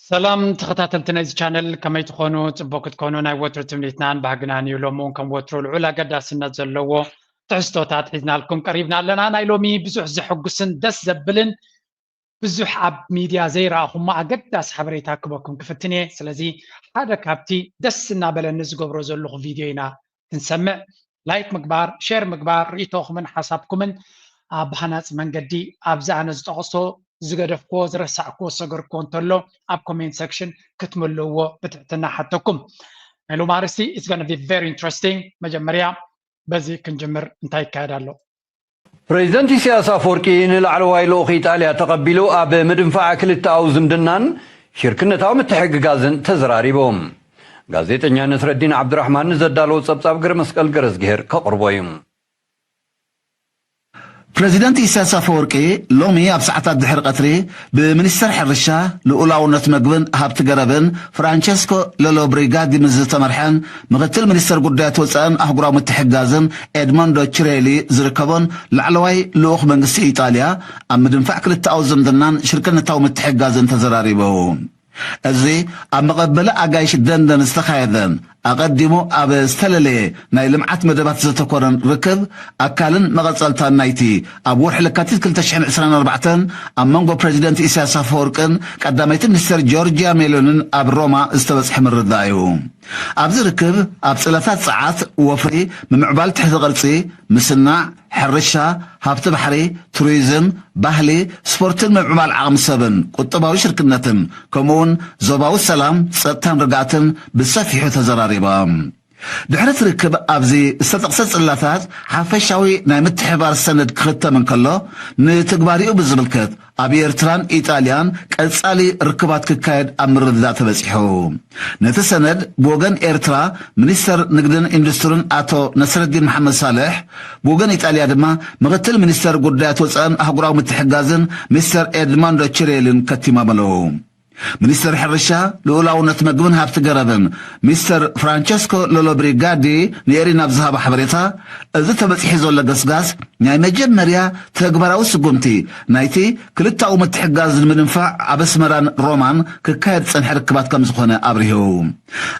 ሰላም ተኸታተልቲ ናይዚ ቻነል፣ ከመይ ትኾኑ? ጽቡቅ ክትኮኑ ናይ ወትሩ ትምኒትናን ባህግናን እዩ። ሎሚ እውን ከም ወትሩ ልዑል ኣገዳስነት ዘለዎ ትሕዝቶታት ሒዝናልኩም ቀሪብና ኣለና። ናይ ሎሚ ብዙሕ ዘሐጉስን ደስ ዘብልን ብዙሕ ኣብ ሚድያ ዘይረኣኹሞ ኣገዳሲ ሓበሬታ ክበኩም ክፍትን እየ። ስለዚ ሓደ ካብቲ ደስ እናበለኒ ዝገብሮ ዘለኹ ቪድዮ ኢና ክንሰምዕ። ላይክ ምግባር፣ ሼር ምግባር፣ ርእይቶኹምን ሓሳብኩምን ኣብ ሃናጺ መንገዲ ኣብዚ ኣነ ዝጠቐሶ ዝገደፍክዎ ዝረሳዕክዎ ዝሰገርክዎ እንተሎ ኣብ ኮሜንት ሴክሽን ክትምልእዎ ብትሕትና ሓተኩም። ናይ ሎም ኣርእስቲ it's gonna be very interesting። መጀመርያ በዚ ክንጅምር እንታይ ይካየድ ኣሎ? ፕሬዚደንት ኢሳያስ ኣፈወርቂ ንላዕለዋይ ልኡኽ ኢጣልያ ተቐቢሉ ኣብ ምድንፋዕ ክልተኣዊ ዝምድናን ሽርክነታዊ ምትሕግጋዝን ተዘራሪቦም። ጋዜጠኛ ነስረዲን ዓብድራሕማን ንዘዳለዎ ጸብጻብ ገረመስቀል ገረዝግሄር ከቕርቦ እዩ። ፕሬዚደንት ኢሳያስ ኣፈወርቂ ሎሚ ኣብ ሰዓታት ድሕሪ ቀትሪ ብሚኒስተር ሕርሻ፣ ልኡላውነት መግብን ሃብቲ ገረብን ፍራንቸስኮ ሎሎ ብሪጋዲ ምስ ዝተመርሐን ምክትል ሚኒስተር ጉዳያት ወፃእን ኣህጉራዊ ምትሕግጋዝን ኤድሞንዶ ቺሬሊ ዝርከቦን ላዕለዋይ ልኡኽ መንግስቲ ኢጣልያ ኣብ ምድንፋዕ ክልተኣዊ ዝምድናን ሽርክነታዊ ምትሕግጋዝን ተዘራሪቦም። እዚ ኣብ መቐበሊ ኣጋይሽ ደንደን ዝተኻየደን ኣቐዲሙ ኣብ ዝተለለየ ናይ ልምዓት መደባት ዘተኮረን ርክብ ኣካልን መቐጸልታን ናይቲ ኣብ ወርሒ ለካቲት ክልተ ሽሕን ዕስራን ኣርባዕተን ኣብ መንጎ ፕረዚደንት ኢሳያስ ኣፈወርቅን ቀዳመይቲ ሚኒስተር ጆርጅያ ሜሎንን ኣብ ሮማ ዝተበጽሐ ምርድዳእ እዩ። ኣብዚ ርክብ ኣብ ጽላታት ጸዓት፣ ወፍሪ፣ ምምዕባል ትሕተ ቅርጺ፣ ምስናዕ፣ ሕርሻ፣ ሃብቲ ባሕሪ፣ ቱሪዝም፣ ባህሊ፣ ስፖርትን ምምዕባል ዓቕሚ ሰብን ቁጠባዊ ሽርክነትን ከምኡውን ዞባዊ ሰላም፣ ጸጥታን ርግኣትን ብሰፊሑ ተዘራሪቦም። ድሕሪ እቲ ርክብ ኣብዚ ዝተጠቕሰ ጽላታት ሓፈሻዊ ናይ ምትሕብባር ሰነድ ክኽተም እንከሎ ንትግባሪኡ ብዝምልከት ኣብ ኤርትራን ኢጣልያን ቀጻሊ ርክባት ክካየድ ኣብ ምርድዳእ ተበጺሑ። ነቲ ሰነድ ብወገን ኤርትራ ሚኒስተር ንግድን ኢንዱስትርን ኣቶ ነስረዲን መሓመድ ሳልሕ፣ ብወገን ኢጣልያ ድማ ምክትል ሚኒስተር ጉዳያት ወጻእን ኣህጉራዊ ምትሕጋዝን ሚስተር ኤድማንዶ ቺሬልን ከቲሞም ኣለዉ። ሚኒስተር ሕርሻ፣ ልኡላውነት መግብን ሃብቲ ገረብን ሚስተር ፍራንቸስኮ ሎሎ ብሪጋዲ ንኤሪና ኣብ ዝሃቦ ሓበሬታ፣ እዚ ተበጺሑ ዘሎ ገስጋስ ናይ መጀመርያ ተግባራዊ ስጉምቲ ናይቲ ክልተኣዊ ምትሕግጋዝ ንምድንፋዕ ኣብ ኣስመራን ሮማን ክካየድ ዝጸንሐ ርክባት ከም ዝኾነ ኣብሪሁ።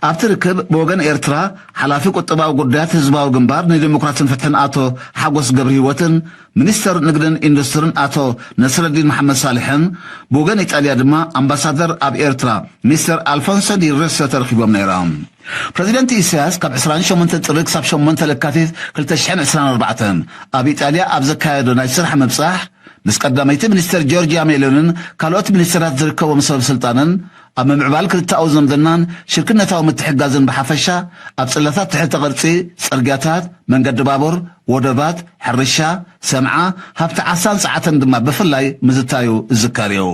ኣብቲ ርክብ ብወገን ኤርትራ ሓላፊ ቁጠባዊ ጉዳያት ህዝባዊ ግንባር ንዲሞክራስን ፍትሕን ኣቶ ሓጎስ ገብረሂወትን ሚኒስተር ንግድን ኢንዱስትርን ኣቶ ነስረዲን መሓመድ ሳልሕን ብወገን ኢጣልያ ድማ ኣምባሳደር ኣብ ኤርትራ ሚስተር ኣልፎንሶ ዲ ሬሶ ተረኺቦም ነይሮም። ፕረዚደንት ኢሳያስ ካብ ዕስራን ሸሞንተን ጥሪ ክሳብ ሸሞንተ ለካቲት ክልተ ሽሕን ዕስራን ኣርባዕተን ኣብ ኢጣልያ ኣብ ዘካየዶ ናይ ስራሕ ምብጻሕ ምስ ቀዳመይቲ ሚኒስተር ጆርጅያ ሜሎንን ካልኦት ሚኒስተራት ዝርከቦም ሰብ ስልጣንን ኣብ ምምዕባል ክልተኣዊ ዝምድናን ሽርክነታዊ ምትሕጋዝን ብሓፈሻ ኣብ ጽላታት ትሕተ ቅርጺ፣ ጽርግያታት፣ መንገዲ ባቡር፣ ወደባት፣ ሕርሻ፣ ሰንዓ፣ ሃብቲ ዓሳን ጸዓትን ድማ ብፍላይ ምዝታዩ ዝዝከር እዩ።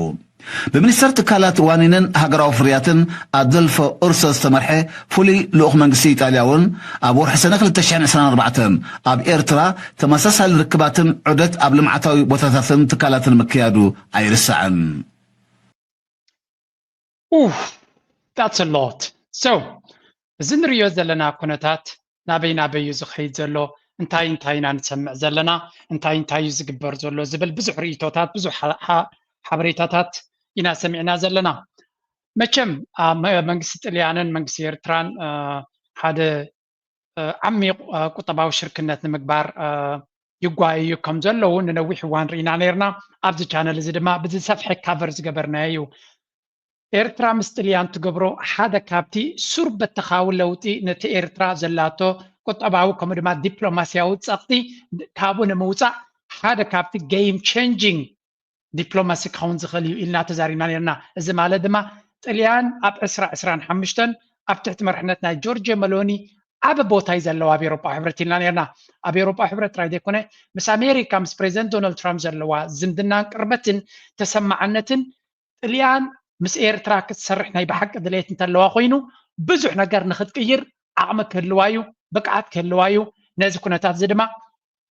ብሚኒስተር ትካላት ዋኒንን ሃገራዊ ፍርያትን ኣዶልፎ ኡርሶ ዝተመርሐ ፍሉይ ልኡኽ መንግስቲ ኢጣልያ እውን ኣብ ወርሒ ሰነ ክልተ ሽሕን ዕስራን ኣርባዕተን ኣብ ኤርትራ ተመሳሳሊ ርክባትን ዑደት ኣብ ልምዓታዊ ቦታታትን ትካላትን ምክያዱ ኣይርሳዕን። Oof, that's a lot. So እዚ ንሪኦ ዘለና ኩነታት ናበይ ናበይ እዩ ዝኸይድ ዘሎ፣ እንታይ እንታይ ኢና ንሰምዕ ዘለና፣ እንታይ እንታይ እዩ ዝግበር ዘሎ ዝብል ብዙሕ ርእይቶታት፣ ብዙሕ ሓ- ሓ- ሓበሬታታት ኢና ሰሚዕና ዘለና። መቸም ኣብ መ- መንግስቲ ጥልያንን መንግስቲ ኤርትራን እ፣ ሓደ እ፣ ዓሚቕ እ፣ ቁጠባዊ ሽርክነት ንምግባር እ፣ ይጓየዩ ከም ዘለዉ ንነዊሕ እዋን ርኢና ነይርና። ኣብዚ ቻነል እዚ ድማ ብዝሰፍሐ ካቨር ዝገበርናዮ እዩ። ኤርትራ ምስ ጥልያን ትገብሮ ሓደ ካብቲ ሱር በተኻዊ ለውጢ ነቲ ኤርትራ ዘላቶ ቁጠባዊ ከምኡ ድማ ዲፕሎማስያዊ ጸቕጢ ካብኡ ንምውጻእ ሓደ ካብቲ game changing ዲፕሎማሲ ክኸውን ዝኽእል እዩ ኢልና ተዛሪብና ነርና። እዚ ማለት ድማ ጥልያን ኣብ ዕስራ ዕስራን ሓሙሽተን ኣብ ትሕቲ መርሕነት ናይ ጆርጅዮ መሎኒ ዓቢ ቦታ እዩ ዘለዋ ኣብ ኤሮጳ ሕብረት ኢልና ነርና። ኣብ ኤሮጳ ሕብረት ጥራይ ዘይኮነ ምስ ኣሜሪካ ምስ ፕሬዚደንት ዶናልድ ትራምፕ ዘለዋ ዝምድናን ቅርበትን ተሰማዕነትን ጥልያን ምስ ኤርትራ ክትሰርሕ ናይ ብሓቂ ድሌት እንተለዋ ኮይኑ ብዙሕ ነገር ንክትቅይር ዓቕሚ ክህልዋ እዩ፣ ብቅዓት ክህልዋ እዩ። ነዚ ኩነታት እዚ ድማ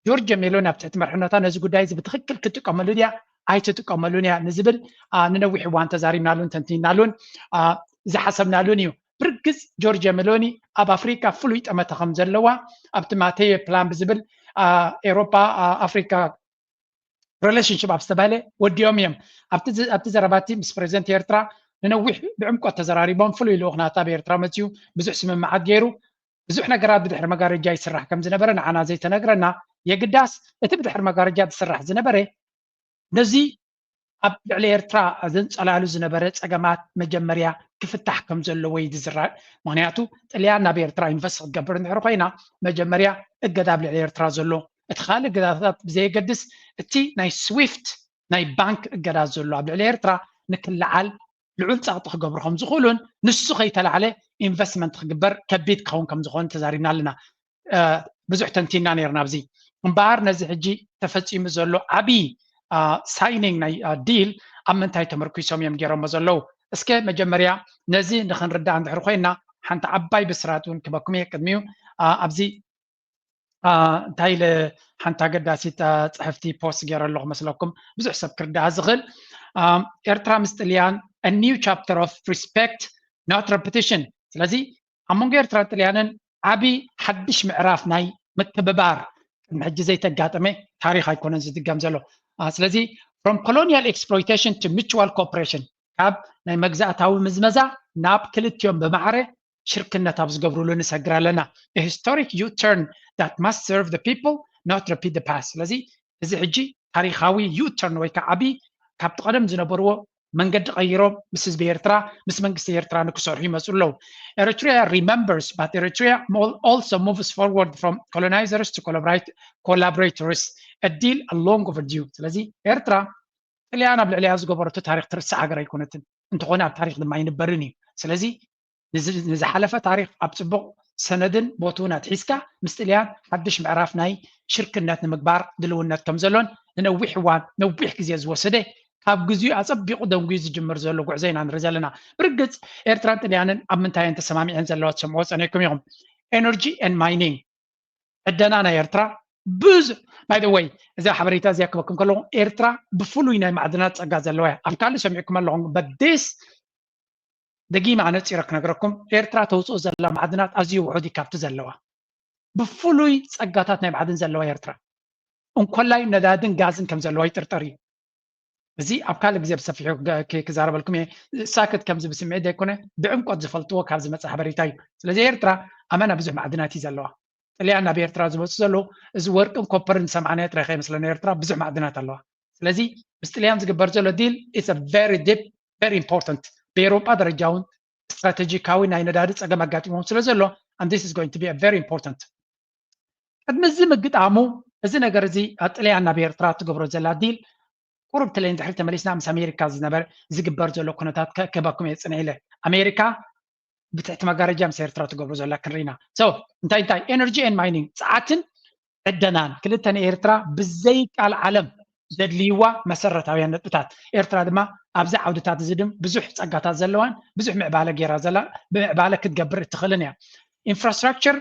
ጆርጅ ሜሎኒ ኣብ ትሕቲ መርሕነታ ነዚ ጉዳይ እዚ ብትኽክል ክትጥቀመሉ ድያ ኣይትጥቀመሉን እያ ንዝብል አ፣ ንነዊሕ እዋን ተዛሪብናሉን ተንቲናሉን አ፣ ዝሓሰብናሉን እዩ። ብርግጽ ጆርጅ ሜሎኒ ኣብ ኣፍሪካ ፍሉይ ጠመተ ከም ዘለዋ ኣብቲ ማቴዮ ፕላን ብዝብል አ፣ ኤሮፓ አ፣ ኣፍሪካ ሪሌሽንሽፕ ኣብ ዝተባህለ ወዲኦም እዮም። ኣብቲ ዝ- ኣብቲ ዘረባቲ ምስ ፕሬዚደንት ኤርትራ ንነዊሕ ብዕምቆት ተዘራሪቦም። ፍሉይ ልኡኽ ናታ ኣብ ኤርትራ መፅዩ ብዙሕ ስምምዓት ገይሩ። ብዙሕ ነገራት ብድሕሪ መጋረጃ ይስራሕ ከም ዝነበረ ንዓና ዘይተነግረና፣ የግዳስ እቲ ብድሕሪ መጋረጃ ዝስራሕ ዝነበረ ነዚ ኣብ ልዕሊ ኤርትራ ዘንጸላሉ ዝነበረ ጸገማት መጀመርያ ክፍታሕ ከም ዘለዎ እዩ ዝዝራብ። ምኽንያቱ ጥልያን ናብ ኤርትራ ኢንቨስት ክትገብር እንድሕር ኮይና መጀመርያ እገዳ ኣብ ልዕሊ ኤርትራ ዘሎ፣ እቲ ካልእ እገዳታት ብዘየገድስ እቲ ናይ ስዊፍት ናይ ባንክ እገዳ ዘሎ ኣብ ልዕሊ ኤርትራ ንክለዓል ልዑል ጸቕጢ ክገብሩ ከም ዝኽእሉን ንሱ ከይተላዕለ ኢንቨስትመንት ክግበር ከቢድ ክኸውን ከም ዝኾነ ተዛሪብና ኣለና። ብዙሕ ተንቲና ነርና ኣብዚ። እምበኣር ነዚ ሕጂ ተፈጺሙ ዘሎ ዓብዪ ሳይኒንግ ናይ ዲል ኣብ ምንታይ ተመርኪሶም እዮም ገይሮሞ ዘለዉ? እስከ መጀመርያ ነዚ ንክንርዳእ እንድሕር ኮይና ሓንቲ ዓባይ ብስራት እውን ክበኩም እየ። ቅድሚኡ ኣብዚ እንታይ ኢለ ሓንቲ ኣገዳሲት ፅሕፍቲ ፖስት ገይረ ኣለኹ መስለኩም፣ ብዙሕ ሰብ ክርዳኣ ዝኽእል። ኤርትራ ምስ ጥልያን new chapter of respect, not repetition። ስለዚ ኣብ መንጎ ኤርትራን ጥልያንን ዓቢ ሓድሽ ምዕራፍ ናይ ምክብባር ቅድሚ ሕጂ ዘይተጋጠመ ታሪኽ ኣይኮነን ዝድገም ዘሎ። ስለዚ from colonial exploitation to mutual cooperation፣ ካብ ናይ መግዛእታዊ ምዝመዛ ናብ ክልቲኦም ብማዕረ ሽርክነት ኣብ ዝገብሩሉ ንሰግር ኣለና። A historic U-turn that must serve the people, not repeat the past። ስለዚ እዚ ሕጂ ታሪኻዊ ዩ-ተርን ወይ ከዓ ዓቢ ካብቲ ቀደም ዝነበርዎ መንገዲ ቀይሮም ምስ ህዝቢ ኤርትራ ምስ መንግስቲ ኤርትራ ንክሰርሑ ይመፁ ኣለዉ። Eritrea remembers, but Eritrea also moves forward from colonizers to collaborators, a deal long overdue። ስለዚ ኤርትራ ጥልያን ኣብ ልዕሊያ ዝገበረቶ ታሪኽ ትርስዕ ሃገር ኣይኮነትን፣ እንተኾነ ኣብ ታሪኽ ድማ ኣይንበርን እዩ። ስለዚ ንዝሓለፈ ታሪኽ ኣብ ፅቡቕ ሰነድን ቦትኡን ኣትሒዝካ ምስ ጥልያን ሓድሽ ምዕራፍ ናይ ሽርክነት ንምግባር ድልውነት ከም ዘሎን ንነዊሕ እዋን ነዊሕ ግዜ ዝወሰደ ካብ ግዚኡ ኣፀቢቑ ደንጉዩ ዝጅምር ዘሎ ጉዕዞ ኢና ንርኢ ዘለና። ብርግፅ ኤርትራን ጥልያንን ኣብ ምንታይ እየን ተሰማሚዐን ዘለዋ ትሰምዕዎ ፀኒሕኩም ኢኹም። Energy and mining፣ ዕደና ናይ ኤርትራ ብዙ by the way እዚኣ ሓበሬታ እዚኣ ክበኩም ከለኹ ኤርትራ ብፍሉይ ናይ ማዕድናት ፀጋ ዘለዋ እያ። ኣብ ካልእ ሰሚዕኩም ኣለኹም but this ደጊመ ኣነፂረ ክነግረኩም ኤርትራ ተውፅኦ ዘላ ማዕድናት ኣዝዩ ውሑድ እዩ ካብቲ ዘለዋ። ብፍሉይ ፀጋታት ናይ ማዕድን ዘለዋ ኤርትራ እንኮላይ ነዳድን ጋዝን ከም ዘለዋ ይጥርጠር እዩ። እዚ ኣብ ካልእ ግዜ ብሰፊሑ ክዛረበልኩም እየ። ሳክት ከምዚ ብስምዒት ዘይኮነ ብዕምቆት ዝፈልጥዎ ካብ ዝመፀ ሓበሬታ እዩ። ስለዚ ኤርትራ ኣመና ብዙሕ ማዕድናት እዩ ዘለዋ። ጥልያን ናብ ኤርትራ ዝመፁ ዘለዉ እዚ ወርቅን ኮፐርን ሰማንያ ጥራይ ከይመስለና ኤርትራ ብዙሕ ማዕድናት ኣለዋ። ስለዚ ምስ ጥልያን ዝግበር ዘሎ ዲል is a very deep, very important። ብኤውሮጳ ደረጃ እውን ስትራቴጂካዊ ናይ ነዳዲ ፀገም ኣጋጢሞም ስለ ዘሎ and this is going to be a very important። ቅድሚ እዚ ምግጣሙ እዚ ነገር እዚ ጥልያን ናብ ኤርትራ ትገብሮ ዘላ ዲል ቁሩብ ትለይ ድሕሪ ተመሊስና ምስ ኣሜሪካ ዝነበር ዝግበር ዘሎ ኩነታት ክህበኩም እየ ፅንሕ ኢለ። ኣሜሪካ ብትሕቲ መጋረጃ ምስ ኤርትራ ትገብሮ ዘላ ክንርኢና። So እንታይ እንታይ energy and mining ፀዓትን ዕደናን ክልተ ንኤርትራ ብዘይ ቃል ዓለም ዘድልይዋ መሰረታውያን ነጥብታት። ኤርትራ ድማ ኣብዚ ዓውድታት እዚ ድም ብዙሕ ፀጋታት ዘለዋን ብዙሕ ምዕባለ ገይራ ዘላ ብምዕባለ ክትገብር እትኽእልን እያ። Infrastructure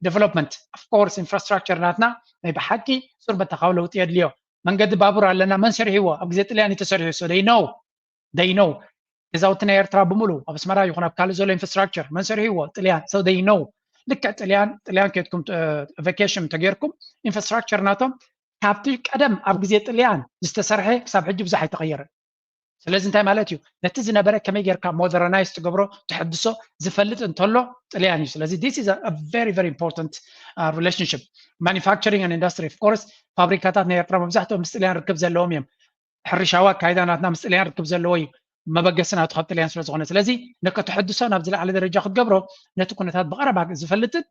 development, of course infrastructure ናትና ናይ ብሓቂ ሱር በተኻዊ ለውጢ የድልዮ። መንገዲ ባቡር ኣለና፣ መን ሰሪሕዎ? ኣብ ግዜ ጥልያን ተሰሪሑ። So they know, they know። ገዛውቲ ናይ ኤርትራ ብምሉ ኣብ ኣስመራ ይኹን ኣብ ካልእ ዘሎ ኢንፍራስትራክቸር መን ሰሪሕዎ? ጥልያን። So they know። ልክዕ ጥልያን ጥልያን ከድኩም ቨኬሽን ተገይርኩም ኢንፍራስትራክቸር ናቶም ካብቲ ቀደም ኣብ ግዜ ጥልያን ዝተሰርሐ ክሳብ ሕጂ ብዙሕ ኣይተቐየረን። ስለዚ እንታይ ማለት እዩ? ነቲ ዝነበረ ከመይ ጌርካ ሞደርናይዝ ትገብሮ ትሕድሶ ዝፈልጥ እንተሎ ጥልያን እዩ። ስለዚ this is a very very important relationship። Manufacturing and industry, of course ፋብሪካታት ናይ ኤርትራ መብዛሕትኦም ምስ ጥልያን ርክብ ዘለዎም እዮም። ሕርሻዊ ኣካይዳ ናትና ምስ ጥልያን ርክብ ዘለዎ እዩ። መበገሲ ናቱ ካብ ጥልያን ስለ ዝኾነ ስለዚ ነከ ተሕድሶ ናብ ዝለዓለ ደረጃ ክትገብሮ ነቲ ኩነታት ብቐረባ ዝፈልጥን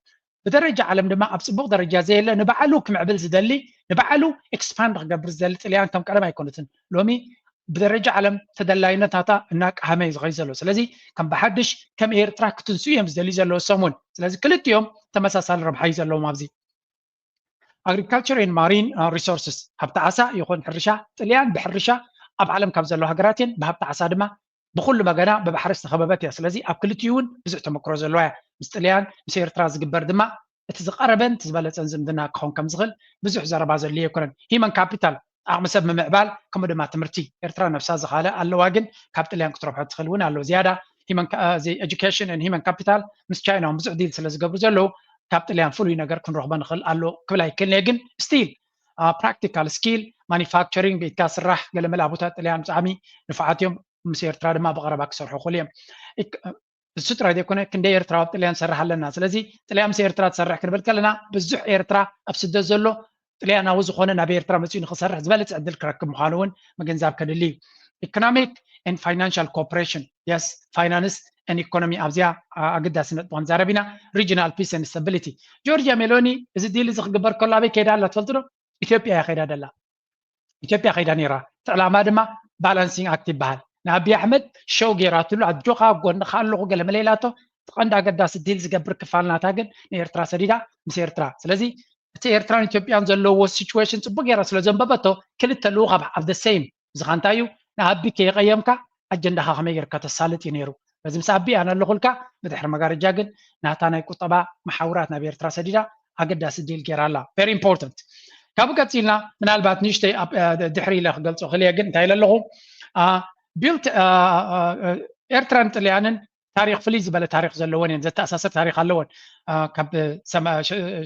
ብደረጃ ዓለም ድማ ኣብ ፅቡቕ ደረጃ ዘየለ ንባዕሉ ክምዕብል ዝደሊ ንባዕሉ ኤክስፓንድ ክገብር ዝደሊ ጥልያን ከም ቀደም ኣይኮነትን። ሎሚ ብደረጃ ዓለም ተደላይነት ናታ እናቃሃመ እዩ ዝኸይ ዘሎ። ስለዚ ከም ብሓድሽ ከም ኤርትራ ክትንሱ እዮም ዝደሊ ዘለዉ ሰሙን። ስለዚ ክልቲኦም ተመሳሳሊ ረብሓ እዩ ዘለዎም ኣብዚ። Agriculture and marine resources፣ ሃብቲ ዓሳ ይኹን ሕርሻ ጥልያን ብሕርሻ ኣብ ዓለም ካብ ዘለዉ ሃገራት እየን። ብሃብቲ ዓሳ ድማ ብኩሉ መገና ብባሕሪ ዝተኸበበት እያ። ስለዚ ኣብ ክልቲኡ እውን ብዙሕ ተመክሮ ዘለዋ እያ። ምስ ጥልያን ምስ ኤርትራ ዝግበር ድማ እቲ ዝቐረበን እቲ ዝበለፀን ዝምድና ክኸውን ከም ዝኽእል ብዙሕ ዘረባ ዘድልዮ ኣይኮነን። ሂመን ካፒታል ዓቕሚ ሰብ ምምዕባል ከምኡ ድማ ትምህርቲ ኤርትራ ነብሳ ዝኻለ ኣለዋ፣ ግን ካብ ጥልያን ክትረብሖ ትኽእል እውን ኣሎ ዝያዳ። Human ca- uh, the education and human capital ምስ ቻይና እውን ብዙሕ ዲል ስለ ዝገብሩ ዘለዉ ካብ ጥልያን ፍሉይ ነገር ክንረኽቦ ንኽእል ኣሎ ክብል ኣይክእልን እየ። ግን ስቲል ፕራክቲካል ስኪል ማኒፋክቸሪንግ ቤትካ ስራሕ ገለመለ ኣቦታት ጥልያን ብጣዕሚ ንፉዓት እዮም። ምስ ኤርትራ ድማ ብቐረባ ክሰርሑ ክኽእሉ እዮም። እሱ ጥራይ ዘይኮነ ክንደይ ኤርትራ ኣብ ጥልያን ንሰርሕ ኣለና። ስለዚ ጥልያን ምስ ኤርትራ ትሰርሕ ክንብል ከለና ብዙሕ ኤርትራ ኣብ ስደት ዘሎ ጥልያናዊ ዝኾነ ናብ ኤርትራ መፂኡ ንክሰርሕ ዝበለፀ ዕድል ክረክብ ምዃኑ እውን ምግንዛብ ከድሊ እዩ። Economic and financial cooperation, yes, finance and economy ኣብዚኣ ኣገዳሲ ነጥቢ ክንዛረብ ኢና። Regional peace and stability. ጆርጅያ ሜሎኒ እዚ ዲል እዚ ክግበር ከሎ ኣበይ ከይዳ ኣላ ትፈልጡ ዶ? ኢትዮጵያ እያ ከይዳ ደላ። ኢትዮጵያ ከይዳ ነይራ። እቲ ዕላማ ድማ balancing act ይበሃል። ንኣቢ ኣሕመድ ሸው ገይራትሉ ኣጆኻ ጎንኻ ኣለኹ ገለ መለ ኢላቶ። እቲ ቀንዲ ኣገዳሲ ዲል ዝገብር ክፋል ናታ ግን ንኤርትራ ሰዲዳ ምስ ኤርትራ። ስለዚ እቲ ኤርትራን ኢትዮጵያን ዘለዎ situation ጽቡቅ ገይራ ስለ ዘንበበቶ ክልተ ልኡኽ ኣብ the same እዚ ኸ እንታይ እዩ ንኣቢ ከየቀየምካ ኣጀንዳኻ ከመይ ጌርካ ተሳልጥ እዩ ነይሩ። በዚ ምስ ኣቢ ኣነ ኣለኹልካ ብድሕሪ መጋረጃ ግን ናታ ናይ ቁጠባ መሓውራት ናብ ኤርትራ ሰዲዳ ኣገዳሲ ዲል ገይራ ኣላ። Very important። ካብኡ ቀፂልና ምናልባት ንእሽተይ ድሕሪ ኢለ ክገልፆ ክልየ ግን እንታይ ኢለ ኣለኹ ቢልት ኤርትራን ጥልያንን ታሪክ ፍልይ ዝበለ ታሪክ ዘለወን እየን። ዘተኣሳሰር ታሪክ ኣለወን። ካብ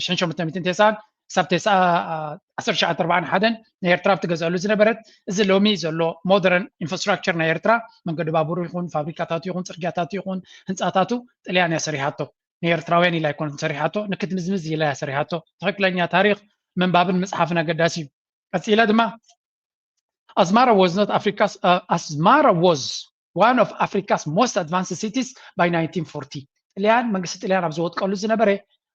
ሸንሸምተ ሚትን ተስዓን ክሳብ ዓሰርተ ትሽዓተ ኣርባዓን ሓደን ንኤርትራ ብትገዝኣሉ ዝነበረት እዚ ሎሚ ዘሎ ሞደርን ኢንፍራስትራክቸር ናይ ኤርትራ መንገዲ ባቡሩ ይኹን ፋብሪካታቱ ይኹን ፅርግያታቱ ይኹን ህንፃታቱ ጥልያን እያ ሰሪሓቶ። ንኤርትራውያን ኢላ ኣይኮነትን ሰሪሓቶ፣ ንክትምዝምዝ ኢላ እያ ሰሪሓቶ። ትኽክለኛ ታሪክ ምንባብን ምፅሓፍን ኣገዳሲ እዩ። ቀፂለ ድማ Asmara was not Africa's uh, Asmara was one of Africa's most advanced cities by nineteen forty. ጥልያን መንግስቲ ጥልያን ኣብ ዝወጥቀሉ ዝነበረ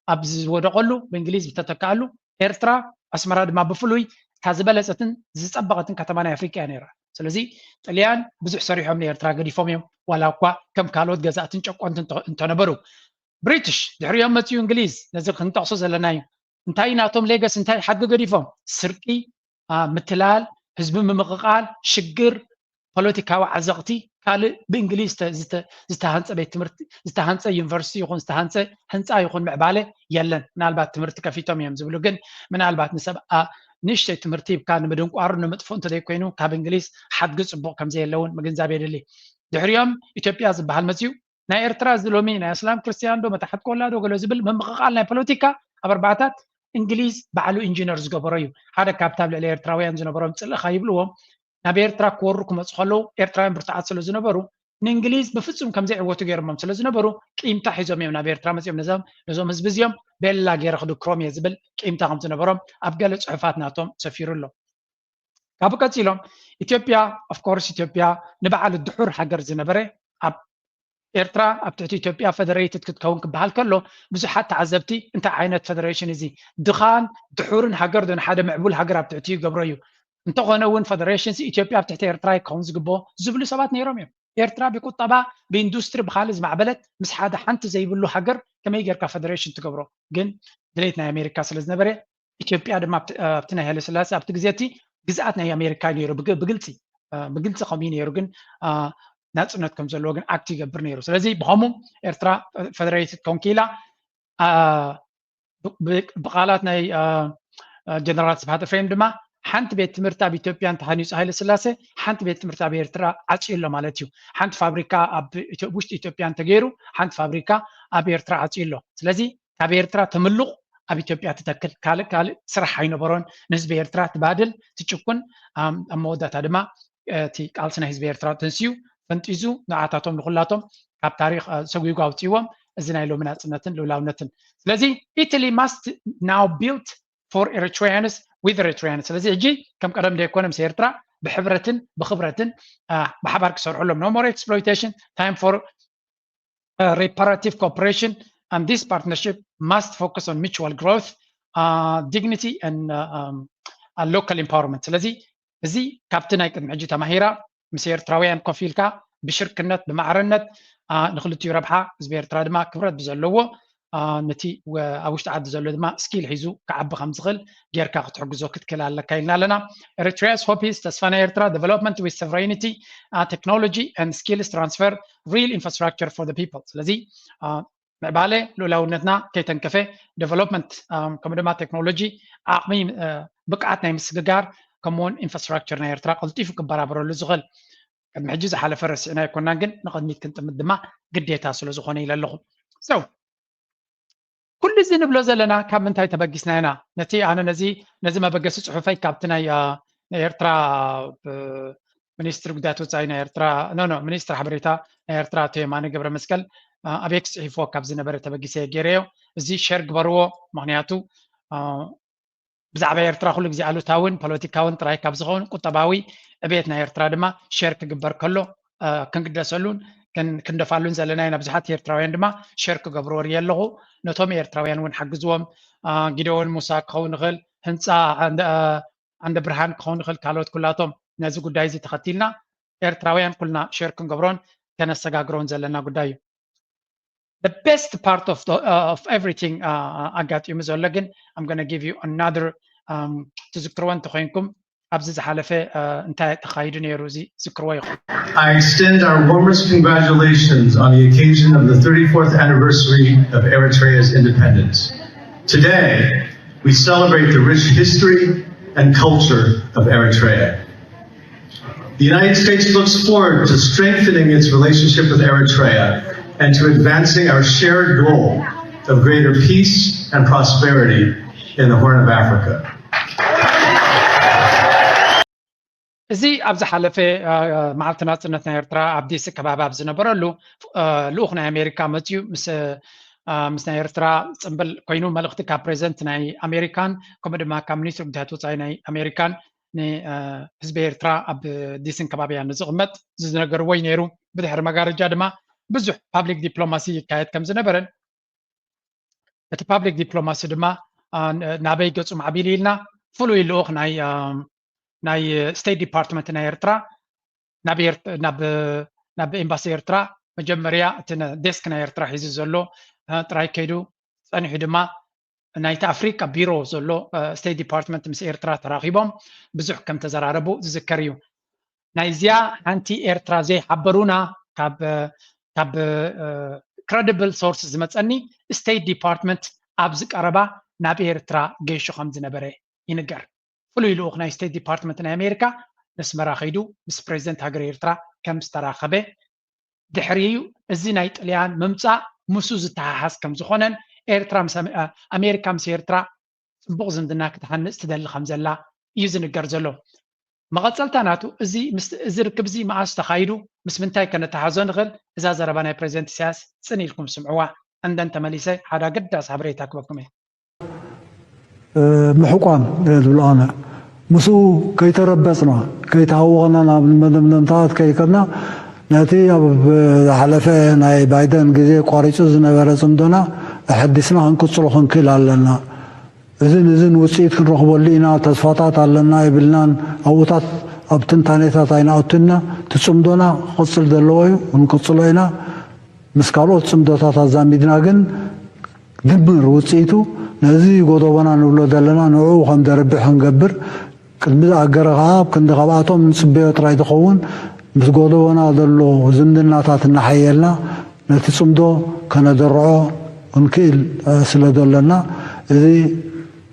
ኣብ ዝወደቀሉ ብእንግሊዝ ዝተተካኣሉ ኤርትራ ኣስመራ ድማ ብፍሉይ እታ ዝበለፀትን ዝፀበቐትን ከተማ ናይ ኣፍሪቃ እያ ነይራ። ስለዚ ጥልያን ብዙሕ ሰሪሖም ንኤርትራ ገዲፎም እዮም ዋላ እኳ ከም ካልኦት ገዛእትን ጨቆንትን እንተነበሩ። ብሪትሽ ድሕሪኦም መፅኡ እንግሊዝ ነዚ ክንጠቕሶ ዘለና እዩ። እንታይ ናቶም ሌገስ እንታይ ሓድጊ ገዲፎም? ስርቂ፣ ምትላል፣ ህዝቢ ምምቕቓል፣ ሽግር፣ ፖለቲካዊ ዓዘቕቲ፣ ካልእ ብእንግሊዝ ዝተሃንፀ ቤት ትምህርቲ ዝተሃንፀ ዩኒቨርሲቲ ይኹን ዝተሃንፀ ህንፃ ይኹን ምዕባለ የለን። ምናልባት ትምህርቲ ከፊቶም እዮም ዝብሉ ግን ምናልባት ንሰብ ንእሽተይ ትምህርቲ ሂብካ ንምድንቋሩ ንምጥፍኡ እንተዘይኮይኑ ካብ እንግሊዝ ሓድጊ ፅቡቕ ከምዘየለውን ምግንዛብ የድሊ። ድሕሪኦም ኢትዮጵያ ዝበሃል መፅዩ ናይ ኤርትራ እዚ ሎሚ ናይ ኣስላም ክርስትያን ዶ መታሕት ቆላ ዶ ገለ ዝብል ምምቕቓል ናይ ፖለቲካ ኣብ ኣርባዕታት እንግሊዝ ባዕሉ ኢንጂነር ዝገበሮ እዩ። ሓደ ካብቲ ኣብ ልዕሊ ኤርትራውያን ዝነበሮም ፅልእኻ ይብልዎም ናብ ኤርትራ ክወሩ ክመፁ ከለዉ ኤርትራውያን ብርቱዓት ስለ ዝነበሩ ንእንግሊዝ ብፍፁም ከም ዘይዕወቱ ገይሮሞም ስለ ዝነበሩ ቂምታ ሒዞም እዮም ናብ ኤርትራ መፂኦም ነዞም ነዞም ህዝቢ እዚኦም ቤላ ገይረ ክድክሮም እየ ዝብል ቂምታ ከም ዝነበሮም ኣብ ገለ ፅሑፋት ናቶም ሰፊሩ ኣሎ። ካብኡ ቀፂሎም ኢትዮጵያ ኦፍኮርስ ኢትዮጵያ ንበዓል ድሑር ሃገር ዝነበረ ኣብ ኤርትራ ኣብ ትሕቲ ኢትዮጵያ ፈደሬትድ ክትከውን ክበሃል ከሎ ብዙሓት ተዓዘብቲ እንታይ ዓይነት ፈደሬሽን እዚ ድኻን ድሑርን ሃገር ዶ ንሓደ ምዕቡል ሃገር ኣብ ትሕቲ ይገብሮ እዩ እንተኾነ እውን ፈደሬሽን ኢትዮጵያ ኣብ ትሕቲ ኤርትራ ይከውን ዝግብኦ ዝብሉ ሰባት ነይሮም እዮም። ኤርትራ ብቁጠባ ብኢንዱስትሪ ብካልእ ዝማዕበለት ምስ ሓደ ሓንቲ ዘይብሉ ሃገር ከመይ ጌርካ ፈደሬሽን ትገብሮ? ግን ድሌት ናይ ኣሜሪካ ስለ ዝነበረ ኢትዮጵያ ድማ ኣብቲ ናይ ሃይለስላሴ ኣብቲ ግዜ እቲ ግዝኣት ናይ ኣሜሪካ ነይሩ ብግልፂ ብግልፂ ከምኡ ነይሩ ግን ናፅነት ከም ዘለዎ ግን ኣክት ይገብር ነይሩ። ስለዚ ብኸምኡ ኤርትራ ፈደሬትድ ኮንኪላ ብቃላት ናይ ጀነራል ስብሓት ኤፍሬም ድማ ሓንቲ ቤት ትምህርቲ ኣብ ኢትዮጵያ እንተሃኒፁ ሃይለ ስላሴ ሓንቲ ቤት ትምህርቲ ኣብ ኤርትራ ዓፅዩ ኣሎ ማለት እዩ። ሓንቲ ፋብሪካ ኣብ ውሽጢ ኢትዮጵያ እንተገይሩ ሓንቲ ፋብሪካ ኣብ ኤርትራ ዓፅዩ ኣሎ። ስለዚ ካብ ኤርትራ ተምልቕ ኣብ ኢትዮጵያ ትተክል ካልእ ካልእ ስራሕ ኣይነበሮን። ንህዝቢ ኤርትራ ትባድል ትጭቁን ኣብ መወዳእታ ድማ እቲ ቃልሲ ናይ ህዝቢ ኤርትራ ተንስዩ ፈንጢዙ ንዓታቶም ንኩላቶም ካብ ታሪክ ሰጒጉ ኣውፅዎም። እዚ ናይ ሎሚ ናፅነትን ልውላውነትን ስለዚ Italy must now build for Eritreans with Eritreans። ስለዚ ሕጂ ከም ቀደም ደይኮነ ምስ ኤርትራ ብሕብረትን ብክብረትን ብሓባር ክሰርሑ ኣለዎም። No more exploitation, time for reparative cooperation and this partnership must focus on mutual growth, dignity and local empowerment። ስለዚ እዚ ካብቲ ናይ ቅድሚ ሕጂ ተማሂራ ምስ ኤርትራውያን ኮፍ ኢልካ ብሽርክነት ብማዕርነት ንክልቲኡ ረብሓ ህዝቢ ኤርትራ ድማ ክብረት ብዘለዎ ነቲ ኣብ ውሽጢ ዓዲ ዘሎ ድማ ስኪል ሒዙ ክዓቢ ከም ዝኽእል ጌርካ ክትሕግዞ ክትክእል ኣለካ ኢልና ኣለና። Eritrea's hope is ተስፋ ናይ ኤርትራ development with sovereignty, technology and skills transfer, real infrastructure for the people። ስለዚ ምዕባለ ልኡላውነትና ከይተንከፈ ዴቨሎፕመንት ከምኡ ድማ ቴክኖሎጂ ዓቕሚ ብቅዓት ናይ ምስግጋር ከምኡውን ኢንፍራስትራክቸር ናይ ኤርትራ ቀልጢፉ ክበራበረሉ ዝኽእል ቅድሚ ሕጂ ዝሓለፈ ረሲዕና ኣይኮናን ግን ንቕድሚት ክንጥምት ድማ ግዴታ ስለ ዝኾነ ኢለ ኣለኹ። So ኩሉ እዚ ንብሎ ዘለና ካብ ምንታይ ተበጊስና ኢና? ነቲ ኣነ ነዚ ነዚ መበገሲ ፅሑፈይ ካብቲ ናይ ኤርትራ ሚኒስትሪ ጉዳያት ወፃኢ ናይ ኤርትራ፣ ኖ ኖ፣ ሚኒስትሪ ሓበሬታ ናይ ኤርትራ ኣቶ የማነ ገብረ መስቀል፣ አ፣ ኣበይ ክፅሒፍዎ ካብ ዝነበረ ተበጊሰ ገይረዮ። እዚ ሸር ግበርዎ፣ ምክንያቱ፣ አ፣ ብዛዕባ ኤርትራ ኩሉ ግዜ ኣሉታውን ፖለቲካውን ጥራይ ካብ ዝኸውን፣ ቁጠባዊ ዕቤት ናይ ኤርትራ ድማ ሸር ክግበር ከሎ፣ አ፣ ክንግደሰሉን ክን-፣ ክንደፋሉን ዘለና ኢና። ብዙሓት ኤርትራውያን ድማ ሸር ክገብርዎ ርኢ ኣለኹ። ነቶም ኤርትራውያን እውን ሓግዝዎም። አ፣ ጊደዎን ሙሳ ክኸውን ይኽእል፣ ህንፃ፣ አ፣ አ፣ ዓንደ ብርሃን ክኸውን ይኽእል፣ ካልኦት ኩላቶም ነዚ ጉዳይ እዚ ተኸቲልና ኤርትራውያን ኩልና ሸር ክንገብሮን ከነሰጋግሮን ዘለና ጉዳይ እዩ። The best part of, the, uh, of everything, uh, ኣጋጢሙ ዘሎ ግን፣ I'm gonna give you another, um, ትዝክርዎ እንተኮይንኩም፣ ኣብዚ ዝሓለፈ፣ uh፣ እንታይ ተኻይዱ ነይሩ፣ እዚ ዝክርዎ ይኹን። I extend our warmest congratulations on the occasion of the thirty-fourth anniversary of Eritrea's independence. Today, we celebrate the rich history and culture of Eritrea. The United States looks forward to strengthening its relationship with Eritrea and to advancing our shared goal of greater peace and prosperity in the Horn of Africa. እዚ ኣብ ዝሓለፈ፣ አ፣ መዓልቲ ናጽነት ናይ ኤርትራ ኣብ ዲሲ ከባቢ ኣብ ዝነበረሉ፣ አ፣ ልኡኽ ናይ ኣሜሪካ መጺኡ ምስ፣ አ፣ ምስ ናይ ኤርትራ ጽምብል ኮይኑ፣ መልእኽቲ ካብ ፕሬዚደንት ናይ ኣሜሪካን ከምኡ ድማ ካብ ሚኒስትሪ ጉዳያት ወጻኢ ናይ ኣሜሪካን ን፣ አ፣ ህዝቢ ኤርትራ ኣብ ዲሲን ከባቢያን ንዝቕመጥ ዝነገርዎ እዩ ነይሩ። ብድሕሪ መጋረጃ ድማ ብዙሕ ፓብሊክ ዲፕሎማሲ ይካየድ ከም ዝነበረን፣ እቲ ፓብሊክ ዲፕሎማሲ ድማ፣ አ፣ ን-፣ ናበይ ገጹ ማዕቢሉ ኢልና፣ ፍሉይ ልኡኽ ናይ፣ አ፣ ናይ ስቴት ዲፓርትመንት ናይ ኤርትራ ናብ ኤርት-፣ ናብ፣ ናብ ኤምባሲ ኤርትራ መጀመርያ እቲ ነ-፣ ዴስክ ናይ ኤርትራ ሒዙ ዘሎ፣ አ፣ ጥራይ ከይዱ፣ ጸኒሑ ድማ ናይቲ ኣፍሪቃ ቢሮ ዘሎ፣ አ፣ ስቴት ዲፓርትመንት ምስ ኤርትራ ተራኺቦም ብዙሕ ከም ተዘራረቡ ዝዝከር እዩ። ናይዚኣ ሓንቲ ኤርትራ ዘይሓበሩና ካብ፣ ካብ፣ እ፣ ክረዲብል ሶርስ ዝመጸኒ፣ ስቴት ዲፓርትመንት ኣብዚ ቀረባ ናብ ኤርትራ ገይሹ ከም ዝነበረ ይንገር። ፍሉይ ልኡኽ ናይ ስቴት ዲፓርትመንት ናይ ኣሜሪካ ነስመራ ከይዱ ምስ ፕሬዚደንት ሃገር ኤርትራ ከም ዝተራኸበ፣ ድሕሪኡ እዚ ናይ ጥልያን ምምጻእ ምስኡ ዝተሓሓዝ ከም ዝኾነን፣ ኤርትራ ምስ ኣመ-፣ እ፣ ኣሜሪካ ምስ ኤርትራ ጽቡቕ ዝምድና ክትሃንጽ ትደሊ ከም ዘላ እዩ ዝንገር ዘሎ። መቐጸልታ ናቱ፣ እዚ ምስ፣ እዚ ርክብ እዚ መኣስ ተኻይዱ፣ ምስ ምንታይ ከነተሓዞ ንኽእል? እዛ ዘረባ ናይ ፕሬዚደንት ኢሳያስ ጽን ኢልኩም ስምዕዋ። And then ተመሊሰ ሓደ ኣገዳሲ ሓበሬታ ክበኩም እየ። እ፣ ምሕቋም እየ ዝብሎ ኣነ። ምስኡ ከይተረበጽና፣ ከይተሃወኽና፣ ናብ መደምደምታት ከይከድና፣ ነቲ ኣብ ዝሓለፈ ናይ ባይደን ግዜ ቋሪጹ ዝነበረ ጽምዶና ኣሐዲስና ክንቅጽሎ ክንክእል ኣለና። እዝን እዝን ውጽኢት ክንረኽበሉ ኢና፣ ተስፋታት ኣለና ኣይብልናን፣ ኣብኡታት ኣብ ትንታኔታት ኣይንኣቱና። እቲ ጽምዶና ክቕጽል ዘለዎ እዩ፣ ክንቅጽሎ ኢና። ምስ ካልኦት ጽምዶታት ኣዛሚድና ግን ድምር ውጽኢቱ ነዚ ጎደቦና ንብሎ ዘለና ንዕኡ ከም ዘርብሕ ክንገብር፣ ቅድሚ ዝኣገረ ከኣ ኣብ ክንዲ ካብኣቶም ንጽበዮ ጥራይ ዝኸውን፣ ምስ ጎደቦና ዘሎ ዝምድናታት እናሓየልና ነቲ ጽምዶ ከነደርዖ ክንክእል፣ እ፣ ስለ ዘለና፣ እዚ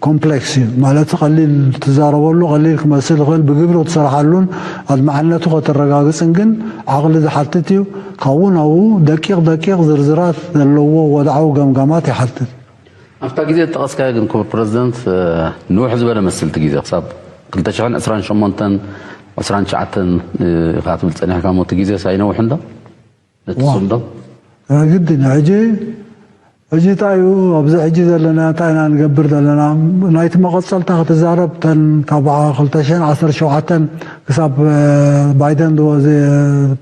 ኮምፕሌክስ እዩ። ማለት ቀሊል ትዛረበሉ፣ ቀሊል ክመስል ይኽእል፣ ብግብሪ ክትሰርሓሉን ኣድማዕነቱ ከተረጋግጽን ግን ዓቕሊ ዝሓትት እዩ። ካብኡ ናብኡ ደቂቕ ደቂቕ ዝርዝራት ዘለዎ ወድዓዊ ገምጋማት ይሓትት። ኣብታ ግዜ ዝጠቐስካዮ ግን ክቡር ፕረዚደንት፣ እ፣ ንውሕ ዝበለ መስልቲ ግዜ ክሳብ ክልተ ሽሕን ዕስራን ሸሞንተን ዕስራን ትሽዓተን፣ እ፣ ኢኻ ትብል ጸኒሕካ እሞ እቲ ግዜስ ኣይነውሕን ዶ? ነቲ ዋ። ጽምዶ? እ፣ ግድን እዩ። ሕጂ፣ ሕጂ እንታይ እዩ ኣብዚ ሕጂ ዘለና፣ እንታይ ኢና ንገብር ዘለና? ናይቲ መቐጸልታ ክትዛረብ፣ ተን ካብ ክልተ ሽሕን ዓሰርተ ሸውዓተን ክሳብ፣ እ፣ ባይደን ዝወ-፣ ዝ-፣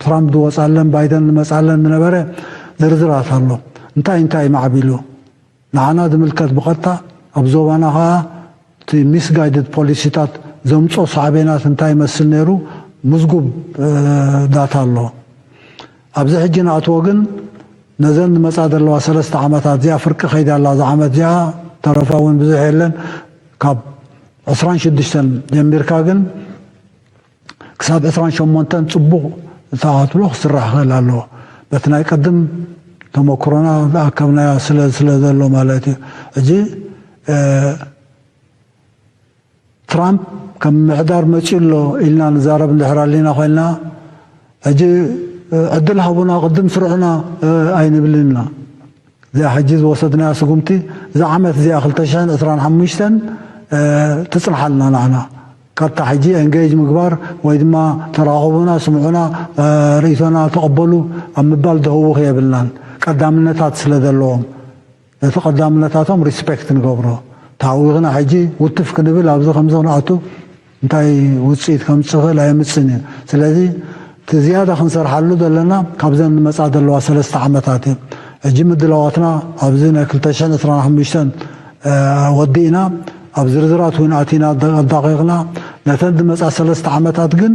ትራምፕ ዝወጻለን ባይደን ዝመጻለን ዝነበረ ዝርዝራት ኣሎ። እንታይ እንታይ ማዕቢሉ? ንዓና ዝምልከት ብቐጥታ፣ ኣብ ዞባና ኸኣ እቲ ሚስጋይድድ ፖሊሲታት ዘምጾ ሳዕቤናት እንታይ ይመስል ነይሩ? ምዝጉብ፣ እ፣ ዳታ ኣሎ። ኣብዚ ሕጂ ንኣትዎ ግን፣ ነዘን ዝመጻ ዘለዋ ሰለስተ ዓመታት፣ እዚኣ ፍርቂ ከይዳ ኣላ፣ እዛ ዓመት እዚኣ ተረፋ እውን ብዙሕ የለን። ካብ ዕስራን ሽዱሽተን ጀሚርካ ግን ክሳብ ዕስራን ሸሞንተን ጽቡቕ እታ ክትብሎ ክስራሕ ክኽእል ኣለዎ። በቲ ናይ ቅድም ተመክሮና ዝኣከብናዮ ስለ፣ ስለ ዘሎ ማለት እዩ። ሕጂ፣ እ፣ ትራምፕ ከም ምሕዳር መጺኡ ኣሎ ኢልና ንዛረብ እንድሕር ኣሊና ኮይንና፣ ሕጂ፣ እ፣ ዕድል ሃቡና፣ ቅድም ስርዑና፣ እ፣ ኣይንብልን ኢና። እዚኣ ሕጂ ዝወሰድናያ ስጉምቲ፣ እዛ ዓመት እዚኣ ክልተ ሽሕን ዕስራን ሓሙሽተን፣ እ፣ ትጽንሓልና ንዓና። ቀጥታ ሕጂ engage ምግባር ወይ ድማ ተራኸቡና፣ ስምዑና፣ ርእይቶና ተቐበሉ ኣብ ምባል ዘህውኽ የብልናን። ቀዳምነታት ስለ ዘለዎም ነቲ ቀዳምነታቶም respect ንገብሮ። ተሃዊኽና ሕጂ ውትፍ ክንብል ኣብዚ ከምዚ ክንኣቱ እንታይ ውፅኢት ከምፅእ ይኽእል ኣየምፅን እዩ። ስለዚ እቲ ዝያዳ ክንሰርሓሉ ዘለና ካብዘን ዝመፃ ዘለዋ ሰለስተ ዓመታት እዩ። ሕጂ ምድላዋትና ኣብዚ ናይ ክልተ ሽሕን ዕስራን ሓሙሽተን ወዲእና ኣብ ዝርዝራት እውን ኣቲና ኣዳቂቕና ነተን ዝመፃ ሰለስተ ዓመታት ግን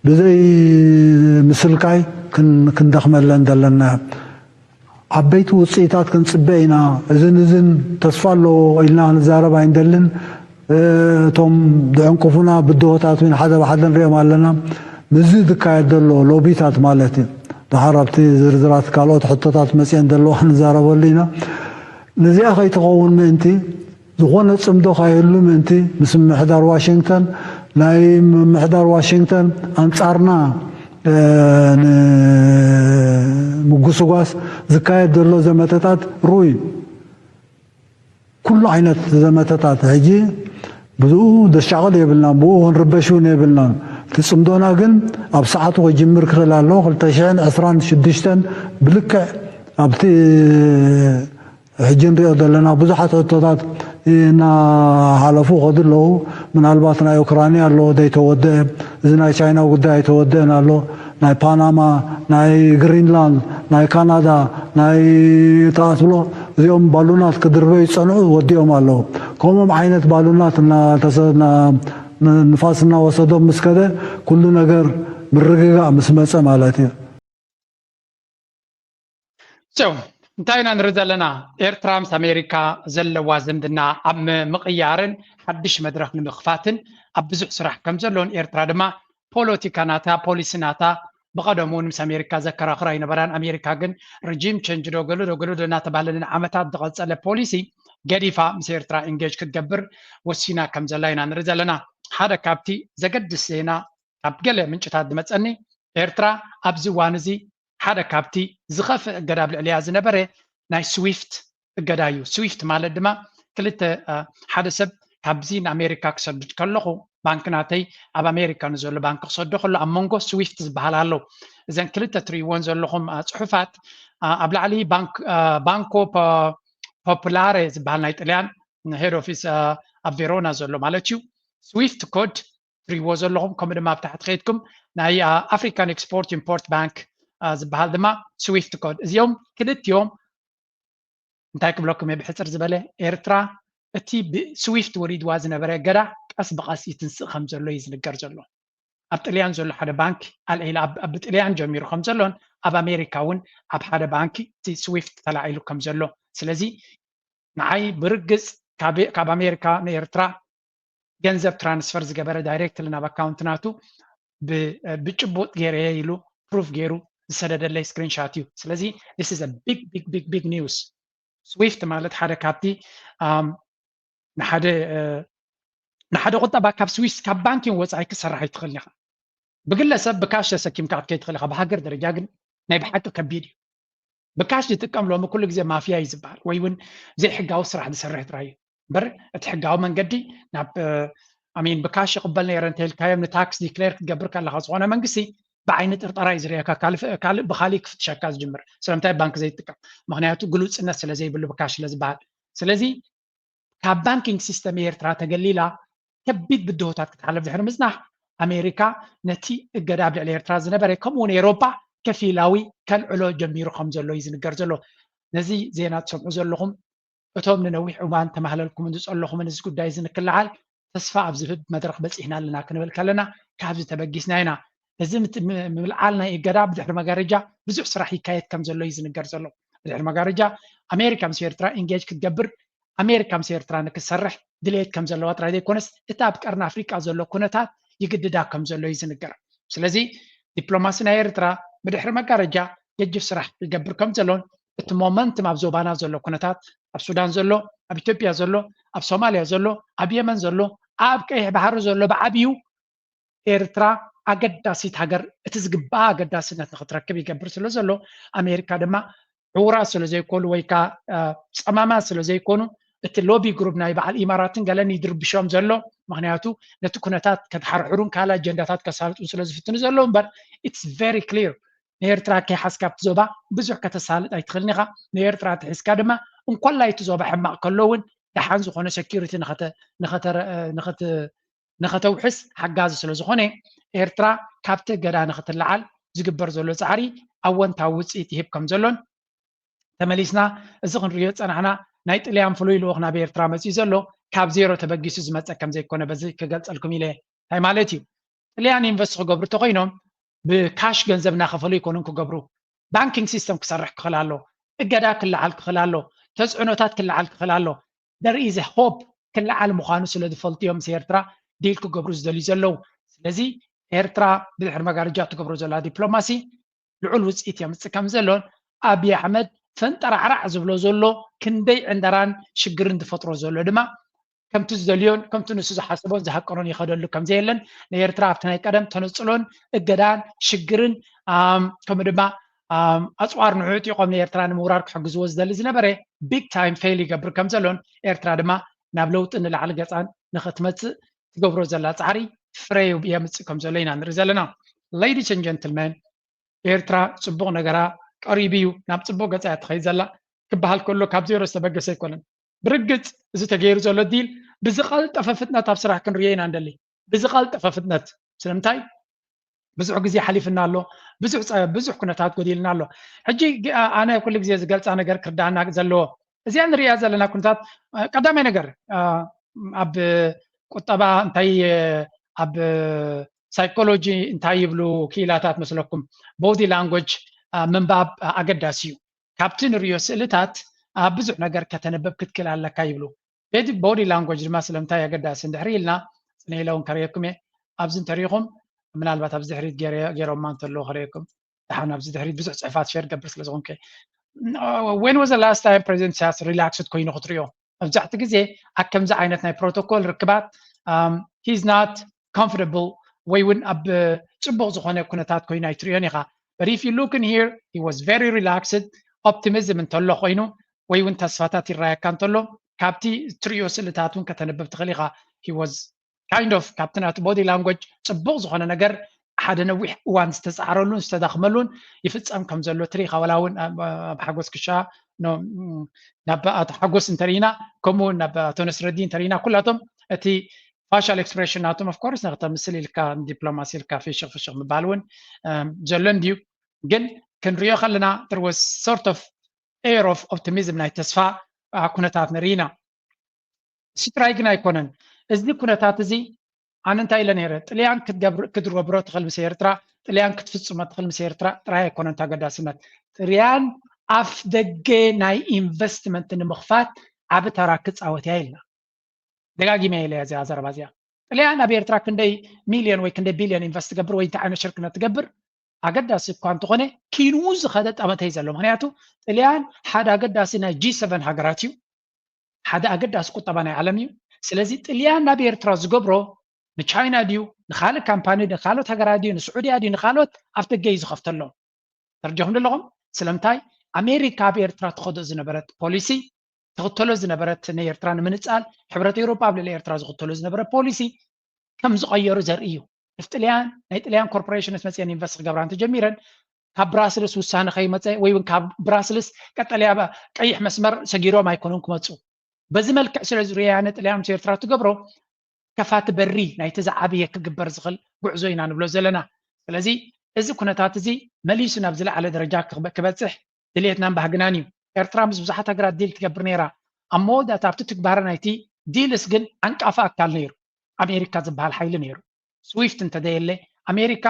ብዘይ ምስልካይ ክንደኽመለን ዘለና ዓበይቲ ውፅኢታት ክንፅበ ኢና። እዝን እዝን ተስፋ ኣለዎ ኢልና ክንዛረብ ኣይንደልን። እቶም ዝዕንቅፉና ብድሆታት እውን ሓደ ብሓደ ንሪኦም ኣለና። ምስዚ ዝካየድ ዘሎ ሎቢታት ማለት እዩ። ድሓር ኣብቲ ዝርዝራት ካልኦት ሕቶታት መፅአን ዘለዋ ክንዛረበሉ ኢና። ነዚኣ ከይትኸውን ምእንቲ ዝኾነ ፅምዶ ከይህሉ ምእንቲ ምስ ምምሕዳር ዋሽንግተን ናይ ምምሕዳር ዋሽንግተን ኣንፃርና ንምጉስጓስ ዝካየድ ዘሎ ዘመተታት ርኡይ እዩ። ኩሉ ዓይነት ዘመተታት ሕጂ ብኡ ዘሻቕል የብልናን፣ ብኡ ክንርበሽ እውን የብልናን። እቲ ፅምዶና ግን ኣብ ሰዓቱ ክጅምር ክኽእል ኣለዎ። ክልተ ሽሕን ዕስራን ሽዱሽተን ብልክዕ ኣብቲ ሕጂ ንሪኦ ዘለና ብዙሓት ሕቶታት እናሓለፉ ከዱ ኣለዉ። ምናልባት ናይ ኡክራይና ኣሎ ዘይተወደአ፣ እዚ ናይ ቻይና ጉዳይ ኣይተወደአን ኣሎ። ናይ ፓናማ፣ ናይ ግሪንላንድ፣ ናይ ካናዳ፣ ናይ ተኣስብሎ እዚኦም ባሉናት ክድርበዩ ዝፀንሑ ወዲኦም ኣለዉ። ከምኦም ዓይነት ባሉናት ንፋስ እናወሰዶም ምስ ከደ ኩሉ ነገር ምርግጋእ ምስ መፀ ማለት እዩ። ጨው እንታይ ኢና ንርኢ ዘለና? ኤርትራ ምስ ኣሜሪካ ዘለዋ ዝምድና ኣብ ምቕያርን ሓድሽ መድረኽ ንምኽፋትን ኣብ ብዙሕ ስራሕ ከም ዘሎን ኤርትራ ድማ ፖለቲካ ናታ ፖሊሲ ናታ ብቐደሙ እውን ምስ ኣሜሪካ ዘከራኽራ ኣይነበራን። ኣሜሪካ ግን ሪጂም ቸንጅ ዶ ገሉ ዶ ገሉ ዶ እናተባህለ ንዓመታት ዝቐጸለ ፖሊሲ ገዲፋ ምስ ኤርትራ ኢንጌጅ ክትገብር ወሲና ከም ዘላ ኢና ንርኢ ዘለና። ሓደ ካብቲ ዘገድስ ዜና ካብ ገለ ምንጭታት ዝመጸኒ ኤርትራ ኣብዚ እዋን እዚ ሓደ ካብቲ ዝኸፍእ እገዳ ኣብ ልዕሊያ ዝነበረ ናይ ስዊፍት እገዳ እዩ። ስዊፍት ማለት ድማ ክልተ ሓደ ሰብ ካብዚ ንኣሜሪካ ክሰድድ ከለኹ ባንክ ናተይ ኣብ ኣሜሪካ ንዘሎ ባንክ ክሰዶ ከሎ ኣብ መንጎ ስዊፍት ዝበሃል ኣሎ። እዘን ክልተ ትርእይዎን ዘለኹም ፅሑፋት ኣብ ላዕሊ ባንኮ ፖፕላሬ ዝበሃል ናይ ጥልያን ሄድ ኦፊስ ኣብ ቬሮና ዘሎ ማለት እዩ። ስዊፍት ኮድ ትሪእዎ ዘለኹም ከምኡ ድማ ኣብ ታሕቲ ከይድኩም ናይ ኣፍሪካን ኤክስፖርት ኢምፖርት ባንክ ዝበሃል ድማ ስዊፍት ኮድ እዚኦም ክልቲኦም እንታይ ክብለኩም እየ ብሕፅር ዝበለ ኤርትራ እቲ ብስዊፍት ወሪድዋ ዝነበረ እገዳ ቀስ ብቐስ ይትንስእ ከም ዘሎ እዩ ዝንገር ዘሎ። ኣብ ጥልያን ዘሎ ሓደ ባንክ ኣልዒላ ብጥልያን ጀሚሩ ከም ዘሎን ኣብ ኣሜሪካ እውን ኣብ ሓደ ባንክ እቲ ስዊፍት ተላዒሉ ከም ዘሎ ስለዚ ንዓይ ብርግፅ ካብ ኣሜሪካ ንኤርትራ ገንዘብ ትራንስፈር ዝገበረ ዳይሬክትሊ ናብ ኣካውንት ናቱ ብጭቡጥ ገይረ ኢሉ ፕሩፍ ገይሩ ዝሰደደለይ ስክሪንሻት እዩ። ስለዚ this is a big big big big news። ስዊፍት ማለት ሓደ ካብቲ ንሓደ ንሓደ ቁጠባ ካብ ስዊፍት ካብ ባንኪን ወፃኢ ክሰራሕ ኣይትኽእልን ኢኻ። ብግለሰብ ብካሽ ተሰኪምካ ክትከይድ ትኽእል ኢኻ። ብሃገር ደረጃ ግን ናይ ብሓቂ ከቢድ እዩ። ብካሽ ዝጥቀም ሎሚ ኩሉ ግዜ ማፍያ እዩ ዝበሃል ወይ እውን ዘይሕጋዊ ስራሕ ዝሰርሕ ጥራይ እዩ እምበር እቲ ሕጋዊ መንገዲ ናብ ኣሚን ብካሽ ይቕበል ነይረ እንተኢልካዮም ንታክስ ዲክሌር ክትገብር ከለካ ዝኾነ መንግስቲ ብዓይኒ ጥርጠራ እዩ ዝርእየካ ካልእ ብካሊእ ክፍትሸካ ዝጅምር ስለምንታይ ባንክ ዘይትጥቀም ምክንያቱ ግሉፅነት ስለዘይብሉ ብካሽ ስለዝበሃል ስለዚ ካብ ባንኪንግ ሲስተም ኤርትራ ተገሊላ ከቢድ ብድሆታት ክትሓልፍ ድሕሪ ምጽናሕ ኣሜሪካ ነቲ እገዳ ኣብ ልዕሊ ኤርትራ ዝነበረ ከምኡ እውን ኤሮፓ ከፊላዊ ከልዕሎ ጀሚሩ ከም ዘሎ እዩ ዝንገር ዘሎ። ነዚ ዜና ትሰምዑ ዘለኹም እቶም ንነዊሕ እዋን ተማህለልኩምን ዝጸለኹምን እዚ ጉዳይ እዚ ንክልዓል ተስፋ ኣብ ዝህብ መድረኽ በጺሕና ኣለና ክንብል ከለና ካብዚ ተበጊስና ኢና። እዚ ምልዓል ናይ እገዳ ብድሕሪ መጋረጃ ብዙሕ ስራሕ ይካየድ ከም ዘሎ እዩ ዝንገር ዘሎ። ብድሕሪ መጋረጃ ኣሜሪካ ምስ ኤርትራ ኢንጌጅ ክትገብር ኣሜሪካ ምስ ኤርትራ ንክትሰርሕ ድሌት ከም ዘለዋ ጥራይ ዘይኮነስ እቲ ኣብ ቀርኒ ኣፍሪቃ ዘሎ ኩነታት ይግድዳ ከም ዘሎ እዩ ዝንገር። ስለዚ ዲፕሎማሲ ናይ ኤርትራ ብድሕሪ መጋረጃ ገጅፍ ስራሕ ይገብር ከም ዘሎን እቲ ሞመንትም ኣብ ዞባና ዘሎ ኩነታት ኣብ ሱዳን ዘሎ ኣብ ኢትዮጵያ ዘሎ ኣብ ሶማልያ ዘሎ ኣብ የመን ዘሎ ኣብ ቀይሕ ባሕሪ ዘሎ ብዓብዩ ኤርትራ ኣገዳሲት ሃገር እቲ ዝግባኣ ኣገዳስነት ንክትረክብ ይገብር ስለ ዘሎ ኣሜሪካ ድማ ዕውራት ስለ ዘይኮኑ ወይ ከዓ ፀማማት ስለ ዘይኮኑ እቲ ሎቢ ግሩፕ ናይ በዓል ኢማራትን ገለን ይድርብሾም ዘሎ። ምክንያቱ ነቲ ኩነታት ከድሓርሕሩን ካልእ ኣጀንዳታት ከሳልጡን ስለ ዝፍትኑ ዘለዉ እምበር፣ it's very clear። ንኤርትራ ከይሓዝካ ኣብቲ ዞባ ብዙሕ ከተሳልጥ ኣይትኽእልን ኢኻ። ንኤርትራ ተሒዝካ ድማ እንኮላይ እቲ ዞባ ሕማቕ ከሎ እውን ደሓን ዝኾነ ሴኪሪቲ ንኸተውሕስ ሓጋዚ ስለ ዝኾነ፣ ኤርትራ ካብቲ እገዳ ንኽትለዓል ዝግበር ዘሎ ጻዕሪ ኣወንታዊ ውፅኢት ይህብ ከም ዘሎን፣ ተመሊስና እዚ ክንሪኦ ዝጸናሕና ናይ ጥልያን ፍሉይ ልኡኽ ናብ ኤርትራ መጺኡ ዘሎ ካብ ዜሮ ተበጊሱ ዝመጸ ከም ዘይኮነ በዚ ክገልጸልኩም ኢለ። እንታይ ማለት እዩ? ጥልያን ኢንቨስት ክገብሩ እንተኾይኖም ብካሽ ገንዘብ እናኸፈሉ ኣይኮኑን ክገብሩ። ባንኪንግ ሲስተም ክሰርሕ ክኽእል ኣሎ። እገዳ ክለዓል ክኽእል ኣሎ። ተጽዕኖታት ክለዓል ክኽእል ኣሎ። There is a hope ክለዓል ምዃኑ ስለ ዝፈልጡ እዮም ምስ ኤርትራ ዲል ክገብሩ ዝደልዩ ዘለዉ። ስለዚ ኤርትራ ብድሕሪ መጋረጃ ትገብሮ ዘላ ዲፕሎማሲ ልዑል ውፅኢት የምፅእ ከም ዘሎን ኣብይ ኣሕመድ ፈንጠራዕራዕ ዝብሎ ዘሎ ክንደይ ዕንደራን ሽግርን ዝፈጥሮ ዘሎ ድማ ከምቲ ዝደልዮን ከምቲ ንሱ ዝሓስቦን ዝሃቀኖን ይኸደሉ ከም ዘየለን ንኤርትራ ኣብቲ ናይ ቀደም ተነፅሎን እገዳን ሽግርን ከምኡ ድማ ኣፅዋር ንዕዑ ጢቆም ንኤርትራ ንምውራር ክሕግዝዎ ዝደሊ ዝነበረ ቢግ ታይም ፌል ይገብር ከም ዘሎን ኤርትራ ድማ ናብ ለውጢ ንላዕሊ ገፃን ንኽትመፅእ ትገብሮ ዘላ ፃዕሪ ፍረ የምፅእ ከም ዘሎ ኢና ንርኢ ዘለና። Ladies and gentlemen፣ ኤርትራ ፅቡቕ ነገራ ቀሪቡ እዩ፣ ናብ ፅቡቕ ገፃ እያ ትኸይድ ዘላ ክበሃል ከሎ ካብ ዜሮ ዝተበገሰ ኣይኮነን። ብርግፅ እዚ ተገይሩ ዘሎ ዲል ብዝቐልጠፈ ፍጥነት ኣብ ስራሕ ክንሪኦ ኢና ንደሊ፣ ብዝቐልጠፈ ፍጥነት። ስለምንታይ? ብዙሕ ግዜ ሓሊፍና ኣሎ፣ ብዙሕ ኩነታት ጎዲልና ኣሎ። ሕጂ ኣነ ኩሉ ግዜ ዝገልፃ ነገር ክርዳእና ዘለዎ እዚኣ ንሪኣ ዘለና ኩነታት ቀዳማይ ነገር ኣብ ቁጠባ እንታይ ኣብ ሳይኮሎጂ እንታይ ይብሉ ክኢላታት መስለኩም? ቦዲ ላንጎጅ ምንባብ ኣገዳሲ እዩ። ካብቲ ንሪኦ ስእልታት ብዙሕ ነገር ከተንብብ ክትክእል ኣለካ ይብሉ። ቤዲ ቦዲ ላንጎጅ ድማ ስለምንታይ ኣገዳሲ እንድሕሪ ኢልና ፅነ ኢለ እውን ከርእየኩም እየ። ኣብዚ እንተሪኢኹም ምናልባት ኣብዚ ድሕሪት ገይሮማ እንተለዉ ከርእየኩም። ደሓን ኣብዚ ድሕሪት ብዙሕ ፅሑፋት ሸር ገብር ስለ ዝኾንከ when was the last time ፕሬዚደንት ኢሳያስ ሪላክስድ ኮይኑ ክትሪኦ? መብዛሕቲ ግዜ ኣብ ከምዚ ዓይነት ናይ ፕሮቶኮል ርክባት he's not comfortable ወይ እውን ኣብ ፅቡቕ ዝኾነ ኩነታት ኮይኑ ኣይትሪኦን ኢኻ። But if you look in here, he was very relaxed. ኦፕቲሚዝም እንተሎ ኮይኑ ወይ እውን ተስፋታት ይረኣየካ እንተሎ ካብቲ ትሪኦ ስእልታት እውን ከተንብብ ትኽእል ኢኻ። He was kind of ካብቲ ናቱ ቦዲ ላንጎጅ ፅቡቕ ዝኾነ ነገር ሓደ ነዊሕ እዋን ዝተፃዕረሉን ዝተዳኽመሉን ይፍፀም ከም ዘሎ ትሪኢኻ። ዋላ እውን ኣብ ሓጎስ ክሻ ናብ ኣቶ ሓጎስ እንተሪኢና ከምኡ እውን ናብ ኣቶ ነስረዲ እንተሪኢና ኩላቶም እቲ ፋሻል ኤክስፕሬሽን ናቶም ኦፍኮርስ ንክተምስል ኢልካ ዲፕሎማሲ ኢልካ ፍሽኽ ፍሽኽ ምባል እውን ዘሎ እንድዩ። ግን ክንሪኦ ከለና there was sort of air of optimism ናይ ተስፋ ኩነታት ንርኢ ኢና። እሱ ጥራይ ግን ኣይኮነን። እዚ ኩነታት እዚ ኣነ እንታይ ኢለ ነይረ? ጥልያን ክትገብሮ ትኽእል ምስ ኤርትራ፣ ጥልያን ክትፍጽሞ ትኽእል ምስ ኤርትራ ጥራይ ኣይኮነን ተገዳስነት። ጥልያን ኣፍ ደገ ናይ ኢንቨስትመንት ንምኽፋት ዓቢ ተራ ክጻወት እያ ኢልና። ደጋጊመ ኢለ እዚኣ ዘረባ እዚኣ። ጥልያን ኣብ ኤርትራ ክንደይ ሚልዮን ወይ ክንደይ ቢልዮን ኢንቨስት ትገብር ወይ እንታይ ዓይነት ሽርክነት ትገብር ኣገዳሲ እኳ እንተኾነ ኪንኡ ዝኸደ ጠመተ እዩ ዘሎ። ምክንያቱ ጥልያን ሓደ ኣገዳሲ ናይ ጂ ሰቨን ሃገራት እዩ። ሓደ ኣገዳሲ ቁጠባ ናይ ዓለም እዩ። ስለዚ ጥልያን ናብ ኤርትራ ዝገብሮ ንቻይና ድዩ ንካልእ ካምፓኒ ንካልኦት ሃገራት ድዩ ንስዑድያ ድዩ ንካልኦት ኣፍ ደገ እዩ ዝኸፍተሎም። ተረዲኹም ዘለኹም? ስለምንታይ ኣሜሪካ ኣብ ኤርትራ ትኸዶ ዝነበረት ፖሊሲ ትኽተሎ ዝነበረት ንኤርትራ ንምንጻል ሕብረት ኤውሮጳ ኣብ ልዕሊ ኤርትራ ዝኽተሎ ዝነበረ ፖሊሲ ከም ዝቐየሩ ዘርኢ እዩ። ጥልያን ናይ ጥልያን ኮርፖሬሽንስ መፅአን ኢንቨስት ክገብራ እንተጀሚረን ካብ ብራስልስ ውሳነ ከይመፀ ወይ እውን ካብ ብራስልስ ቀጠልያ ቀይሕ መስመር ሰጊሮም ኣይኮኑን ክመፁ። በዚ መልክዕ ስለ ዝርያ ነጥልያን ምስ ኤርትራ ትገብሮ ከፋቲ በሪ ናይቲ ዝዓበየ ክግበር ዝኽእል ጉዕዞ ኢና ንብሎ ዘለና። ስለዚ እዚ ኩነታት እዚ መሊሱ ናብ ዝለዓለ ደረጃ ክበፅሕ ድልየትናን ባህግናን እዩ። ኤርትራ ምስ ብዙሓት ሃገራት ዲል ትገብር ነይራ። ኣብ መወዳእታ ኣብቲ ትግባረ ናይቲ ዲልስ ግን ዓንቃፊ ኣካል ነይሩ። ኣሜሪካ ዝበሃል ሓይሊ ነይሩ። ስዊፍት እንተዘየለ ኣሜሪካ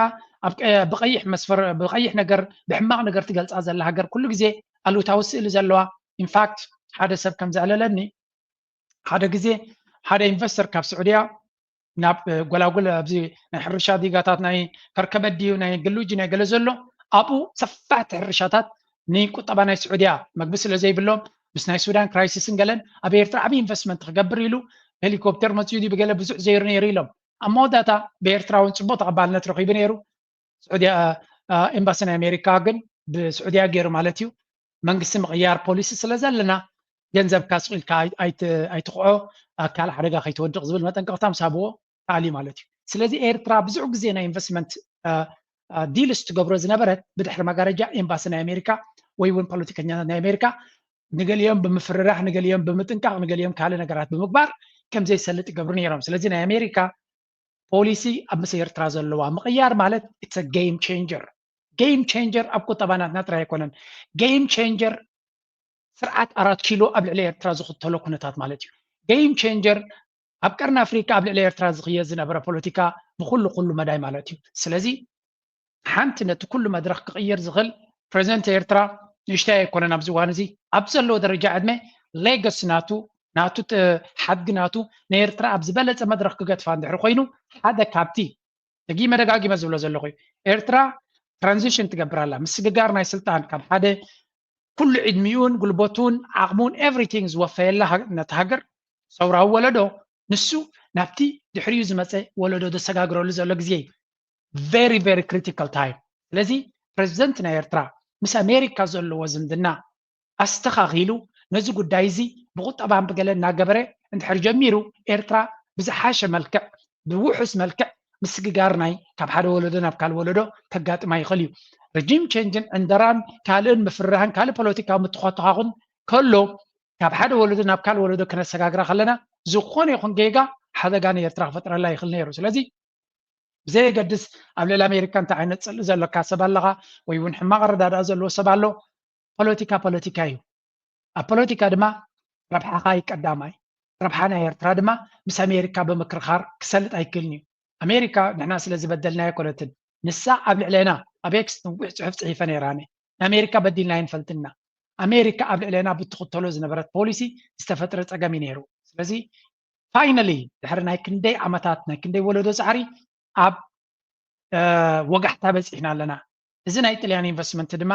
ብቀይሕ መስፈር ብቀይሕ ነገር ብሕማቕ ነገር ትገልፃ ዘላ ሃገር ኩሉ ግዜ ኣሉታዊ ስእሊ ዘለዋ። ኢንፋክት ሓደ ሰብ ከም ዘዕለለኒ ሓደ ግዜ ሓደ ኢንቨስተር ካብ ስዑድያ ናብ ጎላጉል ኣብዚ ናይ ሕርሻ ዲጋታት ናይ ከርከበት ድዩ ናይ ግሉጂ ናይ ገለ ዘሎ ኣብኡ ሰፋሕቲ ሕርሻታት ንቁጠባ ናይ ስዑድያ መግቢ ስለ ዘይብሎም ምስ ናይ ሱዳን ክራይሲስን ገለን ኣብ ኤርትራ ዓብዪ ኢንቨስትመንት ክገብር ኢሉ ሄሊኮፕተር መፅኡ ድዩ ብገለ ብዙሕ ዘይሩ ነይሩ ኢሎም ኣብ መወዳእታ ብኤርትራ እውን ፅቡቅ ተቐባልነት ረኺቡ ነይሩ። ስዑድያ ኤምባሲ ናይ ኣሜሪካ ግን ብስዑድያ ገይሩ ማለት እዩ መንግስቲ ምቕያር ፖሊሲ ስለ ዘለና ገንዘብካ ስቕ ኢልካ ኣይትቕዖ፣ ካልእ ሓደጋ ከይትወድቕ ዝብል መጠንቀቕታ ምስ ሃብዎ ካልእ ማለት እዩ። ስለዚ ኤርትራ ብዙሕ ግዜ ናይ ኢንቨስትመንት ዲልስ ትገብሮ ዝነበረት ብድሕሪ መጋረጃ ኤምባሲ ናይ ኣሜሪካ ወይ እውን ፖለቲከኛታት ናይ ኣሜሪካ ንገሊኦም ብምፍርራሕ፣ ንገሊኦም ብምጥንቃቕ፣ ንገሊኦም ካልእ ነገራት ብምግባር ከም ዘይሰልጥ ይገብሩ ነይሮም። ስለዚ ናይ ኣሜሪካ ፖሊሲ ኣብ ምስ ኤርትራ ዘለዋ ምቕያር ማለት it's game changer። Game changer ኣብ ቁጠባ ናትና ጥራይ ኣይኮነን። Game changer ስርዓት ኣራት ኪሎ ኣብ ልዕሊ ኤርትራ ዝኽተሎ ኩነታት ማለት እዩ። Game changer ኣብ ቀርኒ ኣፍሪካ ኣብ ልዕሊ ኤርትራ ዝኽየድ ዝነበረ ፖለቲካ ብኩሉ ኩሉ መዳይ ማለት እዩ። ስለዚ ሓንቲ ነቲ ኩሉ መድረኽ ክቕይር ዝኽእል ፕሬዚደንት ኤርትራ ንእሽተይ ኣይኮነን። ኣብዚ እዋን እዚ ኣብ ዘለዎ ደረጃ ዕድመ ሌገሲ ናቱ ናቱ ሓድጊ ናቱ ንኤርትራ ኣብ ዝበለፀ መድረኽ ክገድፋ እንድሕር ኮይኑ ሓደ ካብቲ ደጊመ ደጋጊመ ዝብሎ ዘለኹ እዩ። ኤርትራ ትራንዚሽን ትገብር ኣላ። ምስግጋር ናይ ስልጣን ካብ ሓደ ኩሉ ዕድሚኡን ጉልበቱን ዓቕሙን ኤቭሪቲንግ ዝወፈየላ ነቲ ሃገር ሰውራዊ ወለዶ ንሱ ናብቲ ድሕሪኡ ዝመፀ ወለዶ ዘሰጋግረሉ ዘሎ ግዜ እዩ። Very very critical time። ስለዚ ፕሬዚደንት ናይ ኤርትራ ምስ ኣሜሪካ ዘለዎ ዝምድና ኣስተኻኺሉ ነዚ ጉዳይ እዚ ብቁጠባን ብገለ እናገበረ እንድሕር ጀሚሩ ኤርትራ ብዝሓሸ መልክዕ ብውሑስ መልክዕ ምስግጋር ናይ ካብ ሓደ ወለዶ ናብ ካልእ ወለዶ ከጋጥማ ይኽእል እዩ። ርጂም ቼንጅን ዕንደራን ካልእን ምፍርራህን ካልእ ፖለቲካዊ ምትኾትኻኹን ከሎ ካብ ሓደ ወለዶ ናብ ካልእ ወለዶ ከነሰጋግራ ከለና ዝኾነ ይኹን ጌጋ ሓደጋ ንኤርትራ ክፈጥረላ ይኽእል ነይሩ። ስለዚ ብዘየገድስ ኣብ ልዕሊ ኣሜሪካ እንታይ ዓይነት ፅልኢ ዘለካ ሰብ ኣለኻ ወይ እውን ሕማቕ ኣረዳድኣ ዘለዎ ሰብ ኣሎ። ፖለቲካ ፖለቲካ እዩ። ኣብ ፖለቲካ ድማ ረብሓኻ እዩ ቀዳማይ። ረብሓ ናይ ኤርትራ ድማ ምስ ኣሜሪካ ብምክርኻር ክሰልጥ ኣይክእልን እዩ። ኣሜሪካ ንሕና ስለ ዝበደልና ኣይኮነትን። ንሳ ኣብ ልዕሌና ኣብ ኤክስ ነዊሕ ፅሑፍ ፅሒፈ ነይራኒ። ንኣሜሪካ በዲልና ኣይንፈልጥና። ኣሜሪካ ኣብ ልዕሌና ብትኽተሎ ዝነበረት ፖሊሲ ዝተፈጥረ ፀገም እዩ ነይሩ። ስለዚ ፋይናሊ ድሕሪ ናይ ክንደይ ዓመታት ናይ ክንደይ ወለዶ ፃዕሪ ኣብ ወጋሕታ በፂሕና ኣለና። እዚ ናይ ጥልያን ኢንቨስትመንት ድማ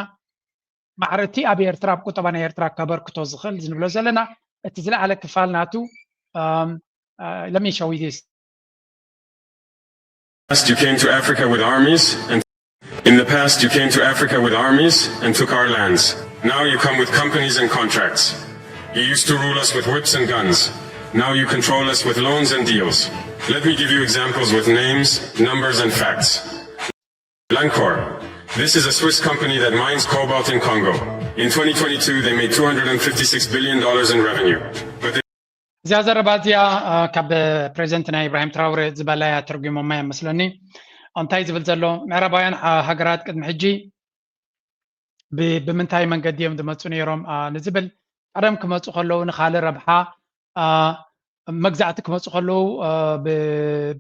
ማዕረቲ ኣብ ኤርትራ ኣብ ቁጠባ ናይ ኤርትራ ከበርክቶ ዝኽእል ዝንብሎ ዘለና እቲ ዝለዓለ ክፋል ናቱ ለሚሸዊዲስ past, you came to Africa with armies and in the past, you came to Africa with armies and took our lands. Now you come with companies and contracts. You used to rule us with whips and guns. Now you control us with loans and deals. Let me give you examples with names, numbers, and facts. Glencore. This is a Swiss company that mines cobalt in Congo. In twenty twenty-two, they made two hundred fifty-six billion dollars in revenue. But እዚኣ ዘረባ እዚኣ ካብ ፕሬዚደንት ናይ ኢብራሂም ትራውሬ ዝበላያ ተርጉሞማ እያ መስለኒ። እንታይ ዝብል ዘሎ ምዕራባውያን ሃገራት ቅድሚ ሕጂ ብምንታይ መንገዲ እዮም ዝመፁ ነይሮም ንዝብል ቀደም ክመፁ ከለዉ ንካልእ ረብሓ መግዛእቲ ክመፁ ከለዉ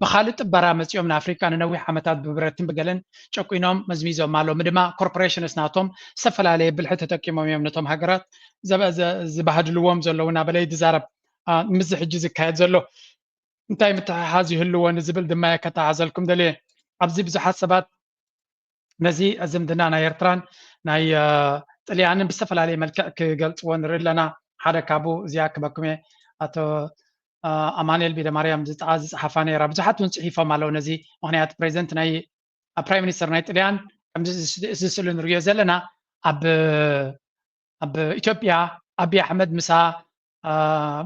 ብካልእ ጥበራ መፂኦም ንኣፍሪካ ንነዊሕ ዓመታት ብብረትን ብገለን ጨቂኖም መዝሚዞም ኣለዉ ድማ ኮርፖሬሽንስ ናቶም ዝተፈላለየ ብልሒ ተጠቂሞም እዮም ነቶም ሃገራት ዝበህድልዎም ዘለዉ እናበለ ይዛረብ። ምስ ሕጂ ዝካየድ ዘሎ እንታይ ምትሕሓዝ ይህልዎ ንዝብል ድማ ከተሓዘልኩም ደልየ። ኣብዚ ብዙሓት ሰባት ነዚ ዝምድና ናይ ኤርትራን ናይ ጥልያንን ብዝተፈላለየ መልክዕ ክገልፅዎ ንርኢ ኣለና። ሓደ ካብኡ እዚኣ ክበኩም እየ። ኣቶ ኣማኑኤል ቢደማርያም ዝፀሓፋ ነይራ። ብዙሓት እውን ፅሒፎም ኣለዉ ነዚ ምክንያት ፕሬዚደንት ናይ ፕራይም ሚኒስተር ናይ ጥልያን ከምዚ ስእሊ ንሪኦ ዘለና ኣብ ኣብ ኢትዮጵያ ኣብይ ኣሕመድ ምሳ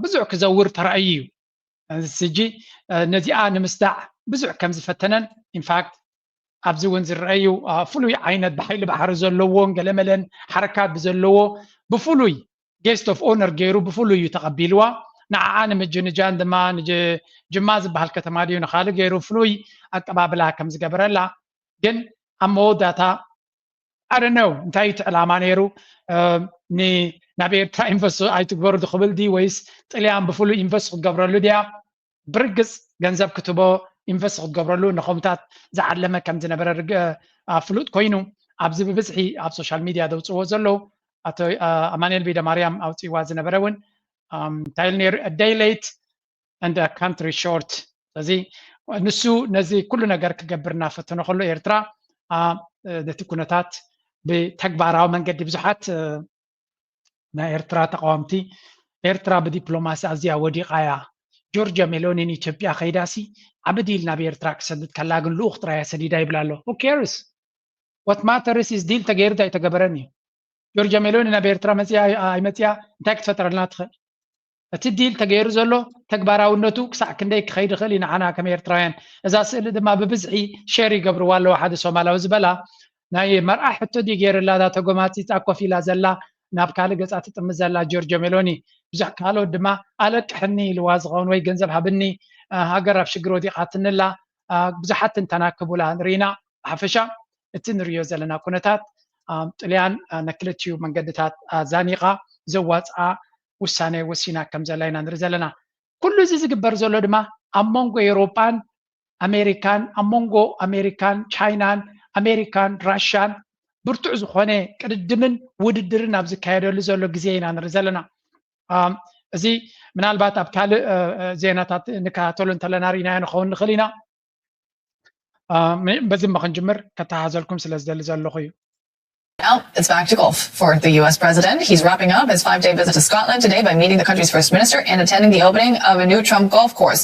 ብዙሕ ክዘውር ተራእዩ እዩ። ሕጂ ነዚኣ ንምስዳዕ ብዙሕ ከም ዝፈተነን ኢንፋክት ኣብዚ እውን ዝረአዩ ፍሉይ ዓይነት ብሓይሊ ባሕሪ ዘለዎን ገለመለን ሓረካት ብዘለዎ ብፍሉይ guest of honour ገይሩ ብፍሉይ እዩ ተቐቢልዋ። ንዓኣ ንምጅንጃን ድማ ንጅማ ዝበሃል ከተማ ድዩ ንኻልእ ገይሩ ፍሉይ ኣቀባብላ ከም ዝገበረላ ግን ኣብ መወዳእታ ኣደነው እንታይ እቲ ዕላማ ነይሩ? ናብ ኤርትራ ኢንቨስት ኣይትግበሩ ዝኽብል ድዩ ወይስ ጥልያን ብፍሉይ ኢንቨስት ክትገብረሉ ድያ? ብርግፅ ገንዘብ ክትቦ ኢንቨስት ክትገብረሉ ንኸምታት ዝዓለመ ከም ዝነበረ ፍሉጥ ኮይኑ ኣብዚ ብብዝሒ ኣብ ሶሻል ሚድያ ዘውፅዎ ዘለዉ ኣቶ ኣማኑኤል ቢደማርያም ኣውፅዋ ዝነበረ እውን እንታይ ኢሉ ነይሩ? A day late and a country short። ስለዚ ንሱ ነዚ ኩሉ ነገር ክገብር እናፈተነ ከሎ ኤርትራ ነቲ ኩነታት ብተግባራዊ መንገዲ ብዙሓት ናይ ኤርትራ ተቃወምቲ ኤርትራ ብዲፕሎማሲ ኣዝያ ወዲቓ እያ፣ ጆርጅያ ሜሎኒ ንኢትዮጵያ ከይዳሲ ዓቢ ዲል ናብ ኤርትራ ክሰድድ ከላ ግን ልኡኽ ጥራይ እያ ሰዲዳ ይብል ኣሎ። Who cares? What matters is ዲል ተገይሩ ዶ ኣይተገበረን እዩ። ጆርጆ ሜሎኒ ናብ ኤርትራ መፅያ ኣይመፅያ እንታይ ክትፈጥረልና ትኽእል? እቲ ዲል ተገይሩ ዘሎ ተግባራውነቱ ክሳዕ ክንደይ ክኸይድ ይኽእል እዩ ንዓና ከም ኤርትራውያን። እዛ ስእሊ ድማ ብብዝሒ ሸር ይገብርዋ ኣለዉ ሓደ ሶማላዊ ዝበላ ናይ መርዓ ሕቶ ድዩ ገይርላ እዛ ተጎማፂፃ ኮፍ ኢላ ዘላ ናብ ካልእ ገፃ ትጥምት ዘላ ጆርጆ ሜሎኒ። ብዙሕ ካልኦት ድማ ኣለቅሕኒ ኢልዋ ዝኸውን ወይ ገንዘብ ሃብኒ ሃገር ኣብ ሽግር ወዲቓትንላ ብዙሓት ትንተና ክቡላ ንርኢና። ብሓፈሻ እቲ ንሪዮ ዘለና ኩነታት ጥልያን ነክልቲኡ መንገድታት ዛኒቓ ዘዋፅኣ ውሳነ ወሲና ከም ዘላ ኢና ንርኢ ዘለና። ኩሉ እዚ ዝግበር ዘሎ ድማ ኣብ መንጎ ኤውሮጳን ኣሜሪካን ኣብ መንጎ ኣሜሪካን ቻይናን ኣሜሪካን ራሽያን ብርቱዕ ዝኾነ ቅድድምን ውድድርን ኣብ ዝካየደሉ ዘሎ ግዜ ኢና ንርኢ ዘለና። እዚ ምናልባት ኣብ ካልእ ዜናታት ንከታተሎ እንተለና ርኢናዮ ንኸውን ንኽእል ኢና። በዚ እሞ ክንጅምር ከተሓዘልኩም ስለ ዝደሊ ዘለኹ እዩ። Now it's back to golf for the U S president. He's wrapping up his five-day visit to Scotland today by meeting the country's first minister and attending the opening of a new Trump golf course.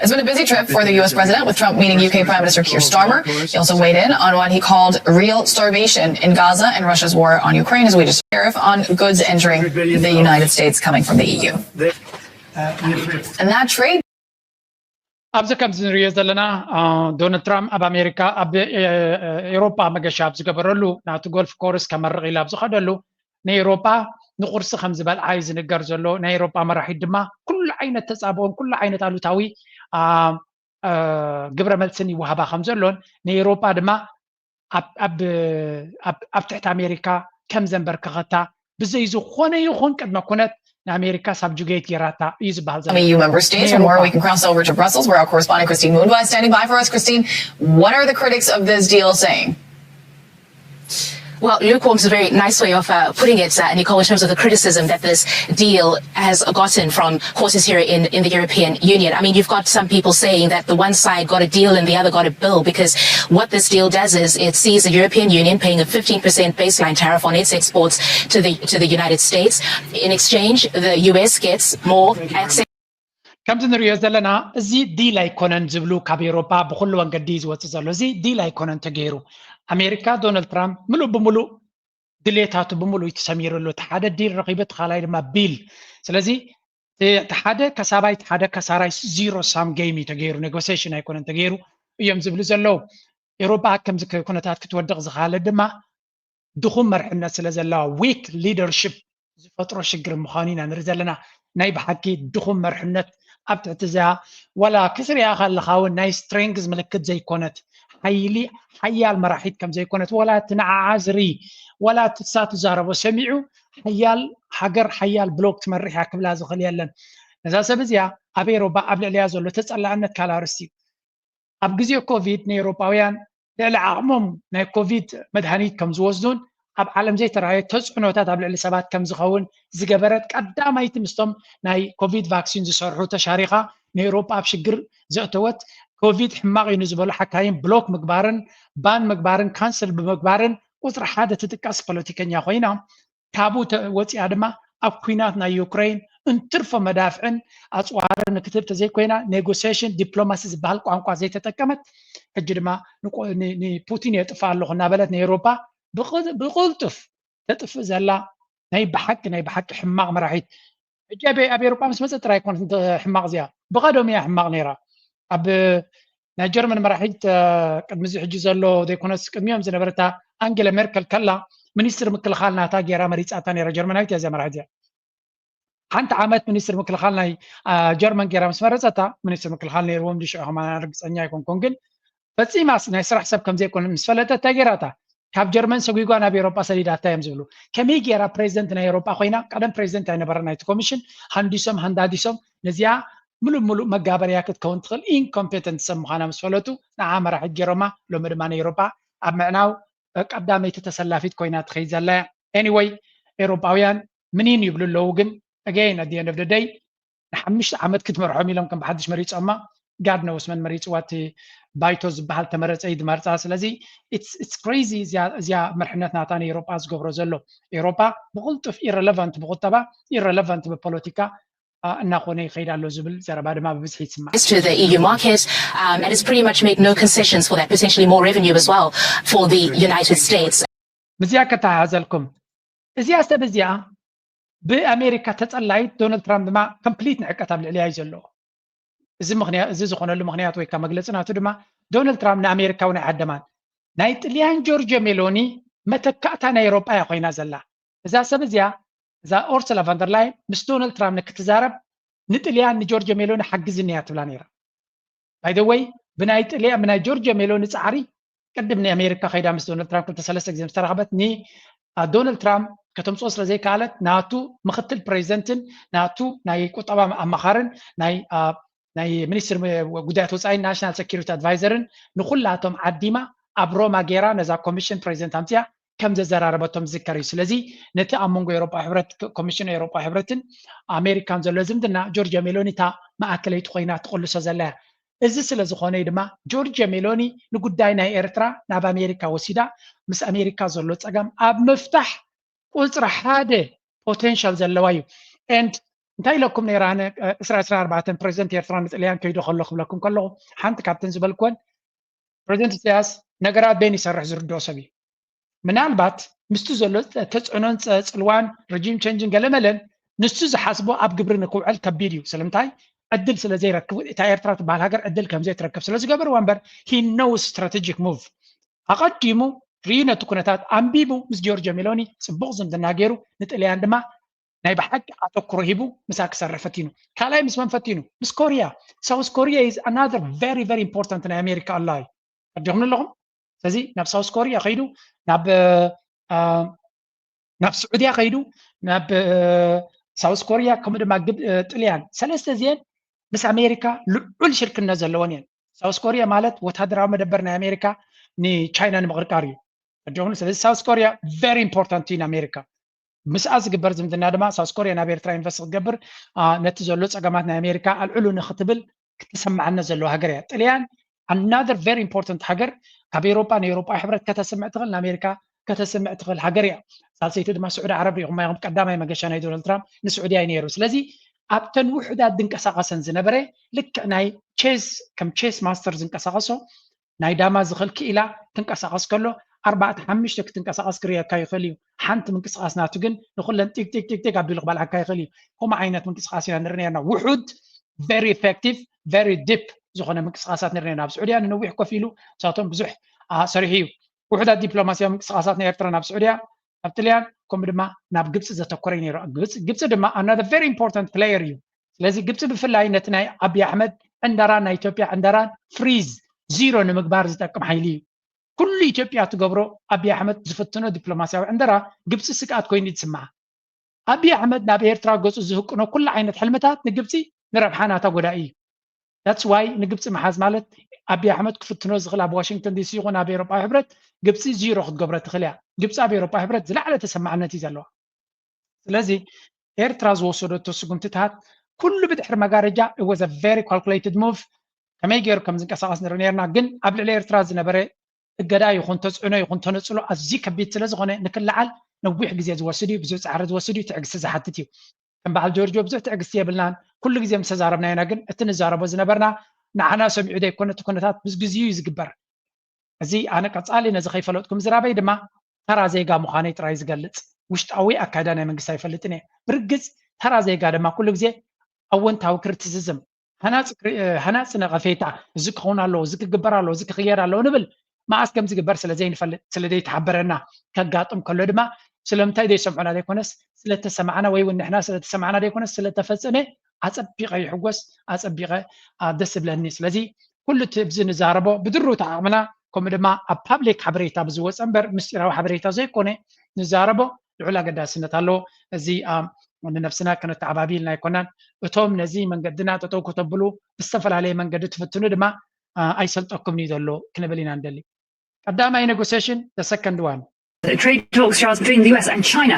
It's been a busy trip for the U S president, with Trump meeting U K Prime Minister Keir Starmer. He also weighed in on what he called real starvation in Gaza and Russia's war on Ukraine, as we just tariff on goods entering the United States coming from the E U. And that trade ኣብዚ ከምዚ ንሪኦ ዘለና ዶናልድ ትራምፕ ኣብ ኣሜሪካ ኣብ ኤውሮጳ መገሻ ኣብ ዝገበረሉ ናቲ ጎልፍ ኮርስ ከመርቕ ኢሉ ኣብ ዝኸደሉ ንኤውሮጳ ንቁርሲ ከም ዝበልዓ እዩ ዝንገር ዘሎ። ናይ ኤውሮጳ መራሒት ድማ ኩሉ ዓይነት ተፃብኦን ኩሉ ዓይነት ኣሉታዊ ግብረ መልስን ይወሃባ ከም ዘሎን ንኤውሮጳ ድማ ኣብ ትሕቲ ኣሜሪካ ከም ዘንበርከኸታ ብዘይ ዝኾነ ይኹን ቅድመ ኩነት ንኣሜሪካ ሳብጁጌት ጌራታ እዩ ዝበሃል ዘሎ። E U member states. For more, we can cross over to Brussels, where our correspondent Christine Mundwa is standing by for us. Christine, what are the critics of this deal saying? Well, lukewarm is a very nice way of uh, putting it, uh, Nicole, in terms of the criticism that this deal has gotten from forces here in, in the European Union. I mean, you've got some people saying that the one side got a deal and the other got a bill, because what this deal does is it sees the European Union paying a fifteen percent baseline tariff on its exports to the, to the United States. In exchange, the U S gets more access. ከምዚ ንሪኦ ዘለና እዚ ዲል ኣይኮነን ዝብሉ ካብ ኤውሮጳ ብኩሉ መንገዲ እዩ ዝወፅእ ዘሎ። እዚ ዲል ኣይኮነን ተገይሩ። ኣሜሪካ ዶናልድ ትራምፕ ምሉእ ብምሉእ ድሌታቱ ብምሉእ እዩ ተሰሚሩ ኣሎ። እቲ ሓደ ዲል ረኺቡ እቲ ካልኣይ ድማ ቢል። ስለዚ እቲ ሓደ ከሳባይ እቲ ሓደ ከሳራይ ዚሮ ሳም ጌም እዩ ተገይሩ፣ ኔጎሲሽን ኣይኮነን ተገይሩ እዮም ዝብሉ ዘለዉ። ኤውሮጳ ከምዚ ኩነታት ክትወድቕ ዝኸኣለት ድማ ድኹም መርሕነት ስለ ዘለዋ ዊክ ሊደርሽፕ ዝፈጥሮ ሽግር ምዃኑ ኢና ንርኢ ዘለና። ናይ ብሓቂ ድኹም መርሕነት ኣብ ትሕቲ እዚኣ ዋላ ክትሪኣ ከለኻ እውን ናይ ስትሬንግዝ ምልክት ዘይኮነት ሓይሊ ሓያል መራሒት ከም ዘይኮነት ዋላ እቲ ንዓዓ ዝርኢ ዋላ እቲ እሳ ትዛረቦ ሰሚዑ ሓያል ሃገር ሓያል ብሎክ ትመርሕ እያ ክብላ ዝኽእል የለን። ነዛ ሰብ እዚኣ ኣብ ኤሮባ ኣብ ልዕሊያ ዘሎ ተጸላእነት ካልእ ኣርእስቲ እዩ። ኣብ ግዜ ኮቪድ ንኤውሮጳውያን ልዕሊ ዓቕሞም ናይ ኮቪድ መድሃኒት ከም ዝወስዱን ኣብ ዓለም ዘይተራእየ ተፅዕኖታት ኣብ ልዕሊ ሰባት ከም ዝኸውን ዝገበረት ቀዳማይቲ ምስቶም ናይ ኮቪድ ቫክሲን ዝሰርሑ ተሻሪኻ ንኤውሮጳ ኣብ ሽግር ዘእተወት ኮቪድ ሕማቕ እዩ ንዝበሉ ሓካይም ብሎክ ምግባርን ባን ምግባርን ካንስል ብምግባርን ቁፅሪ ሓደ ትጥቀስ ፖለቲከኛ ኮይና ካብኡ ወፂኣ ድማ ኣብ ኩናት ናይ ዩክሬን እንትርፎ መዳፍዕን ኣፅዋርን ክትህብ ተዘይኮይና ኔጎሲሽን ዲፕሎማሲ ዝበሃል ቋንቋ ዘይተጠቀመት ሕጂ ድማ ንፑቲን የጥፋ ኣለኹ እናበለት ንኤውሮፓ ብቕልጡፍ ተጥፍእ ዘላ ናይ ብሓቂ ናይ ብሓቂ ሕማቕ መራሒት ሕጂ ኣብ ኤውሮጳ ምስ መፀ ጥራይ ኮነት ሕማቕ እዚኣ ብቐደሙ እያ ሕማቕ ነይራ ኣብ ናይ ጀርመን መራሒት ቅድሚ እዚ ሕጂ ዘሎ ዘይኮነስ ቅድሚኦም ዝነበረታ ኣንጌላ ሜርከል ከላ ሚኒስትር ምክልኻል ናታ ገይራ መሪፃታ ነይራ። ጀርመናዊት እያ እዚኣ መራሒት እዚኣ። ሓንቲ ዓመት ሚኒስትር ምክልኻል ናይ ጀርመን ገይራ ምስ መረፀታ ሚኒስትር ምክልኻል ነይርዎም ድሽዑ ከማን ርግፀኛ ኣይኮንኩን፣ ግን ፈፂማ ናይ ስራሕ ሰብ ከም ዘይኮነ ምስ ፈለጠት እንታይ ገይራታ? ካብ ጀርመን ሰጒጓ ናብ ኤውሮጳ ሰዲዳታ እዮም ዝብሉ። ከመይ ገይራ ፕሬዚደንት ናይ ኤውሮጳ ኮይና? ቀደም ፕሬዚደንት ኣይነበረ ናይቲ ኮሚሽን ሃንዲሶም ሃንዳዲሶም ነዚኣ ምሉእ ምሉእ መጋበርያ ክትከውን ትኽእል ኢንኮምፔተንት ሰብ ምዃና ምስ ፈለጡ ንዓ መራሒት ገይሮማ። ሎሚ ድማ ንኤውሮጳ ኣብ ምዕናው ቀዳመይቲ ተሰላፊት ኮይና ትኸይድ ዘላ እያ። ኤኒወይ ኤውሮጳውያን ምኒን ይብሉ ኣለዉ፣ ግን again at the end of the day ንሓምሽተ ዓመት ክትመርሖም ኢሎም ከም ብሓድሽ መሪፆማ ጋድ ነውስ መን መሪፅዋ እቲ ባይቶ ዝበሃል ተመረፀ እዩ ዝመርፃ። ስለዚ it's crazy እዚኣ መርሕነት ናታ ንኤውሮጳ ዝገብሮ ዘሎ። ኤውሮጳ ብቕልጡፍ ኢረለቫንት ብቁጠባ ኢረለቫንት ብፖለቲካ እናኾነ ይኸይድ ኣሎ ዝብል ዘረባ ድማ ብብዝሒ ይስማዕ። to the E U market, um, and it's pretty much made no concessions for that, potentially more revenue as well for the United States. ምስዚኣ ከተሓሕዘልኩም እዚኣ ሰብ እዚኣ ብኣሜሪካ ተጸላይት፣ ዶናልድ ትራምፕ ድማ ኮምፕሊት ንዕቀት ኣብ ልዕሊያ እዩ ዘለዎ። እዚ ምኽንያት፣ እዚ ዝኾነሉ ምኽንያት ወይ ከዓ መግለጺ ናቱ ድማ፣ ዶናልድ ትራምፕ ንኣሜሪካ እውን ኣይዓደማን። ናይ ጥልያን ጆርጆ ሜሎኒ መተካእታ ናይ ኤውሮጳ እያ ኮይና ዘላ። እዛ ሰብ እዚኣ፣ እዛ ኦርሱላ ቫንደርላይን ምስ ዶናልድ ትራምፕ ንክትዛረብ ንጥልያን ንጆርጆ ሜሎኒ ሓግዝኒ እያ ትብላ ነይራ። ባይ ዘ ወይ፣ ብናይ ጥልያን ብናይ ጆርጆ ሜሎኒ ጻዕሪ ቅድም ንኣሜሪካ ከይዳ ምስ ዶናልድ ትራምፕ ክልተ ሰለስተ ግዜ ምስ ተራኸበት፣ ኒ ዶናልድ ትራምፕ ከተምፅኦ ስለ ዘይከኣለት፣ ናቱ ምክትል ፕሬዚደንትን ናቱ ናይ ቁጠባ ኣማኻርን ናይ ናይ ሚኒስትር ጉዳያት ወፃኢን ናሽናል ሴኪሪቲ ኣድቫይዘርን ንኩላቶም ዓዲማ ኣብ ሮማ ገይራ ነዛ ኮሚሽን ፕሬዚደንት ኣምፅያ ከም ዘዘራረበቶም ዝዝከር እዩ። ስለዚ ነቲ ኣብ መንጎ ኤውሮጳ ሕብረት፣ ኮሚሽን ኤውሮጳ ሕብረትን ኣሜሪካን ዘሎ ዝምድና፣ ጆርጆ ሜሎኒ እታ ማእከለይቲ ኮይና ትቕልሶ ዘላ እያ። እዚ ስለ ዝኾነ እዩ ድማ ጆርጆ ሜሎኒ ንጉዳይ ናይ ኤርትራ ናብ ኣሜሪካ ወሲዳ ምስ ኣሜሪካ ዘሎ ጸገም ኣብ ምፍታሕ ቁጽሪ ሓደ ፖቴንሻል ዘለዋ እዩ። And እንታይ ኢለኩም ነይረ? ኣነ ዕስራ ዕስራ ኣርባዕተ ፕሬዚደንት ኤርትራ ንጥልያን ከይዱ ከሎ ክብለኩም ከለኹ፣ ሓንቲ ካብተን ዝበልኩወን፣ ፕሬዚደንት ኢሳያስ ነገራት በይኑ ይሰርሕ ዝርድኦ ሰብ እዩ። ምናልባት ምስቲ ዘሎ ተፅዕኖን ፀ- ፅልዋን፣ ረጂም ቸንጅን ገለመለን፣ ንሱ ዝሓስቦ ኣብ ግብሪ ንክውዕል ከቢድ እዩ። ስለምንታይ? ዕድል ስለ ዘይረክቡ፣ እታ ኤርትራ ትበሃል ሃገር ዕድል ከም ዘይትረክብ ስለ ዝገበርዋ እምበር፣ he knows strategic move። ኣቐዲሙ ርእዩ፣ ነቲ ኩነታት ኣንቢቡ፣ ምስ ጆርጆ ሜሎኒ ፅቡቕ ዝምድና ገይሩ፣ ንጥልያን ድማ ናይ ብሓቂ ኣተኩሮ ሂቡ ምሳ ክሰርሕ ፈቲኑ። ካልኣይ ምስ መን ፈቲኑ? ምስ ኮሪያ። South Korea is another very very important ናይ ኣሜሪካ ally። ኣዲኹም ኣለኹም። ስለዚ ናብ ሳውስ ኮሪያ ከይዱ፣ ናብ አ፣ ናብ ስዑድያ ከይዱ፣ ናብ ሳውስ ኮሪያ፣ ከምኡ ድማ ግብ- አ፣ ጥልያን፣ ሰለስተ እዚአን ምስ ኣሜሪካ ልዑል ሽርክነት ዘለወን እየን። ሳውስ ኮሪያ ማለት ወታደራዊ መደበር ናይ ኣሜሪካ ንቻይና ንምቕርቃር እዩ። ኣዲኹም። ስለዚ ሳውስ ኮሪያ very important እዩ ንኣሜሪካ። ምስኣ ዝግበር ዝምድና ድማ ሳውስ ኮሪያ ናብ ኤርትራ ኢንቨስት ክትገብር፣ አ፣ ነቲ ዘሎ ጸገማት ናይ ኣሜሪካ ኣልዕሉ ንክትብል ክትሰማዓነ ዘለዎ ሃገር እያ። ጥልያን another very important ሃገር፣ ካብ ኤውሮጳ ንኤውሮጳ ሕብረት ከተስምዕ ትኽእል፣ ንኣሜሪካ ከተስምዕ ትኽእል ሃገር እያ። ሳልሰይቲ ድማ ስዑዲ ዓረብ ሪኹማ ኢኹም፣ ቀዳማይ መገሻ ናይ ዶናልድ ትራምፕ ንስዑድያ እዩ ነይሩ። ስለዚ ኣብተን ውሑዳት ዝንቀሳቐሰን ዝነበረ፣ ልክዕ ናይ ቼስ፣ ከም ቼስ ማስተር ዝንቀሳቐሶ፣ ናይ ዳማ ዝኽእል ክኢላ ክንቀሳቐስ ከሎ፣ ኣርባዕተ ሓሙሽተ ክትንቀሳቐስ ክርእየካ ይኽእል እዩ። ሓንቲ ምንቅስቓስ ናቱ ግን ንኹለን ጢግ ጢግ ጢግ ጢግ ኣቢሉ ክበልዓካ ይኽእል እዩ። ከምኡ ዓይነት ምንቅስቓስ ኢና ንርኢ ነርና። ውሑድ፣ very effective፣ very deep ዝኾነ ምንቅስቓሳት ንርኢ ነርና። ኣብ ስዑድያ ንነዊሕ ኮፍ ኢሉ፣ ንሳቶም ብዙሕ፣ አ፣ ሰሪሑ እዩ። ውሑዳት ዲፕሎማስያዊ ምንቅስቓሳት ናይ ኤርትራ ናብ ስዑድያ፣ ናብ ጥልያን፣ ከምኡ ድማ ናብ ግብፂ ዘተኮረ እዩ ነይሩ። ግብፂ፣ ግብፂ ድማ another very important player እዩ። ስለዚ ግብፂ ብፍላይ ነቲ ናይ ኣብይ ኣሕመድ ዕንደራን ናይ ኢትዮጵያ ዕንደራን ፍሪዝ፣ ዚሮ ንምግባር ዝጠቅም ሓይሊ እዩ። ኩሉ ኢትዮጵያ ትገብሮ፣ ኣብይ ኣሕመድ ዝፍትኖ ዲፕሎማስያዊ ዕንደራ ግብፂ ስግኣት ኮይኑ እዩ ዝስምዓ። ኣብይ ኣሕመድ ናብ ኤርትራ ገፁ ዝህቅኖ ኩሉ ዓይነት ሕልምታት ንግብፂ ንረብሓ ናታ ጎዳኢ እዩ። That's why ንግብፂ ምሓዝ ማለት ኣብይ ኣሕመድ ክፍትኖ ዝኽእል፣ ኣብ ዋሽንግተን ዲሲ ይኹን ኣብ ኤውሮጳ ሕብረት፣ ግብፂ ዚሮ ክትገብሮ ትኽእል እያ። ግብፂ ኣብ ኤውሮጳ ሕብረት ዝለዓለ ተሰማዕነት እዩ ዘለዋ። ስለዚ ኤርትራ ዝወሰደቶ ስጉምትታት ኩሉ ብድሕሪ መጋረጃ፣ it was a very calculated move። ከመይ ገይሩ ከም ዝንቀሳቐስ ንርኢ ነርና፣ ግን ኣብ ልዕሊ ኤርትራ ዝነበረ እገዳ ይኹን ተፅዕኖ ይኹን ተነፅሎ ኣዝዩ ከቢድ ስለ ዝኾነ፣ ንክለዓል ነዊሕ ግዜ ዝወስድ እዩ፣ ብዙሕ ፃዕሪ ዝወስድ እዩ፣ ትዕግስቲ ዝሓትት እዩ። ከም በዓል ጆርጆ ብዙሕ ትዕግስቲ የብልናን። ኩሉ ግዜ ምስ ተዛረብና ኢና፣ ግን እቲ ንዛረቦ ዝነበርና ንዓና ሰሚዑ ዘይኮነ፣ እቲ ኩነታት ምስ ግዜኡ እዩ ዝግበር። እዚ ኣነ ቀጻሊ ነዚ ከይፈለጥኩ ምዝራበይ ድማ ተራ ዜጋ ምዃነይ ጥራይ ዝገልጽ፣ ውሽጣዊ ኣካይዳ ናይ መንግስቲ ኣይፈልጥን እየ። ብርግጽ ተራ ዜጋ ድማ ኩሉ ግዜ ኣወንታዊ ክሪቲሲዝም፣ ሃናጺ ክሪ-፣ ሃናጺ ነቐፌታ፣ እዚ ክኸውን ኣለዎ፣ እዚ ክግበር ኣለዎ፣ እዚ ክኽየድ ኣለዎ ንብል፣ መዓስ ከም ዝግበር ስለ ዘይንፈልጥ፣ ስለ ዘይተሓበረና፣ ከጋጥም ከሎ ድማ ስለምንታይ ዘይሰምዑና ዘይኮነስ፣ ስለተሰማዕና ወይ እውን ንሕና ስለተሰማዕና ዘይኮነስ፣ ስለተፈጸመ ኣጸቢቐ ይሕጎስ፣ ኣጸቢቐ፣ ኣ፣ ደስ ዝብለኒ። ስለዚ ኩሉ እቲ ኣብዚ ንዛረቦ ብድሩት ዓቕምና፣ ከምኡ ድማ ኣብ ፓብሊክ ሓበሬታ ብዝወፀ እምበር ምስጢራዊ ሓበሬታ ዘይኮነ ንዛረቦ ልዑል ኣገዳስነት ኣለዎ። እዚ፣ ኣ፣ ንነብስና ከነተዓባቢ ኢልና ኣይኮናን። እቶም ነዚ መንገድና ጠጠው ከተብሉ ብዝተፈላለየ መንገዲ ትፍትኑ ድማ፣ ኣ፣ ኣይሰልጠኩምን እዩ ዘሎ ክንብል ኢና ንደሊ። ቀዳማይ ኔጎሲዬሽን፣ the second one. Trade talks between the U S and China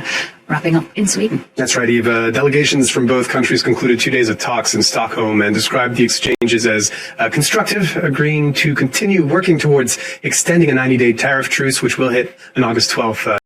wrapping up in Sweden. That's right, Eva. Delegations from both countries concluded two days of talks in Stockholm and described the exchanges as, uh, constructive, agreeing to continue working towards extending a ninety-day tariff truce, which will hit on August twelfth. Uh,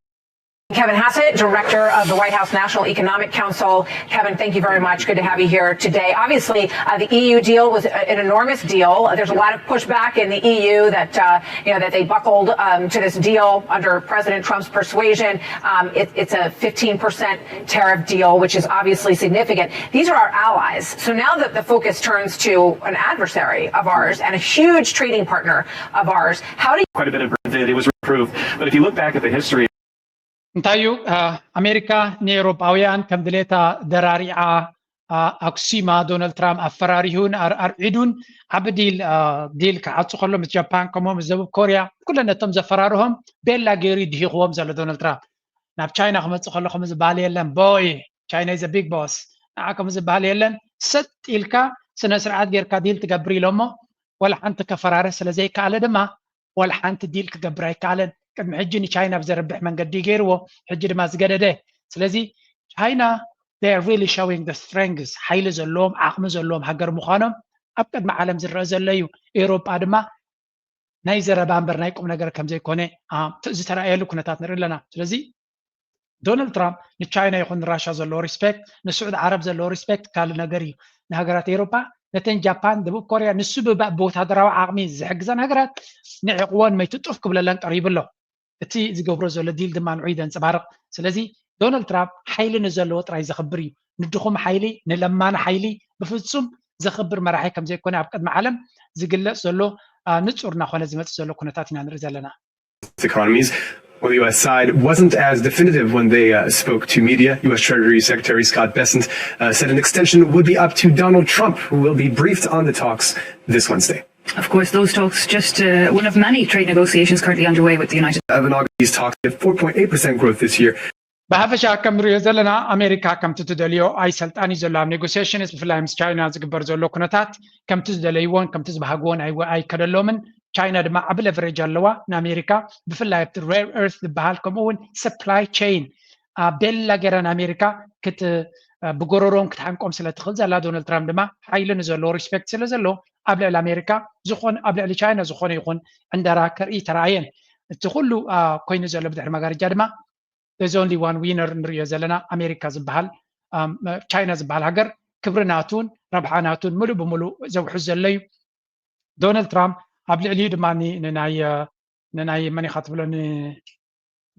Kevin Hassett, director of the White House National Economic Council. Kevin, thank you very much. Good to have you here today. Obviously, uh, the E U deal was an enormous deal. There's a lot of pushback in the E U that uh, you know that they buckled um, to this deal under President Trump's persuasion. Um, it, it's a fifteen percent tariff deal, which is obviously significant. These are our allies. So now that the focus turns to an adversary of ours and a huge trading partner of ours, how do you quite a bit of it was approved. But if you look back at the history እንታይ እዩ ኣሜሪካ ንኤውሮጳውያን ከም ድሌታ ደራሪዓ ኣኩሲማ ዶናልድ ትራምፕ ኣፈራሪሁን ኣርዒዱን ዓቢ ዲል ዲል ክዓጹ ከሎ ምስ ጃፓን ከምኡ ምስ ደቡብ ኮርያ ኩለን ነቶም ዘፈራርሆም ቤላ ገይሩ ድሂኽዎም ዘሎ ዶናልድ ትራምፕ ናብ ቻይና ክመጽእ ከሎ ከም ዝበሃል የለን ቦይ ቻይና ዘ ቢግ ቦስ ንዓ ከም ዝበሃል የለን ሰጥ ኢልካ ስነ ስርዓት ጌርካ ዲል ትገብር ኢሎሞ ወላ ሓንቲ ከፈራርህ ስለ ዘይከኣለ ድማ ወላ ሓንቲ ዲል ክገብር ኣይከኣለን ቅድሚ ሕጂ ንቻይና ብዘርብሕ መንገዲ ገይርዎ ሕጂ ድማ ዝገደደ ስለዚ ቻይና they are really showing the strength ሓይሊ ዘለዎም ዓቕሚ ዘለዎም ሃገር ምዃኖም ኣብ ቅድሚ ዓለም ዝረአ ዘሎ እዩ ኤውሮጳ ድማ ናይ ዘረባ እምበር ናይ ቁም ነገር ከም ዘይኮነ ዝተረኣየሉ ኩነታት ንርኢ ኣለና ስለዚ ዶናልድ ትራምፕ ንቻይና ይኹን ንራሻ ዘለዎ ሪስፔክት ንስዑድ ዓረብ ዘለዎ ሪስፔክት ካልእ ነገር እዩ ንሃገራት ኤውሮጳ ነተን ጃፓን ደቡብ ኮርያ ንሱ ብወታደራዊ ዓቕሚ ዝሕግዘን ሃገራት ንዕቕወን መይትጡፍ ክብለለን ቀሪቡ ኣሎ እቲ ዝገብሮ ዘሎ ዲል ድማ ንዑ ዘንፀባርቕ ስለዚ ዶናልድ ትራምፕ ሓይሊ ንዘለዎ ጥራይ ዘኽብር እዩ ንድኹም ሓይሊ ንለማኒ ሓይሊ ብፍፁም ዘኽብር መራሒ ከም ዘይኮነ ኣብ ቅድሚ ዓለም ዝግለፅ ዘሎ ንፁር እናኾነ ዝመፅእ ዘሎ ኩነታት ኢና ንርኢ ዘለና economies. On the U S side, wasn't as definitive when they uh, spoke to media. U S Treasury Secretary Scott Bessent uh, said an extension would be up to Donald Trump, who will be briefed on the talks this Wednesday. Of course, those talks just uh, one of many trade negotiations currently underway with the United. Of an August, these talks have four point eight percent growth this year. ብሓፈሻ ከም ንሪኦ ዘለና ኣሜሪካ ከምቲ ትደልዮ ኣይሰልጣን እዩ ዘሎ ኣብ ኔጎሲሽንስ ብፍላይ ምስ ቻይና ዝግበር ዘሎ ኩነታት ከምቲ ዝደለይዎን ከምቲ ዝበሃግዎን ኣይከደሎምን ቻይና ድማ ዓቢ ለቨሬጅ ኣለዋ ንኣሜሪካ ብፍላይ ኣብቲ ሬር ኤርት ዝበሃል ከምኡ እውን ሰፕላይ ቸይን ቤላ ገይራ ንኣሜሪካ ብጎረሮም ክትሓንቆም ስለ ትኽእል ዘላ ዶናልድ ትራምፕ ድማ ሓይሊ ንዘለዎ ሪስፔክት ስለ ዘለዎ ኣብ ልዕሊ ኣሜሪካ ዝኾነ ኣብ ልዕሊ ቻይና ዝኾነ ይኹን ዕንደራ ከርኢ ተረኣየን እቲ ኩሉ ኮይኑ ዘሎ ብድሕሪ መጋረጃ ድማ there's only one winner ንሪኦ ዘለና ኣሜሪካ ዝበሃል ቻይና ዝበሃል ሃገር ክብሪ ናቱን ረብሓ ናቱን ሙሉእ ብሙሉእ ዘውሕዝ ዘሎ እዩ ዶናልድ ትራምፕ ኣብ ልዕሊኡ ድማ ንናይ ንናይ መን ኢኻ ትብሎ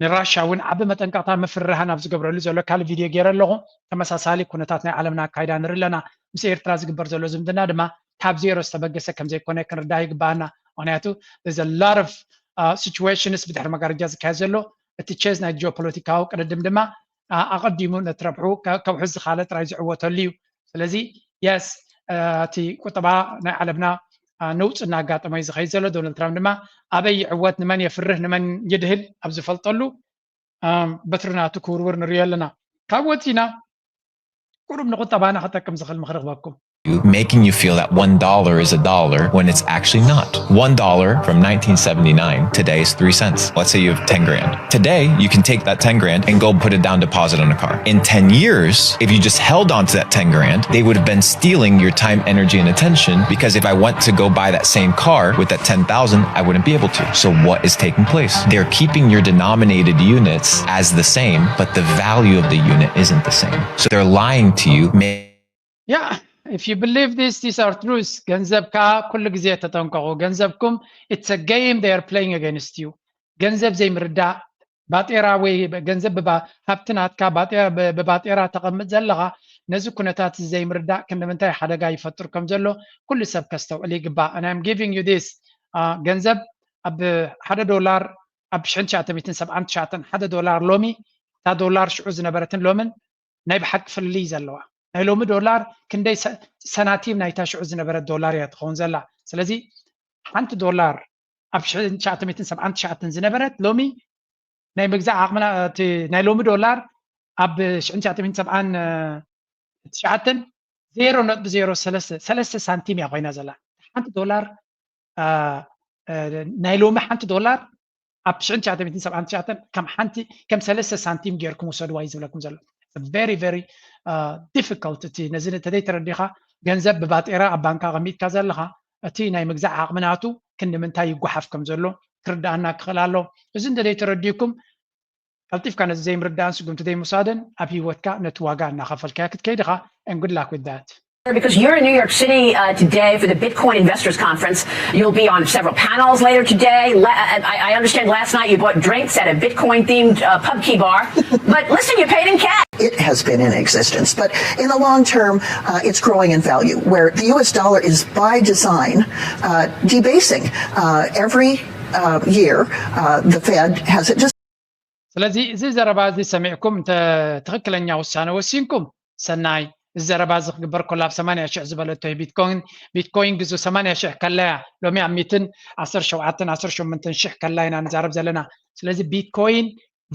ንራሻ እውን ዓቢ መጠንቀቕታ ምፍርራህን ኣብ ዝገብረሉ ዘሎ ካልእ ቪድዮ ገይረ ኣለኹ ተመሳሳሊ ኩነታት ናይ ዓለምና ኣካይዳ ንርኢ ኣለና ምስ ኤርትራ ዝግበር ዘሎ ዝምድና ድማ ካብ ዜሮ ዝተበገሰ ከም ዘይኮነ ክንርዳእ ይግባኣና ምክንያቱ there's a lot of situations ብድሕሪ መጋረጃ ዝካየድ ዘሎ እቲ ቸዝ ናይ ጂኦፖለቲካዊ ቅድድም ድማ ኣቐዲሙ ነቲ ረብሑ ከውሕዝ ዝኻለ ጥራይ ዝዕወተሉ እዩ ስለዚ የስ እቲ ቁጠባ ናይ ዓለምና ነውፅ እናጋጠመ እዩ ዝኸይድ ዘሎ ዶናልድ ትራምፕ ድማ ኣበይ ይዕወት ንመን የፍርህ ንመን ይድህል ኣብ ዝፈልጠሉ በትሪ ናቱ ክውርውር ንሪኦ ኣለና ካብ ወፂና ቁሩብ ንቁጠባና ክጠቅም ዝኽእል ምኽሪ ክበኩም you, making you feel that one dollar is a dollar when it's actually not. One dollar from nineteen seventy-nine today is three cents. Let's say you have ten grand. Today, you can take that ten grand and go put it down deposit on a car. In ten years, if you just held on to that ten grand, they would have been stealing your time, energy, and attention because if I went to go buy that same car with that ten thousand, I wouldn't be able to. So what is taking place? They're keeping your denominated units as the same, but the value of the unit isn't the same. So they're lying to you. Yeah, if you believe this, these are truths. ገንዘብካ ኩሉ ግዜ ተጠንቀቑ። ገንዘብኩም it's a game they are playing against you. ገንዘብ ዘይምርዳእ ባጤራ ወይ ገንዘብ ሃብቲ ናትካ ብባጤራ ተቐምጥ ዘለኻ ነዚ ኩነታት ዘይምርዳእ ክንዲ ምንታይ ሓደጋ ይፈጥር ከም ዘሎ ኩሉ ሰብ ከስተውዕል ይግባእ። And I'm giving you this ገንዘብ ኣብ ሓደ ዶላር ኣብ ሽሕን ትሽዓተ ሚእትን ሰብዓን ትሽዓተን ሓደ ዶላር ሎሚ እታ ዶላር ሽዑ ዝነበረትን ሎምን ናይ ብሓቂ ፍልልይ ዘለዋ ናይ ሎሚ ዶላር ክንደይ ሰናቲም ናይታ ሽዑ ዝነበረት ዶላር እያ ትኸውን ዘላ ስለዚ ሓንቲ ዶላር ኣብ ሽሕን ትሽዓተ ሚእትን ሰብዓን ትሽዓተን ዝነበረት ሎሚ ናይ ምግዛእ ዓቕምና ናይ ሎሚ ዶላር ኣብ ሽሕን ትሽዓተ ሚእትን ሰብዓን ትሽዓተን ዜሮ ነጥቢ ዜሮ ሰለስተ ሳንቲም እያ ኮይና ዘላ ሓንቲ ዶላር ናይ ሎሚ ሓንቲ ዶላር ኣብ ሽሕን ትሽዓተ ሚእትን ሰብዓን ትሽዓተን ከም ሓንቲ ከም ሰለስተ ሳንቲም ጌርኩም ውሰድዋ እዩ ዝብለኩም ዘሎ very very difficult እቲ ነዚ ተደይ ተረዲኻ ገንዘብ ብባጤራ ኣብ ባንካ ኣቐሚጥካ ዘለኻ እቲ ናይ ምግዛእ ዓቕሚ ናቱ ክንዲ ምንታይ ይጓሓፍ ከም ዘሎ ክርዳኣና ክኽእል ኣሎ እዚ እንተደይ ተረዲእኩም ቀልጢፍካ ነዚ ዘይምርዳእን ስጉምቲ ዘይምውሳድን ኣብ ህይወትካ ነቲ ዋጋ እናኸፈልካዮ ክትከይድ ኢኻ። And good luck with that. Because you're in New York City uh, today for the Bitcoin Investors Conference. You'll be on several panels later today. I, I understand last night you bought drinks at a Bitcoin themed uh, pub key bar. But listen, you paid in cash. It has been in existence. But in the long term, uh, it's growing in value, where the U S dollar is by design uh, debasing uh, every uh, year. Uh, the Fed has it just ስለዚ እዚ ዘረባ እዚ ሰሚዕኩም እንተ ትኽክለኛ ውሳነ ወሲንኩም ሰናይ። እዚ ዘረባ እዚ ክግበር ከሎ ኣብ ሰማንያ ሽሕ ዝበለቶ እዩ ቢትኮይን ቢትኮይን ግዙ ሰማንያ ሽሕ ከላያ ሎሚ ኣብ ሚትን ዓሰርተ ሸውዓተን ዓሰርተ ሸሞንተን ሽሕ ከላ ኢና ንዛረብ ዘለና። ስለዚ ቢትኮይን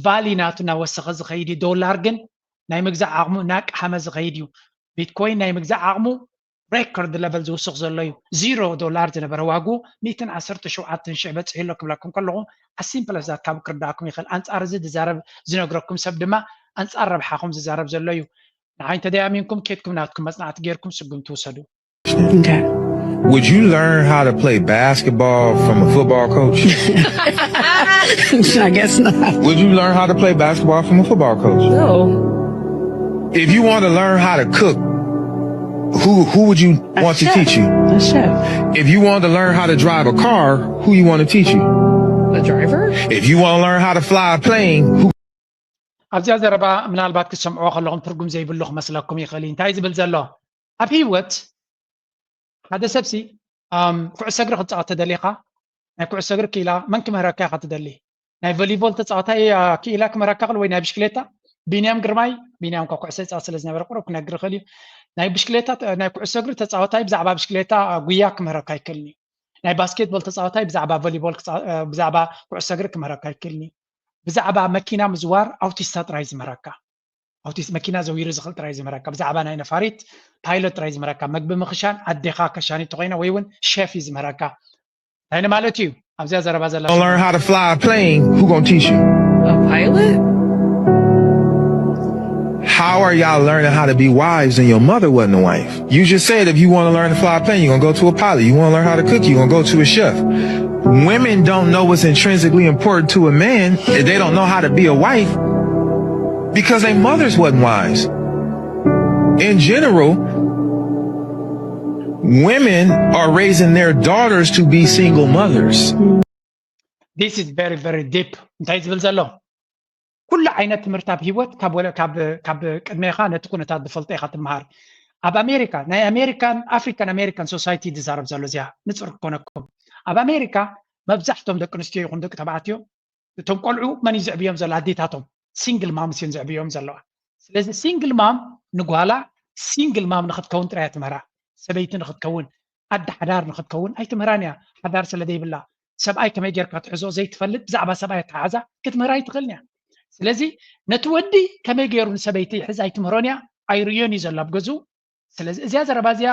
ቫሊ ናቱ እናወሰኸ ዝኸይድ እዩ። ዶላር ግን ናይ ምግዛእ ዓቕሙ እናቀሓመ ዝኸይድ እዩ። ቢትኮይን ናይ ምግዛእ ዓቕሙ ሬኮርድ ለቨል ዝውስኽ ዘሎ እዩ። ዚሮ ዶላር ዝነበረ ዋጉ ሚትን ዓሰርተ ሸውዓተን ሽሕ በፂሑ ኣሎ ክብለኩም ከለኹ ኣሲምፕል ዛት ካብ ክርዳእኩም ይኽእል። ኣንፃር እዚ ዝዛረብ ዝነግረኩም ሰብ ድማ ኣንፃር ረብሓኹም ዝዛረብ ዘሎ እዩ። ንዓይ እንተደያሚንኩም ኬድኩም ናትኩም መፅናዕቲ ጌርኩም ስጉምቲ ውሰዱ። Would you learn how to play basketball from a football coach? I guess not. Would you learn how to play basketball from a football coach? No. If you want to learn how to cook, who who would you want to chef. Teach you? A chef. If you want to learn how to drive a car, who you want to teach you? A driver? If you want to learn how to fly a plane, who ኣብዚኣ ዘረባ ምናልባት ክትሰምዕዎ ከለኹም ትርጉም ዘይብሉ ክመስለኩም ይኽእል እዩ። እንታይ ዝብል ዘሎ ኣብ ህይወት ሓደ ሰብሲ ኣም፣ ኩዕሶ እግሪ ክትፃወት ተደሊኻ ናይ ኩዕሶ እግሪ ክኢላ መን ክምህረካ ኢኻ ትደሊ? ናይ ቮሊቦል ተፃዋታይ ኣ፣ ክኢላ ክምህረካ ክእል ወይ ናይ ብሽክሌታ ቢንያም ግርማይ ቢንያም እኳ ኩዕሶ ይፃወት ስለ ዝነበረ ቁሩብ ክነግር ይኽእል እዩ። ናይ ብሽክሌታ ናይ ኩዕሶ እግሪ ተፃዋታይ ብዛዕባ ብሽክሌታ ኣ፣ ጉያ ክምህረካ ይክእልኒ። ናይ ባስኬትቦል ተፃዋታይ ብዛዕባ ቮሊቦል ክፃ- እ፣ ብዛዕባ ኩዕሶ እግሪ ክምህረካ ይክእልኒ። ብዛዕባ መኪና ምዝዋር ኣውቲስታ ጥራይ ዝምህረካ ኣውቲስት መኪና ዘዊሩ ዝኽእል ጥራይ ዝምህረካ ብዛዕባ ናይ ነፋሪት ፓይሎት ጥራይ ዝምህረካ መግቢ ምኽሻን ኣዴኻ ከሻኒ ተኮይና ወይ እውን ሸፍ እዩ ዝምህረካ። እንታይ ንማለት እዩ ኣብዚኣ ዘረባ ዘላ learn how to fly a plane, who gonna teach you? A pilot? How are y'all learning how to be wives and your mother wasn't a wife? You just said if you want to learn to fly a plane, you're gonna go to a pilot. You want to learn how to cook, you're gonna go to a chef. Women don't know what's intrinsically important to a man. They don't know how to be a wife because their mothers wasn't wise. In general, women are raising their daughters to be single mothers. This is very very deep እንታይ ዝብል ዘሎ ኩሉ ዓይነት ትምህርቲ ኣብ ህይወት ካብ ወለ- ካብ ካብ ቅድሜኻ ነቲ ኩነታት ዝፈልጦ ኢኻ ትመሃር። ኣብ ኣሜሪካ ናይ ኣሜሪካን ኣፍሪካን ኣሜሪካን ሶሳይቲ ዝዛረብ ዘሎ እዚኣ ንፅር ክኮነኩም ኣብ ኣሜሪካ መብዛሕቶም ደቂ ኣንስትዮ ይኹን ደቂ ተባዕትዮ እቶም ቆልዑ መን እዩ ዝዕብዮም ዘሎ ኣዴታቶም ሲንግል ማምስ እዮም ዝዕብዮም ዘለዋ። ስለዚ ሲንግል ማም ንጓላ ሲንግል ማም ንክትከውን ጥራይ እያ ትምህራ። ሰበይቲ ንክትከውን ኣደ ሓዳር ንክትከውን ኣይትምህራን እያ። ሓዳር ስለ ዘይብላ ሰብኣይ ከመይ ጌርካ ትሕዞ ዘይትፈልጥ ብዛዕባ ሰብኣይ ኣተሓሕዛ ክትምህራ ኣይትኽእልን እያ። ስለዚ ነቲ ወዲ ከመይ ገይሩ ንሰበይቲ ይሕዝ ኣይትምህሮን እያ። ኣይርእዮን እዩ ዘሎ ኣብ ገዝኡ። ስለዚ እዚኣ ዘረባ እዚኣ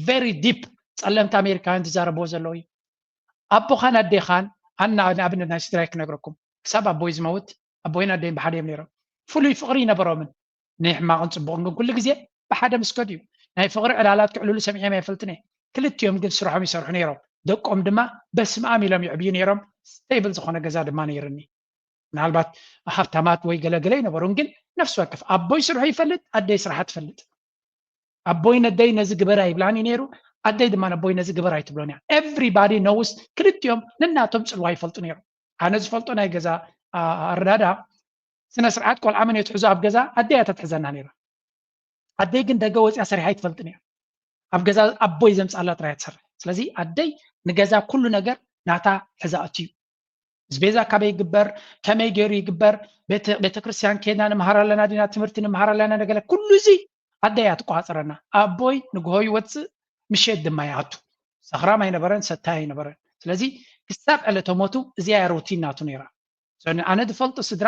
very deep ጸለምቲ ኣሜሪካውያን ዝዛረብዎ ዘለዉ እዩ። ኣቦኻን ኣዴኻን ኣና ንኣብነት ናይ ስድራይ ክነግረኩም ክሳብ ኣቦይ ዝመውት ኣቦይን ኣደይን ብሓደ እዮም ነይሮም። ፍሉይ ፍቕሪ ይነበሮምን ናይ ሕማቕን ጽቡቕን ግን ኩሉ ግዜ ብሓደ ምስ ከዱ እዩ። ናይ ፍቕሪ ዕላላት ክዕልሉ ሰሚዐም ኣይፈልጥን እየ። ክልቲኦም ግን ስርሖም ይሰርሑ ነይሮም። ደቆም ድማ በስመኣም ኢሎም ይዕብዩ ነይሮም። ስቴብል ዝኾነ ገዛ ድማ ነይርኒ። ምናልባት ሃብታማት ወይ ገለገለ ይነበሩን ግን ነፍሲ ወከፍ ኣቦይ ስርሑ ይፈልጥ ኣደይ ስርሓ ትፈልጥ። ኣቦይ ነደይ ነዚ ግበር ኣይብላን እዩ ነይሩ። ኣደይ ድማ ነቦይ ነዚ ግበር ኣይትብሎን እያ። Everybody knows ክልቲኦም ነናቶም ጽልዋ ይፈልጡ ነይሮም። ኣነ ዝፈልጦ ናይ ገዛ ኣረዳዳ ስነ ስርዓት ቆልዓ መን እዮ ትሕዞ ኣብ ገዛ ኣደይ እያ ተትሕዘና ነይራ። ኣደይ ግን ደገ ወፅያ ሰሪሓ ኣይትፈልጥን እያ። ኣብ ገዛ ኣቦይ ዘምፅኣላ ጥራይ ትሰርሕ። ስለዚ ኣደይ ንገዛ ኩሉ ነገር ናታ ሕዛእቲ እዩ። ዝቤዛ ካበይ ይግበር ከመይ ገይሩ ይግበር ቤተክርስትያን ከድና ንምሃር ኣለና ዲና ትምህርቲ ንምሃር ኣለና ነገለ ኩሉ እዚ ኣደይ እያ ትቆፃፀረና። ኣቦይ ንግሆ ይወፅእ ምሸት ድማ ይኣቱ። ሰኽራም ኣይነበረን ሰታይ ኣይነበረን። ስለዚ ክሳብ ዕለተ ሞቱ እዚኣ እያ ሩቲን ናቱ ነይራ። ኣነ ዝፈልጦ ስድራ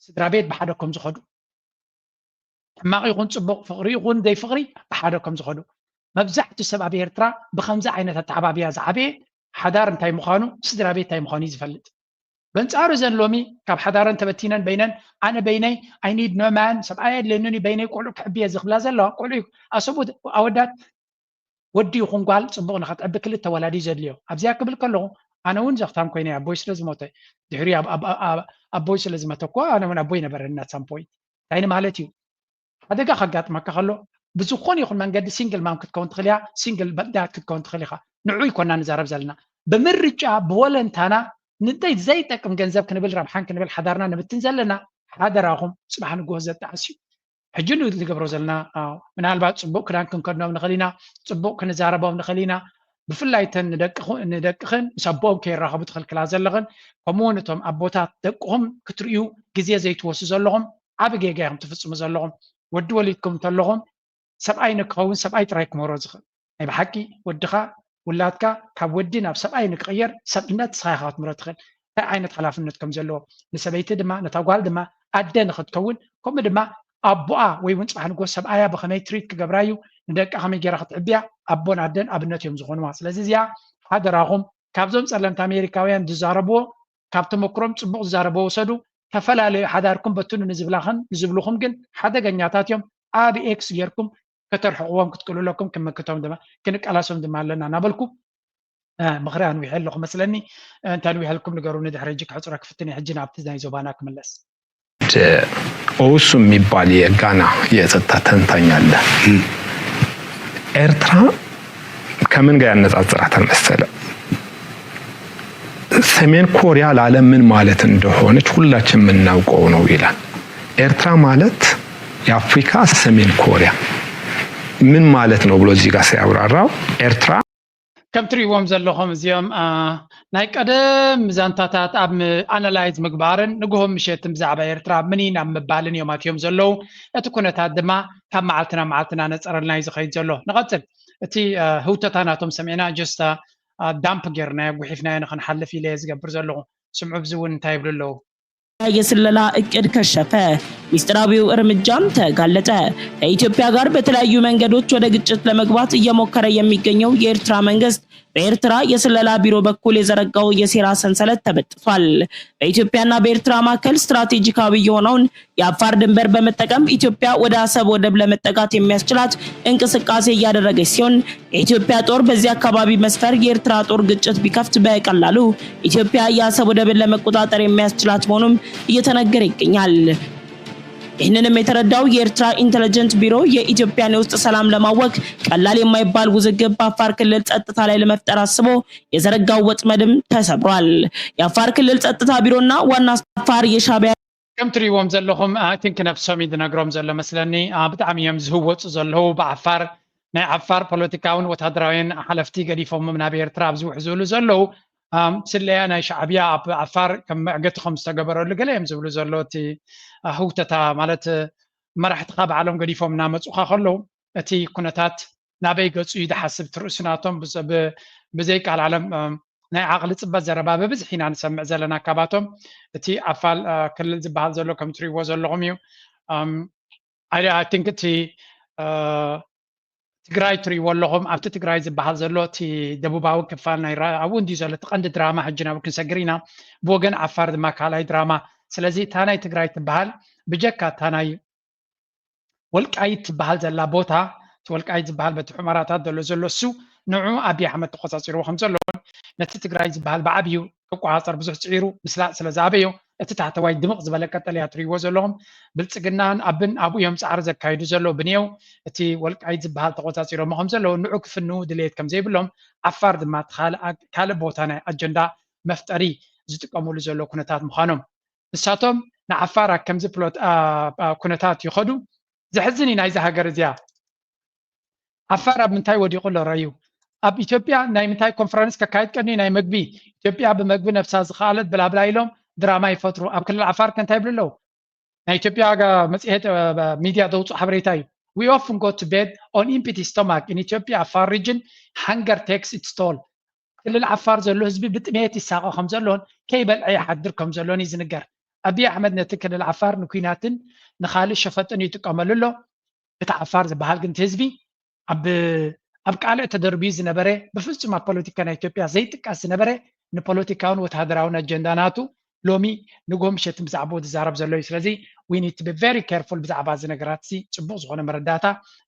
ስድራ ቤት ብሓደ ከም ዝኸዱ ሕማቕ ይኹን ፅቡቕ ፍቕሪ ይኹን ዘይፍቕሪ ብሓደ ከም ዝኸዱ መብዛሕቱ ሰብ ኣብ ኤርትራ ብኸምዚ ዓይነት ኣተዓባብያ ዝዓበየ ሓዳር እንታይ ምዃኑ ስድራ ቤት እንታይ ምዃኑ እዩ ዝፈልጥ። በንፃሩ እዘን ሎሚ ካብ ሓዳረን ተበቲነን በይነን ኣነ በይነይ I need no man ሰብኣይ ኣድልየንን እዩ በይነይ ቆልዑ ክዕብየ ዝኽብላ ዘለዋ ቆልዑ ኣሰቡ ኣወዳት ወዲ ይኹን ጓል ፅቡቕ ንኸትዕቢ ክልተ ወላዲ ዘድልዮ ኣብዚኣ ክብል ከለኹ ኣነ እውን ዘኽታም ኮይነ ኣቦይ ስለ ዝሞተ ድሕሪ ኣቦይ ስለ ዝመተ እኮ ኣነ እውን ኣቦይ ነበረኒ። ኣት ሳም ፖይንት እንታይ ማለት እዩ? ሓደጋ ከጋጥመካ ከሎ ብዝኾነ ይኹን መንገዲ ሲንግል ማም ክትከውን ትኽእል እያ፣ ሲንግል ዳድ ክትከውን ትኽእል ኢኻ። ንዑ ይኮና ንዛረብ ዘለና፣ ብምርጫ ብወለንታና ንንተይ ዘይጠቅም ገንዘብ ክንብል ረብሓን ክንብል ሓዳርና ንብትን ዘለና። ሓደራኹም ጽባሕ ንግሆ ዘጣዕስ እዩ። ሕጂ ንገብሮ ዘለና ምናልባት ጽቡቅ ክዳን ክንከድኖም ንኽእል ኢና፣ ጽቡቅ ክንዛረቦም ንኽእል ኢና። ብፍላይ ተን ንደቅኽን ምስ ኣቦኦም ከይራኸቡ ትኽልክላ ዘለኽን፣ ከምኡ እውን እቶም ኣቦታት ደቅኹም ክትርእዩ ግዜ ዘይትወስዱ ዘለኹም ዓቢ ጌጋ ኢኹም ትፍጽሙ ዘለኹም። ወዲ ወሊድኩም እንተለኹም ሰብኣይ ንክኸውን ሰብኣይ ጥራይ ክምህሮ ዝኽእል። ናይ ብሓቂ ወድኻ ውላድካ ካብ ወዲ ናብ ሰብኣይ ንክቕየር ሰብነት ንስኻ ኢኻ ክትምህሮ ትኽእል። እንታይ ዓይነት ሓላፍነት ከም ዘለዎ ንሰበይቲ ድማ ነታ ጓል ድማ ኣደ ንክትከውን ከምኡ ድማ ኣቦኣ ወይ እውን ጽባሕ ንጎ ሰብኣያ ብኸመይ ትሪት ክገብራ እዩ ንደቃ ከመይ ገይራ ክትዕብያ ኣቦን ኣደን ኣብነት እዮም ዝኾንዋ። ስለዚ እዚኣ ሓደራኹም ካብዞም ጸለምቲ ኣሜሪካውያን ዝዛረብዎ ካብ ተመክሮም ጽቡቕ ዝዛረብዎ ውሰዱ። ተፈላለዩ ሓዳርኩም በትኑ ንዝብላኽን ንዝብልኹም ግን ሓደገኛታት እዮም። ኣብ ኤክስ ጌርኩም ከተርሕቕዎም ክትክእሉ ኣለኩም። ክምክቶም ድማ ክንቃላሶም ድማ ኣለና እናበልኩ ምኽሪ ኣንዊሐ ኣለኹ መስለኒ። እንታይ ኣንዊሐልኩም ንገሩኒ። ድሕሪ ሕጂ ክሕፅሮ ክፍትን እየ። ሕጂ ናብቲ ናይ ዞባና ክምለስ። ኦውሱ የሚባል የጋና የጸጥታ ተንታኝ አለ። ኤርትራ ከምን ጋር ያነጻጽራታል መሰለ? ሰሜን ኮሪያ ለዓለም ምን ማለት እንደሆነች ሁላችን የምናውቀው ነው ይላል። ኤርትራ ማለት የአፍሪካ ሰሜን ኮሪያ ምን ማለት ነው ብሎ እዚህ ጋር ሲያብራራው ኤርትራ ከም ትሪእዎም ዘለኹም እዚኦም ናይ ቀደም ዛንታታት ኣብ ኣናላይዝ ምግባርን ንግሆ ምሸትን ብዛዕባ ኤርትራ ምኒን ኣብ ምባልን እዮም ኣትዮም ዘለዉ። እቲ ኩነታት ድማ ካብ መዓልቲ ናብ መዓልቲ እናነፀረልና እዩ ዝኸይድ ዘሎ። ንቐፅል። እቲ ህውተታ ናቶም ሰሚዕና ጀስት ዳምፕ ጌርናዮ ጉሒፍናዮ ንኽንሓልፍ ኢለ እየ ዝገብር ዘለኹ። ስምዑ ብዚ እውን እንታይ ይብሉ ኣለዉ? የስለላ እቅድ ከሸፈ፣ ሚስጥራዊው እርምጃም ተጋለጠ። ከኢትዮጵያ ጋር በተለያዩ መንገዶች ወደ ግጭት ለመግባት እየሞከረ የሚገኘው የኤርትራ መንግስት በኤርትራ የስለላ ቢሮ በኩል የዘረጋው የሴራ ሰንሰለት ተበጥሷል። በኢትዮጵያና በኤርትራ ማዕከል ስትራቴጂካዊ የሆነውን የአፋር ድንበር በመጠቀም ኢትዮጵያ ወደ አሰብ ወደብ ለመጠጋት የሚያስችላት እንቅስቃሴ እያደረገች ሲሆን የኢትዮጵያ ጦር በዚህ አካባቢ መስፈር የኤርትራ ጦር ግጭት ቢከፍት በቀላሉ ኢትዮጵያ የአሰብ ወደብን ለመቆጣጠር የሚያስችላት መሆኑም እየተነገረ ይገኛል። ይህንንም የተረዳው የኤርትራ ኢንተለጀንስ ቢሮ የኢትዮጵያን የውስጥ ሰላም ለማወክ ቀላል የማይባል ውዝግብ በአፋር ክልል ጸጥታ ላይ ለመፍጠር አስቦ የዘረጋው ወጥመድም ተሰብሯል። የአፋር ክልል ጸጥታ ቢሮና ዋና አፋር የሻቢያ ከም ትሪእዎም ዘለኹም I think ነብሶም እዩ ዝነግሮም ዘሎ መስለኒ። ብጣዕሚ እዮም ዝህወፁ ዘለዉ ብዓፋር ናይ ዓፋር ፖለቲካውን ወታደራውያን ሓለፍቲ ገዲፎም ናብ ኤርትራ ኣብ ዝውሕዝሉ ዘለዉ ስለያ ናይ ሻዕብያ ኣብ ዓፋር ከም መዕገቲ ከም ዝተገበረሉ ገለ እዮም ዝብሉ ዘሎ። እቲ ህውተታ ማለት መራሕትኻ ባዕሎም ገዲፎም እናመፁኻ ከለዉ እቲ ኩነታት ናበይ ገፁ እዩ ዝሓስብ ትርእሱ ናቶም ብዘይቃል ዓለም ናይ ዓቕሊ ፅበት ዘረባ ብብዝሒ ኢና ንሰምዕ ዘለና ካባቶም። እቲ ኣፋር ክልል ዝበሃል ዘሎ ከም ትሪእዎ ዘለኹም እዩ። I think እቲ ትግራይ ትሪእዎ ኣለኹም ኣብቲ ትግራይ ዝበሃል ዘሎ እቲ ደቡባዊ ክፋል ናይ ኣብኡ እንዲ ዘሎ እቲ ቀንዲ ድራማ ሕጂ ናብኡ ክንሰግር ኢና። ብወገን ዓፋር ድማ ካልኣይ ድራማ። ስለዚ እታ ናይ ትግራይ ትበሃል ብጀካ እታ ናይ ወልቃይት ትበሃል ዘላ ቦታ እቲ ወልቃይት ዝበሃል በቲ ሑመራታት ዘሎ ዘሎ እሱ ንዑ ኣብይ ኣሕመድ ተቆፃፂርዎ ከም ዘሎን ነቲ ትግራይ ዝበሃል ብዓብዩ ክቆፃፀር ብዙሕ ፅዒሩ ምስላጥ ስለ ዝኣበዮ እቲ ታሕተዋይ ድምቕ ዝበለ ቀጠልያ ትሪእዎ ዘለኹም ብልፅግናን ኣብን ኣብኡ እዮም ፃዕሪ ዘካይዱ ዘለዉ ብንየው እቲ ወልቃይት ዝበሃል ተቆፃፂሮሞ ከም ዘለዉ ንዑ ክፍንዉ ድሌት ከም ዘይብሎም ዓፋር ድማ ካልእ ቦታ ናይ ኣጀንዳ መፍጠሪ ዝጥቀምሉ ዘለዉ ኩነታት ምዃኖም ንሳቶም ንዓፋር ኣብ ከምዚ ኩነታት ይኸዱ። ዘሕዝን እዩ ናይዚ ሃገር እዚኣ። ዓፋር ኣብ ምንታይ ወዲቑ ኣሎ ረዩ። ኣብ ኢትዮጵያ ናይ ምንታይ ኮንፈረንስ ከካይድ ቀንዩ ናይ መግቢ ኢትዮጵያ ብመግቢ ነብሳ ዝኸኣለት ብላብላ ኢሎም ድራማ ይፈጥሩ። ኣብ ክልል ዓፋር ከ እንታይ ይብሉ ኣለዉ? ናይ ኢትዮጵያ መፅሄት ሚድያ ዘውፅኡ ሓበሬታ እዩ። We often go to bed on empty stomach in Ethiopia Afar region hunger takes its toll ክልል ዓፋር ዘሎ ህዝቢ ብጥሜት ይሳቐ ከም ዘሎን ከይበልዐ ይሓድር ከም ዘሎን እዩ ዝንገር። ኣብይ ኣሕመድ ነቲ ክልል ዓፋር ንኲናትን ንኻልእ ሸፈጥን ይጥቀመሉ ኣሎ። እቲ ዓፋር ዝበሃል ግን እቲ ህዝቢ ኣብ ኣብ ቃልዕ ተደርብዩ ዝነበረ ብፍጹም ኣብ ፖለቲካ ናይ ኢትዮጵያ ዘይጥቀስ ዝነበረ ንፖለቲካውን ወተሃደራውን ኣጀንዳ ናቱ ሎሚ ንግሆ ምሸትን ብዛዕባኡ ዝዛረብ ዘሎ እዩ። ስለዚ we need to be very careful ብዛዕባ እዚ ነገራት እዚ ጽቡቕ ዝኾነ መረዳእታ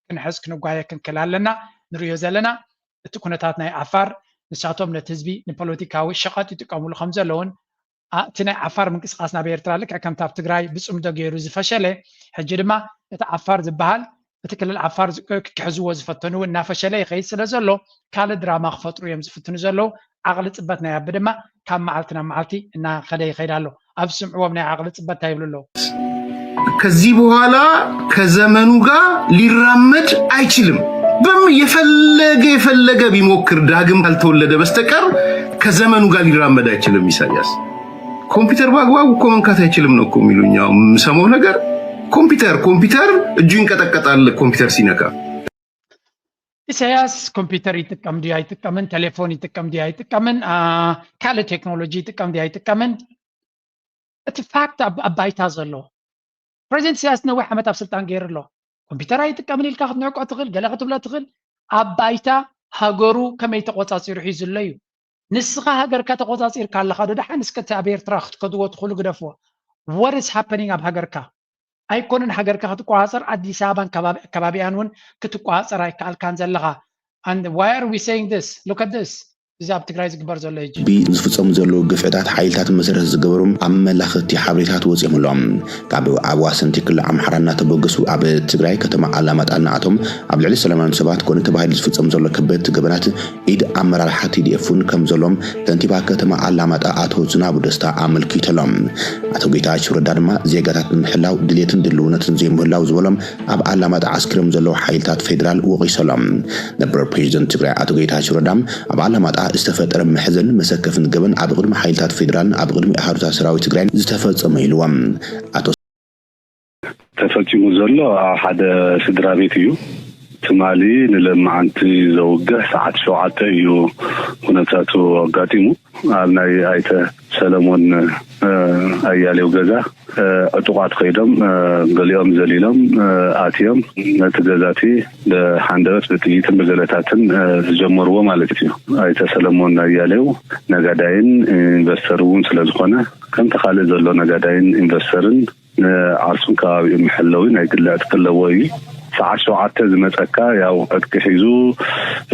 ክንሕዝ ክንጓየ ክንክእል ኣለና። ንርእዮ ዘለና እቲ ኩነታት ናይ ዓፋር ንሳቶም ነቲ ህዝቢ ንፖለቲካዊ ሸቐጥ ይጥቀምሉ ከም ዘለውን፣ ኣ-፣ እቲ ናይ ዓፋር ምንቅስቓስ ናብ ኤርትራ ልክዕ ከምቲ ኣብ ትግራይ ብጽምዶ ገይሩ ዝፈሸለ፣ ሕጂ ድማ እቲ ዓፋር ዝበሃል፣ እቲ ክልል ዓፋር ዝ-፣ ክሕዝዎ ዝፈተኑ እውን እናፈሸለ ይኸይድ ስለ ዘሎ፣ ካልእ ድራማ ክፈጥሩ እዮም ዝፍትኑ ዘለዉ። ዓቕሊ ጽበት ናይ ኣቢ ድማ ካብ መዓልቲ ናብ መዓልቲ እናኸደ ይኸይድ ኣሎ። ኣብ ስምዕዎም ናይ ዓቕሊ ጽበት እንታይ ይብሉ ኣለዉ? ከዚህ በኋላ ከዘመኑ ጋር ሊራመድ አይችልም። በም-፣ የፈለገ የፈለገ ቢሞክር ዳግም ካልተወለደ በስተቀር ከዘመኑ ጋር ሊራመድ አይችልም ኢሳያስ። ኮምፒውተር በአግባቡ እኮ መንካት አይችልም ነው እኮ የሚሉኝ። አሁን የምሰማው ነገር ኮምፒውተር ኮምፒውተር እጁ ይንቀጠቀጣል ኮምፒውተር ሲነካ። ኢሳያስ ኮምፒውተር ይጥቀም ድዩ ኣይጥቀምን፣ ቴሌፎን ይጥቀም ድዩ ኣይጥቀምን፣ አ፣ ካልእ ቴክኖሎጂ ይጥቀም ድዩ ኣይጥቀምን፣ እቲ ፋክት ኣብ ኣብ ባይታ ዘሎ። ፕሬዚደንት ኢሳያስ ነዊሕ ዓመት ኣብ ስልጣን ገይሩ ኣሎ። ኮምፒውተር ኣይጥቀምን ኢልካ ክትንዕቆ ትኽእል፣ ገለ ክትብሎ ትኽእል። ኣብ ባይታ ሃገሩ ከመይ ተቆጻጺሩ ሒዙ ኣሎ እዩ። ንስኻ ሃገርካ ተቆጻጺርካ ኣለኻ ዶ? ደሓን እስከ እቲ ኣብ ኤርትራ ክትከድዎ ትኽእሉ ግደፍዎ። What is happening ኣብ ሃገርካ? ኣይኮነን ሃገርካ ክትቆጻጸር፣ ኣዲስ ኣበባን ከባቢ-፣ ከባቢኣን እውን ክትቆጻጸር ኣይከኣልካን ዘለኻ። And why are we saying this? Look at this. እዚ ኣብ ትግራይ ዝግበር ዘሎ ሕጂ። ቢ ዝፍጸሙ ዘለዉ ግፍዕታት ሓይልታት መሰረት ዝገበሩ ኣመላኸትቲ ሓበሬታት ወጺኦም ኣለዉ። ካብ ኣብ ዋሰንቲ ክልል ኣምሓራ እናተበገሱ ኣብ ትግራይ ከተማ ኣላማጣ እናኣቶም ኣብ ልዕሊ ሰላማውያን ሰባት ኮነ ተባሂሉ ዝፍጸም ዘሎ ከበድቲ ገበናት ኢድ ኣመራርሓ ቲ ዲ ኤፍ እውን ከም ዘሎም ከንቲባ ከተማ ኣላማጣ ኣቶ ዝናቡ ደስታ ኣመልኪቱ ኣሎ። ኣቶ ጌታቸው ረዳ ድማ ዜጋታት ንምሕላው ድሌትን ድልውነትን ዘይምህላው ዝበሎም ኣብ ኣላማጣ ዓስኪሮም ዘለዉ ሓይልታት ፌዴራል ወቒሱ ኣሎ። ነበር ፕሬዚደንት ትግራይ ኣቶ ጌታቸው ረዳ ኣብ ኣላማጣ ዝተፈጠረ መሕዘን መሰከፍን ገበን ኣብ ቅድሚ ሓይልታት ፌዴራልን ኣብ ቅድሚ ኣሃዱታት ሰራዊት ትግራይን ዝተፈጸመ ኢልዎም። ኣቶ ተፈጺሙ ዘሎ ኣብ ሓደ ስድራ ቤት እዩ። ትማሊ ንለማዓንቲ ዘውግሕ ሰዓት ሸውዓተ እዩ ኩነታቱ ኣጋጢሙ። ኣብ ናይ ኣይተ ሰለሞን፣ እ፣ ኣያሌው ገዛ፣ እ፣ ዕጡቓት ከይዶም፣ እ፣ ገሊኦም ዘሊሎም፣ እ፣ ኣትዮም ነቲ ገዛቲ ብሃንደበት ብጥይትን ብገለታትን፣ እ፣ ዝጀመርዎ ማለት እዩ። ኣይተ ሰለሞን ኣያሌው ነጋዳይን ኢንቨስተር እውን ስለ ዝኾነ ከምቲ ካልእ ዘሎ ነጋዳይን ኢንቨስተርን ንዓርሱን ከባቢኡ መሐለዊ ናይ ግሊ ዕጥቂ ኣለዎ እዩ። ሰዓት ሸውዓተ ዝመፀካ ያው ዕጥቂ ሒዙ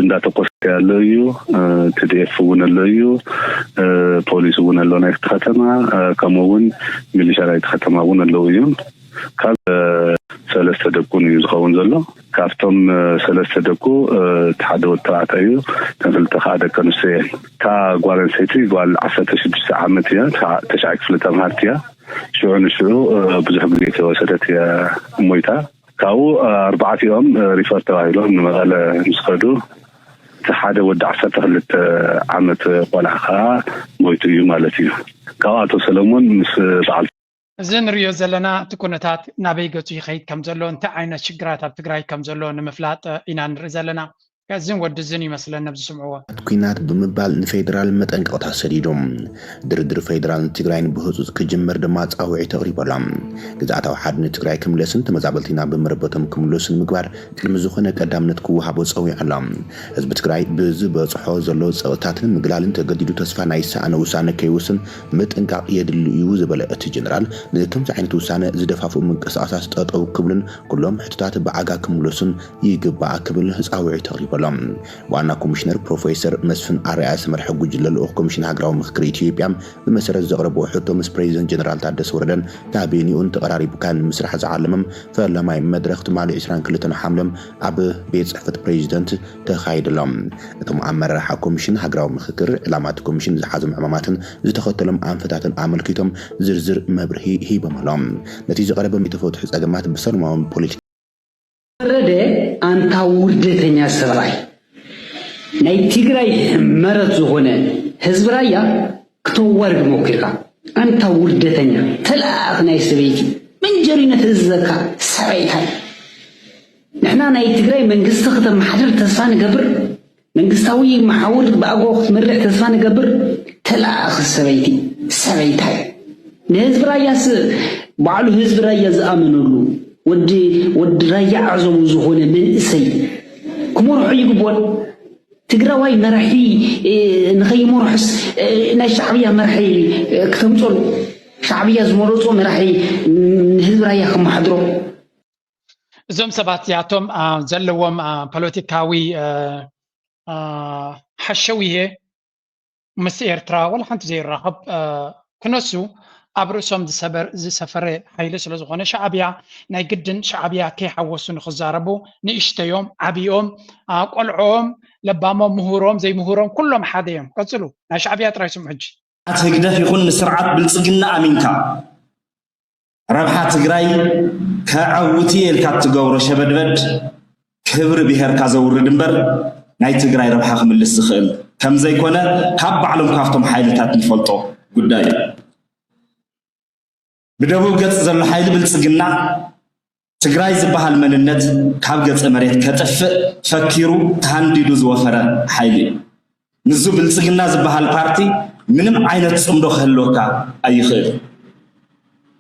እንዳተኮሰ ያለ እዩ። እ፣ ቲ ዲ ኤፍ እውን ኣሎ እዩ። እ፣ ፖሊስ እውን ኣሎ ናይቲ ከተማ። እ፣ ከምኡ እውን ሚሊሻ ናይቲ ከተማ እውን ኣለዉ እዮም። ካብ፣ እ፣ ሰለስተ ደቁን እዩ ዝኸውን ዘሎ። ካብቶም፣ እ፣ ሰለስተ ደቁ፣ እ፣ እቲ ሓደ ወዲ ተባዕታይ እዩ። እተን ክልተ ከዓ ደቂ ኣንስትዮ እየን። እታ ጓል ኣንስተይቲ ጓል ዓሰርተ ሽዱሽተ ዓመት እያ። ተዓ-፣ ተሽዓይ ክፍሊ ተምሃርቲ እያ። ሽዑ ንሽዑ፣ እ፣ ብዙሕ ግዜ ከይወሰደት እያ ሞይታ። ካብኡ፣ እ፣ ኣርባዕቲኦም፣ እ፣ ሪፈር ተባሂሎም ንመቐለ ምስ ከዱ፣ እቲ ሓደ ወዲ ዓሰርተ ክልተ ዓመት ቆልዓ ከዓ ሞይቱ እዩ ማለት እዩ። ካብ ኣቶ ሰለሞን ምስ በዓል እዚ ንሪኦ ዘለና እቲ ኩነታት ናበይ ገጹ ይኸይድ ከም ዘሎ፣ እንታይ ዓይነት ሽግራት ኣብ ትግራይ ከም ዘሎ ንምፍላጥ ኢና ንርኢ ዘለና። እዝን ወዲ እዝን ይመስለኒ ኣብዚ ስምዕዎ። ኲናት ብምባል ንፌዴራል መጠንቀቕታ ሰዲዱ። ድርድር ፌዴራልን ትግራይን ብህጹጽ ክጅመር ድማ ጻውዒት ኣቕሪቡ ኣሎ። ግዝኣታዊ ሓድነት ትግራይ ክምለስን ተመዛበልቲ ናብ መረበቶም ክምለሱ ንምግባር ቅድሚ ዝኾነ ቀዳምነት ክወሃቦ ጸዊዑ ኣሎ። ህዝቢ ትግራይ ብዝበጽሖ ዘሎ ጸቕጥታትን ምግላልን ተገዲዱ ተስፋ ናይ ዝሰኣነ ውሳነ ከይውስን ምጥንቃቕ የድሊ እዩ ዝበለ እቲ ጀነራል፣ ንከምዚ ዓይነት ውሳነ ዝደፋፍኡ ምንቅስቓሳት ጠጠው ክብሉን ኩሎም ሕቶታት ብኣጋ ክምለሱን ይግባእ ክብል ጻውዒት ኣቕሪቡ ኣሎ። ዋና ኮሚሽነር ፕሮፌሰር መስፍን ኣርኣያ ዝመርሐ ጉጅለ ልኡኽ ኮሚሽን ሃገራዊ ምኽክር ኢትዮጵያ ብመሰረት ዘቕረብዎ ሕቶ ምስ ፕሬዚደንት ጀነራል ታደሰ ወረደን ካቢኔኡን ተቐራሪብካ ንምስራሕ ዝዓለመ ፈላማይ መድረኽ ትማሊ ዕስራን ክልተን ሓምለ ኣብ ቤት ጽሕፈት ፕሬዚደንት ተኻይዱ ኣሎ። እቶም ኣመራርሓ ኮሚሽን ሃገራዊ ምኽክር፣ ዕላማ እቲ ኮሚሽን ዝሓዞም ዕማማትን ዝተኸተሎም ኣንፈታትን ኣመልኪቶም ዝርዝር መብርሂ ሂቦም ኣለዉ። ነቲ ዝቐረበ ዘይተፈትሑ ጸገማት ብሰላማዊ ፖለቲካዊ ወረደ ኣንታ ውርደተኛ ሰብኣይ፣ ናይ ትግራይ ሕመረት ዝኾነ ህዝቢ ራያ ክተዋርድ ሞኪርካ። ኣንታ ውርደተኛ፣ ተለኣኣኽ ናይ ሰበይቲ፣ መንጀሪኖ ተእዝዘካ ሰበይታይ። ንሕና ናይ ትግራይ መንግስቲ ክተመሓድር ተስፋ ንገብር። መንግስታዊ መሓውር ብኣግባቡ ክትመርሕ ተስፋ ንገብር። ተለኣኣኺ ሰበይቲ፣ ሰበይታይ። ንህዝቢ ራያስ ባዕሉ ህዝቢ ራያ ዝኣመነሉ፣ ወዲ፣ ወዲ ራያ ዓዘቡ ዝኾነ መንእሰይ ክመርሖ ይግብኦን። ትግራዋይ መራሒ፣ እ፣ ንኸይመርሖስ፣ እ፣ ናይ ሻዕብያ መራሒ፣ እ፣ ክተምፀሉ። ሻዕብያ ዝመረፆ መራሒ ንህዝቢ ራያ ከመሓድሮ። እዞም ሰባት እዚኣቶም፣ አ፣ ዘለዎም፣ አ፣ ፖለቲካዊ፣ አ፣ አ፣ ሓሸውየ ምስ ኤርትራ ወላ ሓንቲ ዘይራኸብ ክነሱ ኣብ ርእሶም ዝሰፈረ ሓይሊ ስለ ዝኾነ ሻዕብያ ናይ ግድን ሻዕብያ ከይሓወሱ ንኽዛረቡ ንእሽተዮም ዓብዮም ቆልዖም ለባሞም ምሁሮም ዘይምሁሮም ኩሎም ሓደ እዮም። ቀፅሉ ናይ ሻዕብያ ጥራይ ስምዑ ሕጂ። ህግደፍ ይኹን ንስርዓት ብልፅግና ኣሚንካ ረብሓ ትግራይ ከዐውት እየ ኢልካ እትገብሮ ሸበድበድ ክብሪ ብሄርካ ዘውርድ እምበር ናይ ትግራይ ረብሓ ክምልስ ዝኽእል ከምዘይኮነ ካብ ባዕሎም ካብቶም ሓይልታት ንፈልጦ ጉዳይ እዩ። ብደቡብ ገፅ ዘሎ ሓይሊ ብልፅግና ትግራይ ዝበሃል መንነት ካብ ገፀ መሬት ከጥፍእ ፈኪሩ ተሃንዲዱ ዝወፈረ ሓይሊ እዩ። ምስዚ ብልፅግና ዝበሃል ፓርቲ ምንም ዓይነት ፅምዶ ክህልወካ ኣይኽእል።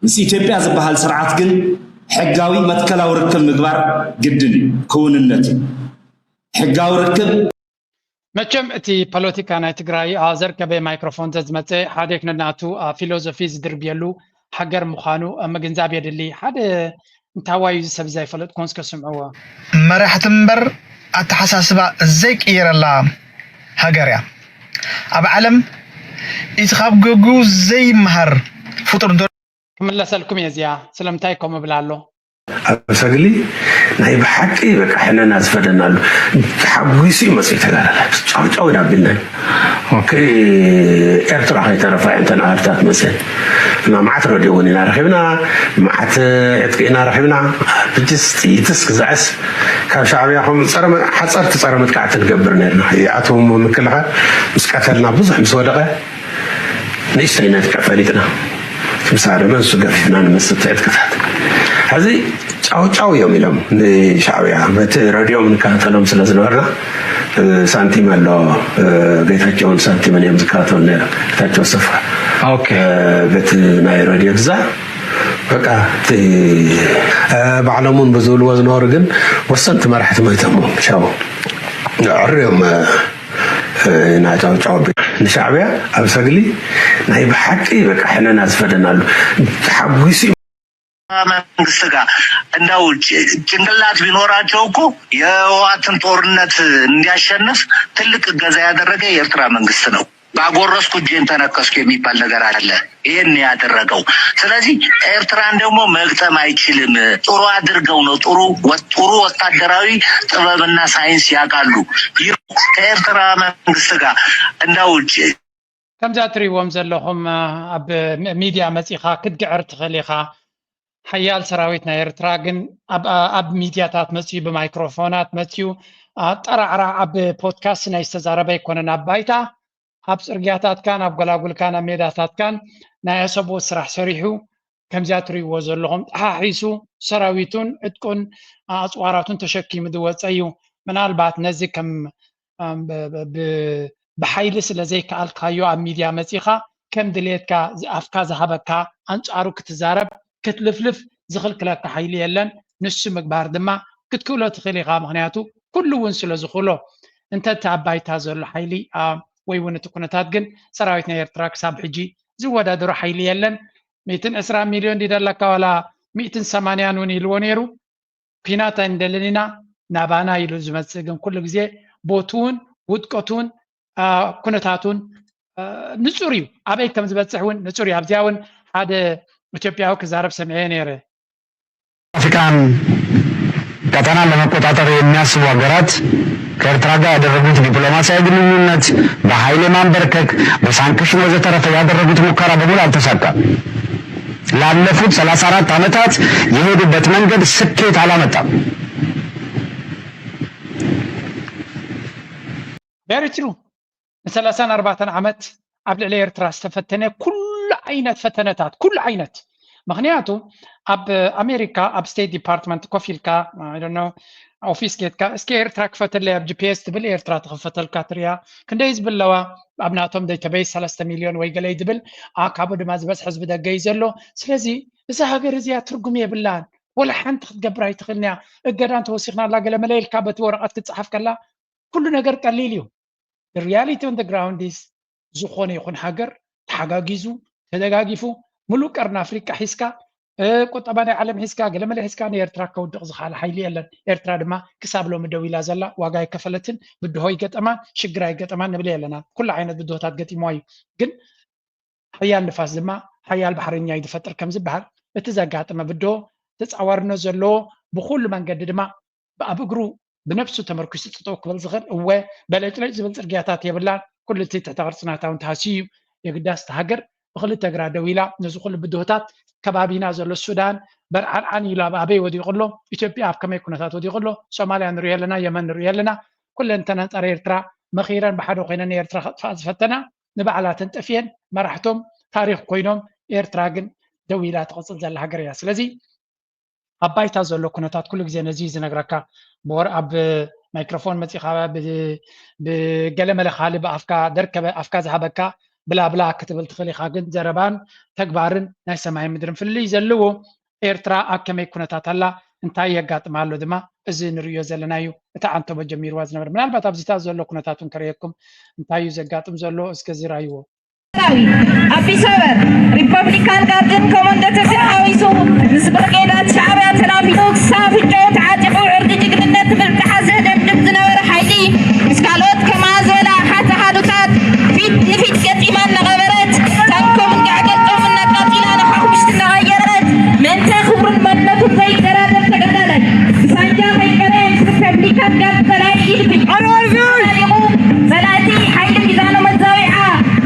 ምስ ኢትዮጵያ ዝበሃል ስርዓት ግን ሕጋዊ መትከላዊ ርክብ ምግባር ግድን እዩ፣ ክውንነት እዩ። ሕጋዊ ርክብ መቸም እቲ ፖለቲካ ናይ ትግራይ ዘርከበ ማይክሮፎን ዘዝመፀ ሓደ ክነናቱ ፊሎዞፊ ዝድርብየሉ ሃገር ምዃኑ ምግንዛብ የድሊ። ሓደ እንታዋዩ እዚ ሰብ እዚ ኣይፈለጥኩን፣ እስከ ስምዕዎ። መራሕቲ እምበር ኣተሓሳስባ ዘይቅየረላ ሃገር እያ። ኣብ ዓለም እቲ ካብ ገግኡ ዘይመሃር ፍጡር እንተ ክምለሰልኩም እየ እዚኣ ስለምንታይ ከምኡ እብላ ኣሎ። ኣብ ሰግሊ ናይ ብሓቂ በቃ ሕነና ዝፈደናሉ ተሓጒሱ እዩ መፅኡ ተጋዳላይ ጫውጫው ኢና ኣቢልናዮ። ኦኬ ኤርትራ ከይተረፋ እየን እተን ኣሃዱታት መፅአን እና መዓት ረድዮ እውን ኢና ረኺብና፣ መዓት ዕጥቂ ኢና ረኺብና። ብጅስ ጥይትስ ክዛዕስ ካብ ሻዕብያ ከም ሓፀርቲ ፀረ መጥቃዕቲ ንገብር ነርና። ይኣትዎም ምክልኻል ምስ ቀተልና ብዙሕ ምስ ወደቐ ንእሽተይ ነጥቅዕ ፈሊጥና ምስ ሃደመ ንሱ ገፊፍና ንምስቲ ዕጥቅታት ሕዚ ጫው ጫው እዮም ኢሎም ንሻዕብያ በቲ ረድዮም ንከታተሎም ስለ ዝነበርና ሳንቲም ኣሎ ጌታቸውን ሳንቲምን እዮም ዝከታተሉ ነይሮም ጌታቸው ኣሰፋ በቲ ናይ ረድዮ ግዛ በቃ እቲ ባዕሎም እውን ብዝብልዎ ዝነበሩ ግን ወሰንቲ መራሕቲ ሞይቶም ሻቡ ዕርዮም ኢና ጫውጫው ኣቢሉ ንሻዕብያ ኣብ ሰግሊ ናይ ብሓቂ በቃ ሕነና ዝፈደናሉ ተሓጒሱ እዩ። መንግስት ጋር እንደው ጭንቅላት ቢኖራቸው እኮ የህወሓትን ጦርነት እንዲያሸንፍ ትልቅ እገዛ ያደረገ የኤርትራ መንግስት ነው። ባጎረስኩ እጄን ተነከስኩ የሚባል ነገር አለ። ይህን ያደረገው ስለዚህ ኤርትራን ደግሞ መግጠም አይችልም። ጥሩ አድርገው ነው ጥሩ ጥሩ ወታደራዊ ጥበብና ሳይንስ ያውቃሉ። ከኤርትራ መንግስት ጋር እንደው ከምዛ ትሪእዎም ዘለኹም ኣብ ሚድያ መፂኻ ክትግዕር ትኽእል ኢኻ። ሓያል ሰራዊት ናይ ኤርትራ ግን ኣብ ሚድያታት መፅዩ ብማይክሮፎናት መፅዩ ጠራዕራዕ ኣብ ፖድካስት ናይ ዝተዛረበ ኣይኮነን። ኣብ ባይታ ኣብ ፅርግያታትካን ኣብ ጎላጉልካን ኣብ ሜዳታትካን ናይ ኣሰብኡት ስራሕ ሰሪሑ ከምዚኣ ትሪእዎ ዘለኹም ጠሓሒሱ ሰራዊቱን ዕጥቁን ኣፅዋራቱን ተሸኪሙ ዝወፀ እዩ። ምናልባት ነዚ ከም ብሓይሊ ስለ ዘይከኣልካዮ ኣብ ሚድያ መፂኻ ከም ድሌትካ ኣፍካ ዝሃበካ ኣንፃሩ ክትዛረብ ክትልፍልፍ ዝኽልክለካ ሓይሊ የለን። ንሱ ምግባር ድማ ክትክእሎ ትኽእል ኢኻ፣ ምኽንያቱ ኩሉ እውን ስለ ዝኽእሎ። እንተ እቲ ኣብ ባይታ ዘሎ ሓይሊ ወይ እውን እቲ ኩነታት ግን ሰራዊት ናይ ኤርትራ ክሳብ ሕጂ ዝወዳደሮ ሓይሊ የለን። ሚእትን ዕስራን ሚልዮን ድዩ ደለካ ዋላ ሚእትን ሰማንያን እውን ኢልዎ ነይሩ። ኲናት ኣይንደልን ኢና ናባና ኢሉ ዝመፅእ ግን ኩሉ ግዜ ቦትኡን ውድቀቱን ኩነታቱን ንፁር እዩ። ኣበይ ከም ዝበፅሕ እውን ንፁር እዩ። ኣብዚኣ እውን ሓደ ኢትዮጵያዊ ክዛረብ ሰሚዐ ነይረ። አፍሪካን ቀጠናን ለመቆጣጠር የሚያስቡ ሀገራት ከኤርትራ ጋር ያደረጉት ዲፕሎማሲያዊ ግንኙነት በኃይል የማንበርከክ፣ በሳንክሽን ወዘተረፈ ያደረጉት ሙከራ በሙሉ አልተሳካም። ላለፉት ሠላሳ አራት ዓመታት የሄዱበት መንገድ ስኬት አላመጣም። Very true። ንሰላሳን ኣርባዕተን ዓመት ኣብ ልዕሊ ኤርትራ ዝተፈተነ ኩሉ ዓይነት ፈተነታት ኩሉ ዓይነት ምክንያቱ ኣብ ኣሜሪካ ኣብ ስቴት ዲፓርትመንት ኮፍ ኢልካ ኦፊስ ጌትካ እስኪ ኤርትራ ክፈተለይ ኣብ ጂፒኤስ ትብል ኤርትራ ትኽፈተልካ ትሪያ ክንደይ ህዝቢ ኣለዋ ኣብ ናቶም ደይተበይስ ሰለስተ ሚልዮን ወይ ገለይ ዝብል ካብኡ ድማ ዝበዝሐ ህዝቢ ደገ እዩ ዘሎ ስለዚ እዛ ሃገር እዚኣ ትርጉም የብላን ወላ ሓንቲ ክትገብር ኣይትኽእልንያ እገዳ እንተወሲኽናላ ገለ መለ ኢልካ በቲ ወረቐት ክትፀሓፍ ከላ ኩሉ ነገር ቀሊል እዩ። The reality on the ground is ዝኾነ ይኹን ሃገር ተሓጋጊዙ ተደጋጊፉ ሙሉእ ቀርኒ ኣፍሪቃ ሒዝካ ቁጠባ ናይ ዓለም ሒዝካ ገለመለ ሒዝካ ንኤርትራ ከውድቕ ዝኽኣለ ሓይሊ የለን። ኤርትራ ድማ ክሳብ ሎሚ ደው ኢላ ዘላ ዋጋ ኣይከፈለትን፣ ብድሆ ኣይገጠማን፣ ሽግር ኣይገጠማን ንብል የለና። ኩሉ ዓይነት ብድሆታት ገጢምዋ እዩ። ግን ሓያል ንፋስ ድማ ሓያል ባሕረኛ እዩ ዝፈጥር ከም ዝበሃል፣ እቲ ዘጋጠመ ብድሆ ተጻዋርነት ዘለዎ ብኹሉ መንገዲ ድማ ብኣብ እግሩ ብነብሱ ተመርኪሱ ጠጠው ክብል ዝኽእል እወ በለጭለጭ ዝብል ጽርግያታት የብላን። ኩሉ እቲ ትሕተ ቅርጺ ናታ እውን ተሃስዩ እዩ። የግዳስ እታ ሃገር ብክልተ እግራ ደው ኢላ ነዚ ኩሉ ብድሆታት ከባቢና ዘሎ ሱዳን በርዓንዓን ኢሉ ኣብ ኣበይ ወዲቑ ኣሎ? ኢትዮጵያ ኣብ ከመይ ኩነታት ወዲቑ ኣሎ? ሶማልያ ንሪኦ ኣለና፣ የመን ንሪኦ ኣለና። ኩለን እተን ኣንጻር ኤርትራ መኺረን ብሓደ ኮይነን ንኤርትራ ከጥፍኣ ዝፈተና ንባዕላተን ጠፍኤን መራሕቶም ታሪኽ ኮይኖም ኤርትራ ግን ደው ኢላ ትቕጽል ዘላ ሃገር እያ። ስለዚ ኣብ ባይታ ዘሎ ኩነታት ኩሉ ግዜ ነዚ እዩ ዝነግረካ። ብወር ኣብ ማይክሮፎን መጺኻ ብገለ መለ ካልእ ብኣፍካ ደርከበ ኣፍካ ዝሃበካ ብላ ብላ ክትብል ትኽእል ኢኻ፣ ግን ዘረባን ተግባርን ናይ ሰማይን ምድርን ፍልልይ ዘለዎ። ኤርትራ ኣብ ከመይ ኩነታት ኣላ፣ እንታይ የጋጥማ ኣሎ ድማ እዚ ንርእዮ ዘለና እዩ። እቲ ዓንተቦ ጀሚርዋ ዝነበረ ምናልባት ኣብዚታት ዘሎ ኩነታት እውን ከርእየኩም እንታይ እዩ ዘጋጥም ዘሎ እስከ ዝራይዎ። ኣቢሰበር ሪፐብሊካን ጋርድን ኮመንዶ ተሓዊሱ ምስ ብርጌዳት ሻዕብያ ተናፊሱ ክሳብ ፍንጫው ተዓጢቑ ዕርዲ ጅግንነት ትብል ጣሓ ዘደምድም ዝነበረ ሓይሊ ምስ ካልኦት ከምኣ ዝበላ ሓት ኣሃዱታት ፊት ንፊት ገጢማ እናቐበረት ታንኮም እንጋዕገልጦም እናቃጺላ ንሓሙሽቲ እናቐየረት ምእንተ ክብሩን መንነቱን ዘይደራደር ተጋዳላይ ብሳንጃ ከይቀረየ ምስ ሪፐብሊካን ጋርድ ጸላኢ ኢድ ፊት ተጣቢቑ ጸላእቲ ሓይሊ ሚዛኖም ኣዛዊዓ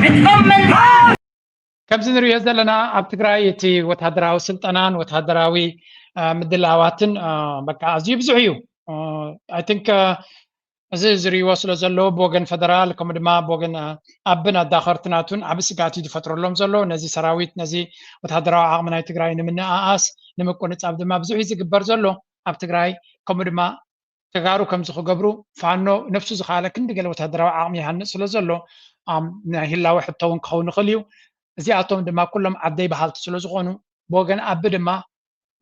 ዕጥቆም መንዚዓ ከምዚ ንሪኦ ዘለና ኣብ ትግራይ እቲ ወታደራዊ ስልጠናን ወታደራዊ ምድላዋትን በቃ ኣዝዩ ብዙሕ እዩ። I think እዚ ዝርእይዎ ስለ ዘለዉ ብወገን ፈደራል ከምኡ ድማ ብወገን ኣብን ኣዳኸርቲ ናቱን ዓቢ ስግኣት እዩ ዝፈጥረሎም ዘሎ። ነዚ ሰራዊት ነዚ ወታደራዊ ዓቕሚ ናይ ትግራይ ንምንእኣስ ንምቁንጻብ ድማ ብዙሕ እዩ ዝግበር ዘሎ ኣብ ትግራይ ከምኡ ድማ ተጋሩ ከምዚ ክገብሩ ፋኖ ነብሱ ዝኸኣለ ክንዲ ገለ ወታደራዊ ዓቕሚ ይሃንፅ ስለ ዘሎ ናይ ህላወ ሕቶ እውን ክኸውን ይኽእል እዩ። እዚኣቶም ድማ ኩሎም ዓደይ በሃልቲ ስለ ዝኾኑ ብወገን ኣቢ ድማ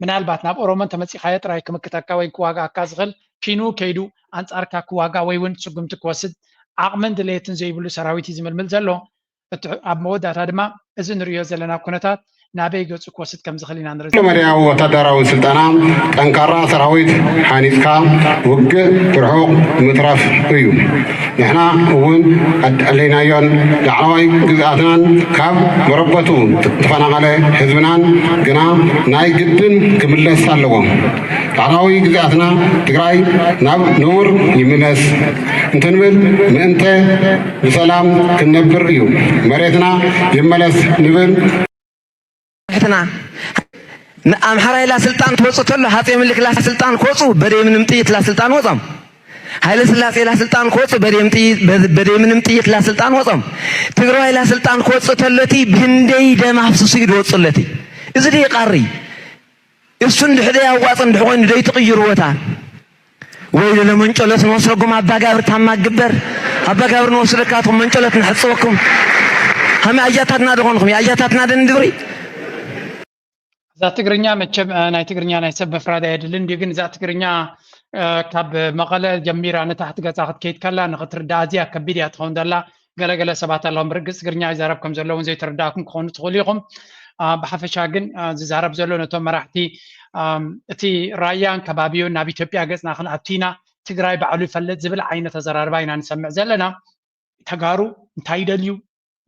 ምናልባት ናብ ኦሮሞ እንተመፂኻዮ ጥራይ ክምክተካ ወይ ክዋግኣካ ዝኽእል ኪኑ ከይዱ ኣንፃርካ ክዋጋእ ወይ እውን ስጉምቲ ክወስድ ዓቕምን ድሌትን ዘይብሉ ሰራዊት እዩ ዝምልምል ዘሎ። እቲ ኣብ መወዳእታ ድማ እዚ ንርእዮ ዘለና ኩነታት ናበይ ገጹ ክወስድ ከም ዝኽእል ኢና ንርኢ። ኩለመዳያዊ ወታደራዊ ስልጠና ጠንካራ ሰራዊት ሓኒጽካ ውግእ ብርሑቕ ምትራፍ እዩ። ንሕና እውን ኣድለይናዮን ላዕለዋይ ግዝኣትናን ካብ መረበቱ ዝተፈናቐለ ህዝብናን ግና ናይ ግድን ክምለስ ኣለዎ። ላዕለዋይ ግዝኣትና ትግራይ ናብ ንቡር ይምለስ እንትንብል ምእንተ ብሰላም ክንነብር እዩ መሬትና ይመለስ ንብል። ሕትና ኣምሓራ ኢላ ስልጣን ትወፁ ተሎ ሃፀ ምኒልክ ላ ስልጣን ክወፁ በደይ ምንም ጥይት ላ ስልጣን ወፆም። ሃይለ ስላሴ ላ ስልጣን ክወፁ በደይ ምንም ጥይት ላ ስልጣን ወፆም። ትግራዋይ ላ ስልጣን ክወፁ ተሎ እቲ ብህንደይ ደም ኣፍስሱ እዩ ዝወፁ ኣለቲ። እዚ ድዩ ቃሪ? እሱ እንድሕደ ያዋፅ እንድሕ ኮይኑ ደይ ትቕይርዎ እታ ወይ ለመንጨሎት ንወስደኩም ኣባጋብር ታማ ግበር ኣባጋብር ንወስደካትኩም መንጨሎት ንሕፅወኩም ሃሚ ኣያታትና ድኾንኩም ኣያታትና ደንድብሪ እዛ ትግርኛ መቸም ናይ ትግርኛ ናይ ሰብ ምፍራድ ኣየድልን ድዩ ግን እዛ ትግርኛ ካብ መቐለ ጀሚራ ንታሕቲ ገፃ ክትከይድ ከላ ንክትርዳ ኣዝያ ከቢድ እያ ትኸውን ዘላ ገለገለ ሰባት ኣለዎም ርግፅ ትግርኛ ይዛረብ ከም ዘለውን ዘይተረዳእኩም ክኾኑ ትኽእሉ ኢኹም። ብሓፈሻ ግን ዝዛረብ ዘሎ ነቶም መራሕቲ እቲ ራያን ከባቢውን ናብ ኢትዮጵያ ገፅና ክንኣቱ ኢና ትግራይ ባዕሉ ይፈልጥ ዝብል ዓይነት ኣዘራርባ ኢና ንሰምዕ ዘለና። ተጋሩ እንታይ ይደልዩ?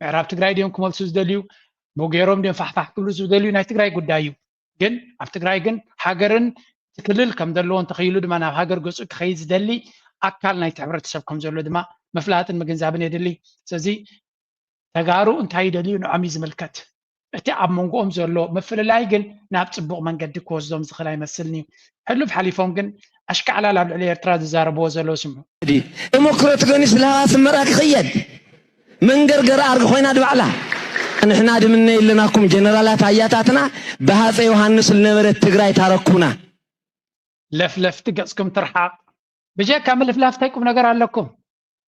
ምዕራብ ትግራይ ድዮም ክመልሱ ዝደልዩ? ሞጌሮም ድዮም ፋሕፋሕ ክብሉ ዝደልዩ? ናይ ትግራይ ጉዳይ እዩ። ግን ኣብ ትግራይ ግን ሃገርን ክልል ከም ዘለዎ እንተኽኢሉ ድማ ናብ ሃገር ገፁ ክኸይድ ዝደሊ ኣካል ናይቲ ሕብረተሰብ ከም ዘሎ ድማ ምፍላጥን ምግንዛብን የድሊ። ስለዚ ተጋሩ እንታይ ይደልዩ ንዖም እዩ ዝምልከት። እቲ ኣብ መንጎኦም ዘሎ ምፍልላይ ግን ናብ ፅቡቕ መንገዲ ክወስዶም ዝኽእል ኣይመስልን እዩ። ሕሉፍ ሓሊፎም ግን ኣሽካዕላል ኣብ ልዕሊ ኤርትራ ዝዛረብዎ ዘለዉ ስምዑ። ተሞክሮ ትገኒስ ብልሃዋ ኣስመራ ክኽየድ መንገርገር ኣርግ ኮይና ድባዕላ ንሕና ድምነ የለናኩም ጀነራላት ኣያታትና ብሃፀ ዮሃንስ ዝነበረት ትግራይ ታረኩና። ለፍለፍቲ ገፅኩም ትርሓቕ። ብጀካ ምልፍላፍ እንታይ ቁም ነገር ኣለኩም?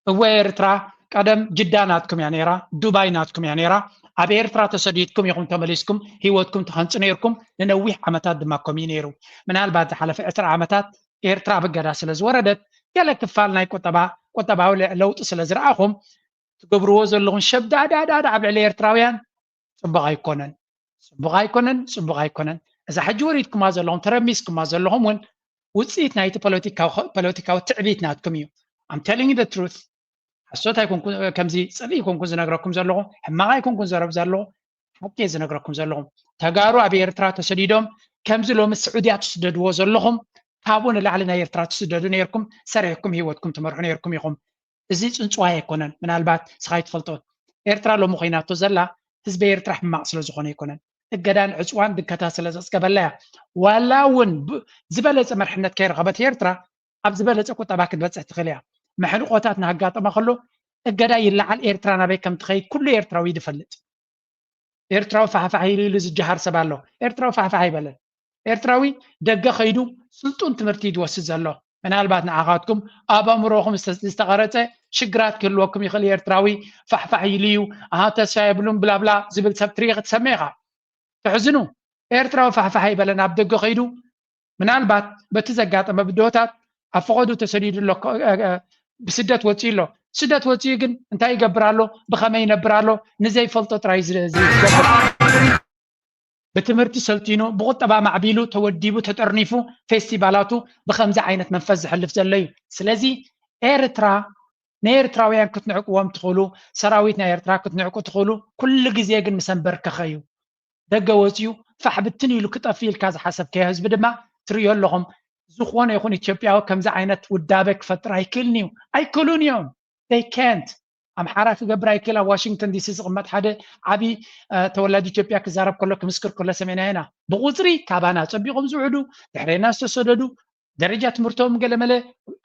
እወ ኤርትራ ቀደም ጅዳ ናትኩም እያ ነይራ፣ ዱባይ ናትኩም እያ ነይራ። ኣብ ኤርትራ ተሰዲድኩም ኢኹም ተመሊስኩም ህይወትኩም ትኸንጹ ነይርኩም፣ ንነዊሕ ዓመታት ድማ ከምኡ እዩ ነይሩ። ምናልባት ዝሓለፈ ዕስራ ዓመታት ኤርትራ ኣብ እገዳ ስለ ዝወረደት ገለ ክፋል ናይ ቁጠባ ቁጠባዊ ለውጢ ስለ ዝረኣኹም ትገብርዎ ዘለኹም ሸብዳዳዳዳ ኣብ ልዕሊ ኤርትራውያን ጽቡቕ ኣይኮነን፣ ጽቡቕ ኣይኮነን፣ ጽቡቕ ኣይኮነን። እዛ ሕጂ ወሪድኩማ ዘለኹም፣ ተረሚስኩማ ዘለኹም እውን ውፅኢት ናይቲ ፖለቲካዊ ትዕቢት ናትኩም እዩ። I'm telling you the truth። ሓሶት ኣይኮንኩ፣ ከምዚ ፅርኢ ኣይኮንኩ ዝነግረኩም ዘለኹ፣ ሕማቕ ኣይኮንኩ ዘረብ ዘለኹ፣ ሓቂ ዝነግረኩም ዘለኹ። ተጋሩ ኣብ ኤርትራ ተሰዲዶም ከምዚ ሎሚ ስዑድያ ትስደድዎ ዘለኹም፣ ካብኡ ንላዕሊ ናይ ኤርትራ ትስደዱ ነርኩም፣ ሰሪሕኩም ህይወትኩም ትመርሑ ነርኩም ኢኹም። እዚ ፅንፅዋይ ኣይኮነን። ምናልባት ስኻይ ትፈልጦ፣ ኤርትራ ሎሚ ኮይናቶ ዘላ ህዝቢ ኤርትራ ሕማቕ ስለ ዝኾነ ኣይኮነን፣ እገዳን ዕፅዋን ድከታ ስለ ዘፅገበላ እያ። ዋላ እውን ዝበለፀ መርሕነት ከይረኸበት ኤርትራ ኣብ ዝበለፀ ቁጠባ ክትበፅሕ ትኽእል እያ። መሕንቆታት እናጋጠማ ከሎ እገዳ ይለዓል፣ ኤርትራ ናበይ ከም ትኸይድ ኩሉ ኤርትራዊ ዝፈልጥ። ኤርትራዊ ፋሕፋሕ ኢሉ ኢሉ ዝጀሃር ሰብ ኣሎ። ኤርትራዊ ፋሕፋሕ ኣይበለን። ኤርትራዊ ደገ ከይዱ ስልጡን ትምህርቲ እዩ ዝወስድ ዘሎ። ምናልባት ንዓኻትኩም ኣብ ኣእምሮኹም ዝተቐረፀ ሽግራት ክህልወኩም ይኽእል። ኤርትራዊ ፋሕፋሕ ኢሉ እዩ፣ ኣሃ ተስፋ የብሉን ብላብላ ዝብል ሰብ ትርኢ ክትሰምዕ ኢኻ። ተሕዝኑ። ኤርትራዊ ፋሕፋሕ ኣይበለን። ኣብ ደገ ከይዱ ምናልባት በቲ ዘጋጠመ ብድሆታት ኣብ ፈቐዱ ተሰዲዱ ኣሎ፣ ብስደት ወፂኡ ኣሎ። ስደት ወፂኡ ግን እንታይ ይገብር ኣሎ፣ ብኸመይ ይነብር ኣሎ፣ ንዘይፈልጦ ጥራይ ዝገብር። ብትምህርቲ ሰልጢኑ፣ ብቁጠባ ማዕቢሉ፣ ተወዲቡ፣ ተጠርኒፉ፣ ፌስቲቫላቱ ብኸምዚ ዓይነት መንፈስ ዝሕልፍ ዘሎ እዩ። ስለዚ ኤርትራ ንኤርትራውያን ክትንዕቅዎም ትኽእሉ፣ ሰራዊት ናይ ኤርትራ ክትንዕቁ ትኽእሉ፣ ኩሉ ግዜ ግን ምስ ኣንበርከኸ እዩ። ደገ ወፂኡ ፋሕ ብትን ኢሉ ክጠፍ ኢልካ ዝሓሰብከዮ ህዝቢ ድማ ትርእዮ ኣለኹም። ዝኾነ ይኹን ኢትዮጵያዊ ከምዚ ዓይነት ውዳበ ክፈጥር ኣይክእልን እዩ። ኣይክእሉን እዮም። They can't። ኣምሓራ ክገብር ኣይክእል። ኣብ ዋሽንግተን ዲሲ ዝቕመጥ ሓደ ዓቢ ተወላዲ ኢትዮጵያ ክዛረብ ከሎ ክምስክር ከሎ ሰሚዕና ኢና። ብቁፅሪ ካባና ፀቢቖም ዝውዕዱ፣ ድሕሬና ዝተሰደዱ፣ ደረጃ ትምህርቶም ገለመለ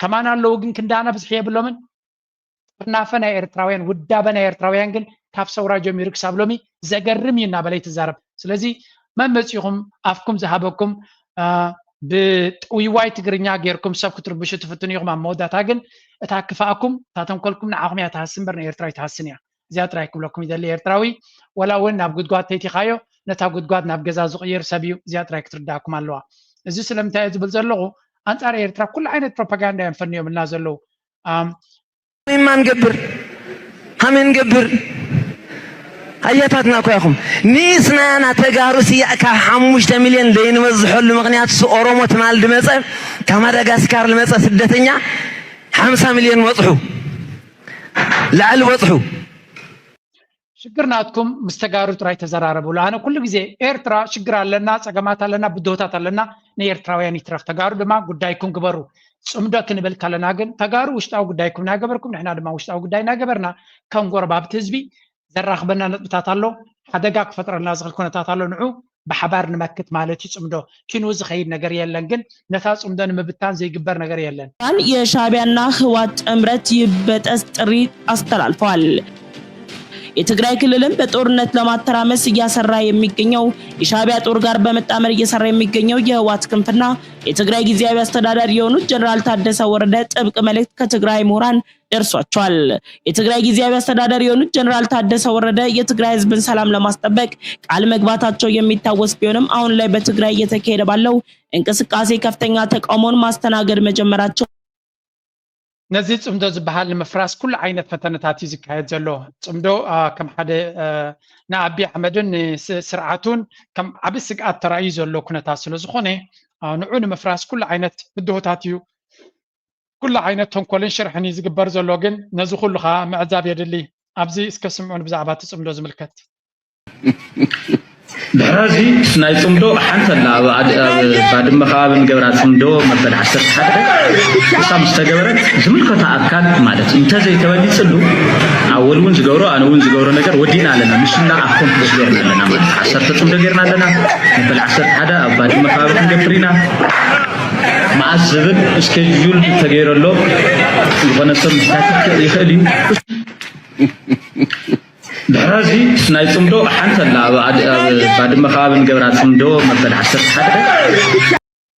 ከማን ኣለዉ፣ ግን ክንዳና ብዝሒ የብሎምን። ጥርናፈ ናይ ኤርትራውያን፣ ውዳበ ናይ ኤርትራውያን ግን ካብ ሰውራ ጀሚሩ ክሳብ ሎሚ ዘገርም እዩ እናበለ ይትዛረብ። ስለዚ መመፂኹም ኣፍኩም ዝሃበኩም ብጥውይዋይ ትግርኛ ጌርኩም ሰብ ክትርብሹ ትፍትኑ ኢኹም። ኣብ መወዳእታ ግን እታ ክፋእኩም፣ እታ ተንኮልኩም ንዓኹም እያ ትሃስን እምበር ንኤርትራ ይትሃስን እያ። እዚኣ ጥራይ ክብለኩም ይደሊ። ኤርትራዊ ወላ እውን ናብ ጉድጓድ ተይቲኻዮ፣ ነታ ጉድጓድ ናብ ገዛ ዝቕይር ሰብ እዩ። እዚኣ ጥራይ ክትርዳእኩም ኣለዋ። እዚ ስለምንታይ እየ ዝብል ዘለኹ፣ ኣንጻር ኤርትራ ኩሉ ዓይነት ፕሮፓጋንዳ እዮም ፈንዮምልና ዘለዉ። ኣም፣ ማ ንገብር ሃመይ ንገብር ኣያታትና እኮ ኢኹም። ንስናና ተጋሩ ስያእ ካብ ሓሙሽተ ሚልዮን ዘይንበዝሐሉ ምኽንያት ኦሮሞ ትማል ድመፀ ካብ ማዳጋስካር ልመፀ ስደተኛ ሓምሳ ሚልዮን በፅሑ፣ ልዕሊ በፅሑ። ሽግር ናትኩም ምስ ተጋሩ ጥራይ ተዘራረብሉ። ኣነ ኩሉ ግዜ ኤርትራ ሽግር ኣለና፣ ጸገማት ኣለና፣ ብድሆታት ኣለና፣ ንኤርትራውያን ይትረፍ። ተጋሩ ድማ ጉዳይኩም ግበሩ። ጽምዶ ክንብል ከለና ግን ተጋሩ ውሽጣዊ ጉዳይኩም እናገበርኩም ንሕና ድማ ውሽጣዊ ጉዳይ እናገበርና ከም ጎረባብቲ ህዝቢ ዘራኽበና ነጥብታት ኣሎ። ሓደጋ ክፈጥረልና ዝኽእል ኩነታት ኣሎ። ንዑ ብሓባር ንመክት ማለት እዩ ጽምዶ። ኪኑ ዝኸይድ ነገር የለን፣ ግን ነታ ጽምዶ ንምብታን ዘይግበር ነገር የለን። የሻዕቢያና ህወሓት ጥምረት ይበጠስ ጥሪ ኣስተላልፈዋል። የትግራይ ክልልን በጦርነት ለማተራመስ እያሰራ የሚገኘው የሻዕቢያ ጦር ጋር በመጣመር እየሰራ የሚገኘው የህወሓት ክንፍና የትግራይ ጊዜያዊ አስተዳዳሪ የሆኑት ጀነራል ታደሰ ወረደ ጥብቅ መልእክት ከትግራይ ምሁራን ደርሷቸዋል። የትግራይ ጊዜያዊ አስተዳዳሪ የሆኑት ጀነራል ታደሰ ወረደ የትግራይ ህዝብን ሰላም ለማስጠበቅ ቃል መግባታቸው የሚታወስ ቢሆንም አሁን ላይ በትግራይ እየተካሄደ ባለው እንቅስቃሴ ከፍተኛ ተቃውሞን ማስተናገድ መጀመራቸው ነዚ ጽምዶ ዝበሃል ንምፍራስ ኩሉ ዓይነት ፈተነታት እዩ ዝካየድ ዘሎ። ጽምዶ ከም ሓደ ንኣቢ ኣሕመድን ንስርዓቱን ከም ዓቢ ስግኣት ተራእዩ ዘሎ ኩነታት ስለ ዝኾነ ንዑ ንምፍራስ ኩሉ ዓይነት ብድሆታት እዩ ኩሉ ዓይነት ተንኮልን ሽርሕን እዩ ዝግበር ዘሎ። ግን ነዚ ኩሉ ከዓ ምዕዛብ የድሊ። ኣብዚ እስከ ስምዑን ብዛዕባ እቲ ጽምዶ ዝምልከት። ድሕረዚ ናይ ጽምዶ ሓንቲ ኣላ ኣብ ባድመ ከባቢ ንገብራ ጽምዶ መበል ዓሰርተ ሓደ እሳ ምስ ተገበረት ዝምልከቶ ኣካል ማለት እንተዘይተበሊጽሉ ኣወል እውን ዝገብሮ ኣነ እውን ዝገብሮ ነገር ወዲእና ኣለና። ምሽና ኣኮምፕሊሽ ገይርና ኣለና ማለት ዓሰርተ ጽምዶ ገይርና ኣለና። መበል ዓሰርተ ሓደ ኣብ ባድመ ከባቢ ክንገብር ኢና። መዓስ ዝብል ስኬጁል ተገይረሎ ዝኾነ ሰብ ምስታትክ ይኽእል እዩ። ድሕረዚ ናይ ጽምዶ ሓንቲ ኣላ ኣብ ባድመ ከባቢ ንገብራ ጽምዶ መበል ዓሰርተ ሓደ።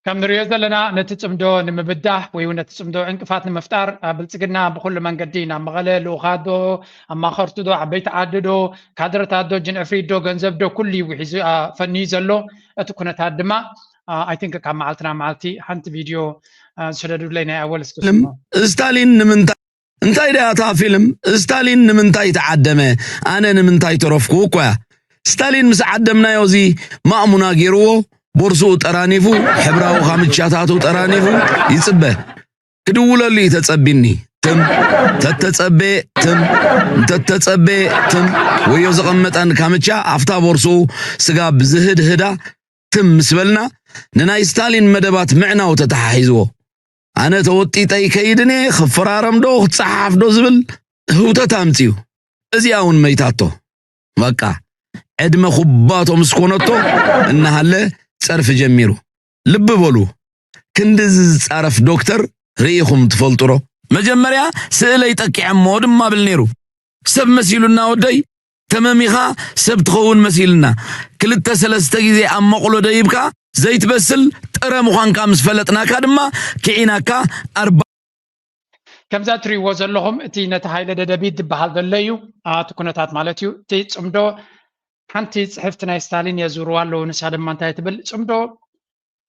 ከም ንሪኦ ዘለና ነቲ ጽምዶ ንምብዳህ ወይ እውን ነቲ ጽምዶ ዕንቅፋት ንምፍጣር ብልጽግና ብኩሉ መንገዲ ናብ መቐለ ልኡኻት ዶ ኣማኸርቲ ዶ ዓበይቲ ዓዲ ዶ ካድረታት ዶ ጅንዕፍሪት ዶ ገንዘብ ዶ ኩሉ እዩ ሒዙ ፈንዩ ዘሎ። እቲ ኩነታት ድማ ኣይ ቲንክ ካብ መዓልቲ ናብ መዓልቲ ሓንቲ ቪድዮ ዝሰደዱለይ ናይ ኣወል እስኪ ስታሊን ንምንታይ እንታይ ደኣ እታ ፊልም ስታሊን ንምንታይ ተዓደመ ኣነ ንምንታይ ተረፍኩ እኮ እያ። ስታሊን ምስ ዓደምናዮ እዚ ማእሙና ገይርዎ ቦርስኡ ጠራኒፉ፣ ሕብራዊ ካምቻታቱ ጠራኒፉ ይጽበ። ክድውለሉ እዩ ተጸቢኒ። ትም፣ ተተጸቤ፣ ትም፣ እንተተጸቤ፣ ትም። ወዮ ዘቐመጣን ካምቻ፣ ኣፍታ ቦርስኡ ስጋብ ዝህድህዳ ትም ምስ በልና፣ ንናይ ስታሊን መደባት ምዕናው ተተሓሒዝዎ። ኣነ ተወጢጠ ይከይድን እየ፣ ክፈራረም ዶ ክጸሓፍ ዶ ዝብል ህውተት ኣምጺኡ። እዚኣ እውን መይታቶ። በቃ፣ ዕድመ ኩባቶ ምስ ኮነቶ እናሃለ ጸርፊ ጀሚሩ። ልቢ በሉ፣ ክንድዚ ዝጻረፍ ዶክተር ርኢኹም ትፈልጡ ዶ? መጀመርያ ስእለይ ጠቂዐሞ ድማ ብል ነይሩ። ሰብ መሲሉና ወደይ፣ ተመሚኻ ሰብ ትኸውን መሲልና። ክልተ ሰለስተ ግዜ ኣብ መቑሎ ደይብካ ዘይትበስል ጥረ ምዃንካ ምስ ፈለጥናካ ድማ፣ ክዒናካ ኣርባ ከምዛ ትርእይዎ ዘለኹም፣ እቲ ነቲ ሃይለ ደደቢት ዝበሃል ዘሎ እዩ። ኣቲ ኩነታት ማለት እዩ። እቲ ጽምዶ፣ ሓንቲ ጽሕፍቲ ናይ ስታሊን የዝርዋ ኣለዉ። ንሳ ድማ እንታይ ትብል? ጽምዶ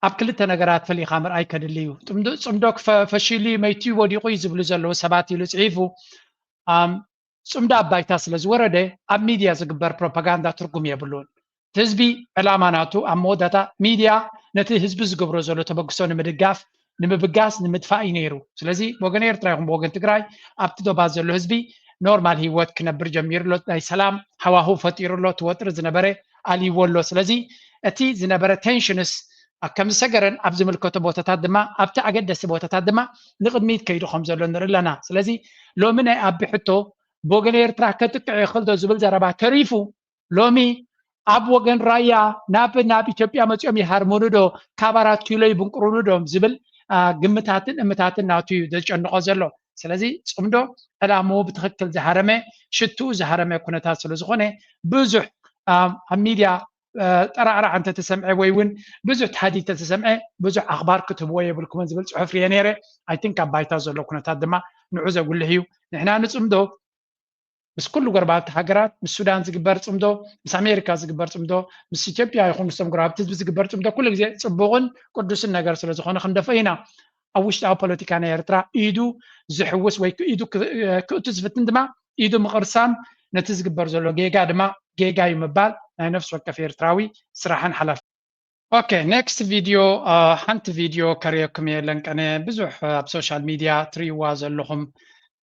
ኣብ ክልተ ነገራት ፈሊኻ ምርኣይ ከድሊ እዩ። ጽምዶ፣ ጽምዶ ክፈ-፣ ፈሺሉ እዩ፣ መይቱ እዩ፣ ወዲቑ እዩ ዝብሉ ዘለዉ ሰባት ኢሉ ጽሒፉ። ኣም፣ ጽምዶ ኣብ ባይታ ስለ ዝወረደ፣ ኣብ ሚድያ ዝግበር ፕሮፓጋንዳ ትርጉም የብሉን። እቲ ህዝቢ ዕላማ ናቱ ኣብ መወዳእታ ሚድያ ነቲ ህዝቢ ዝገብሮ ዘሎ ተበግሶ ንምድጋፍ፣ ንምብጋስ፣ ንምጥፋእ እዩ ነይሩ። ስለዚ ብወገን ኤርትራ ይኹን ብወገን ትግራይ ኣብቲ ዶባት ዘሎ ህዝቢ ኖርማል ህይወት ክነብር ጀሚሩ ኣሎ። ናይ ሰላም ሃዋህው ፈጢሩ ኣሎ። እቲ ወጥሪ ዝነበረ ኣልይዎ ኣሎ። ስለዚ እቲ ዝነበረ ቴንሽንስ ከም ዝሰገረን ኣብ ዝምልከቶ ቦታታት ድማ ኣብቲ ኣገደስቲ ቦታታት ድማ ንቕድሚት ከይዱ ከም ዘሎ ንርኢ ኣለና። ስለዚ ሎሚ ናይ ኣቢ ሕቶ ብወገን ኤርትራ ከጥቅዕ ይኽእል ዶ ዝብል ዘረባ ተሪፉ፣ ሎሚ ኣብ ወገን ራያ ናብ፣ ናብ ኢትዮጵያ መጺኦም ይሃርሙኑ ዶ፣ ካብ ኣራት ኪሎ ይብንቅሩኑ ዶ ዝብል፣ አ፣ ግምታትን እምታትን ናቱ እዩ ዘጨንቖ ዘሎ። ስለዚ ጽምዶ ዕላምኡ ብትኽክል ዝሃረመ፣ ሽትኡ ዝሃረመ ኩነታት ስለ ዝኾነ ብዙሕ፣ አ፣ ኣብ ሚድያ፣ አ፣ ጠራዕራዕ እንተተሰምዐ ወይ እውን ብዙሕ ታህዲድ እንተተሰምዐ ብዙሕ ኣኽባር ክትህብዎ የብልኩምን ዝብል ጽሑፍ ርየ ነይረ። ኣይ ቲንክ ኣብ ባይታ ዘሎ ኩነታት ድማ ንዑ ዘጉልሕ እዩ። ንሕና ንጽምዶ ምስ ኩሉ ጎረባብቲ ሃገራት፣ ምስ ሱዳን ዝግበር ጽምዶ፣ ምስ ኣሜሪካ ዝግበር ጽምዶ፣ ምስ ኢትዮጵያ ይኹን ምስቶም ጎረባብቲ ህዝቢ ዝግበር ጽምዶ ኩሉ ግዜ ጽቡቕን ቅዱስን ነገር ስለ ዝኾነ ክንደፍኦ ኢና። ኣብ ውሽጣዊ ፖለቲካ ናይ ኤርትራ ኢዱ ዝሕውስ ወይ ኢዱ ክ-፣ ክእቱ ዝፍትን ድማ ኢዱ ምቕርሳም፣ ነቲ ዝግበር ዘሎ ጌጋ ድማ ጌጋ እዩ ምባል ናይ ነፍሲ ወከፍ ኤርትራዊ ስራሕን ሓላፍነትን። ኦኬ፣ ኔክስት ቪድዮ፣ አ፣ ሓንቲ ቪድዮ ከርእየኩም እየ። ለንቀነ ብዙሕ፣ አ፣ ኣብ ሶሻል ሚድያ ትርእይዋ ዘለኹም፣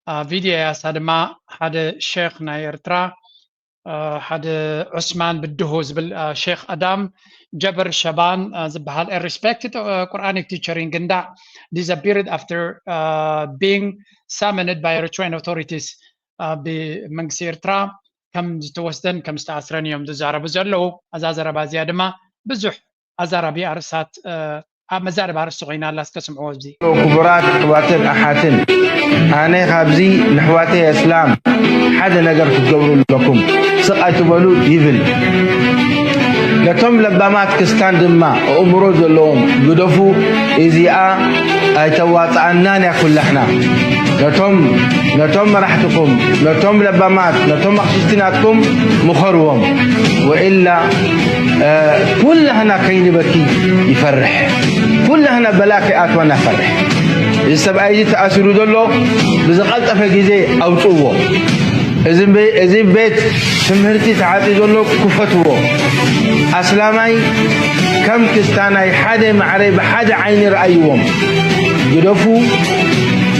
አ፣ ቪድዮ እያ። እሳ ድማ ሓደ ሼኽ ናይ ኤርትራ፣ አ፣ ሓደ ዑስማን ብድሆ ዝብል፣ አ፣ ሼኽ ኣዳም ጀበር ሸባን፣ አ፣ ዝበሃል፣ a respected, አ፣ Quranic teacher in Ganda disappeared after, አ፣ being summoned by Eritrean authorities፣ አ፣ ብመንግስቲ ኤርትራ ከም ዝተወስደን ከም ዝተኣስረን እዮም ዝዛረቡ ዘለዉ። እዛ ዘረባ እዚኣ ድማ ብዙሕ ኣዛራቢ ኣርእስታት፣ እ፣ ኣብ መዛረቢ ኣርእስቲ ኮይና ኣላ። እስከ ስምዕዎ ኣብዚ። ክቡራት ኣሕዋትን ኣሓትን፣ ኣነ ካብዚ ንኣሕዋተይ ኣስላም ሓደ ነገር ክትገብሩ ኣለኩም። ስቕ ኣይትበሉ ይብል። ነቶም ለባማት ክስታን ድማ ኣእምሮ ዘለዎም ግደፉ። እዚኣ ኣይተዋጽኣናን እያ ኩላሕና። ነቶም፣ ነቶም መራሕትኹም፣ ነቶም ለባማት፣ ነቶም ኣቕሽሽቲ ናትኩም ምኸርዎም። ወኢላ፣ እ፣ ኩላህና ከይንበኪ ይፈርሕ። ኩላህና በላ ከይኣትወና ይፈርሕ። እዚ ሰብኣይ እዚ ተኣሲሩ ዘሎ ብዝቐልጠፈ ግዜ ኣውጽእዎ። እዚ ቤ-፣ እዚ ቤት ትምህርቲ ተዓጽዩ ዘሎ ክፈትዎ። ኣስላማይ ከም ክስታናይ ሓደ ማዕረ ብሓደ ዓይኒ ረኣይዎም። ግደፉ፣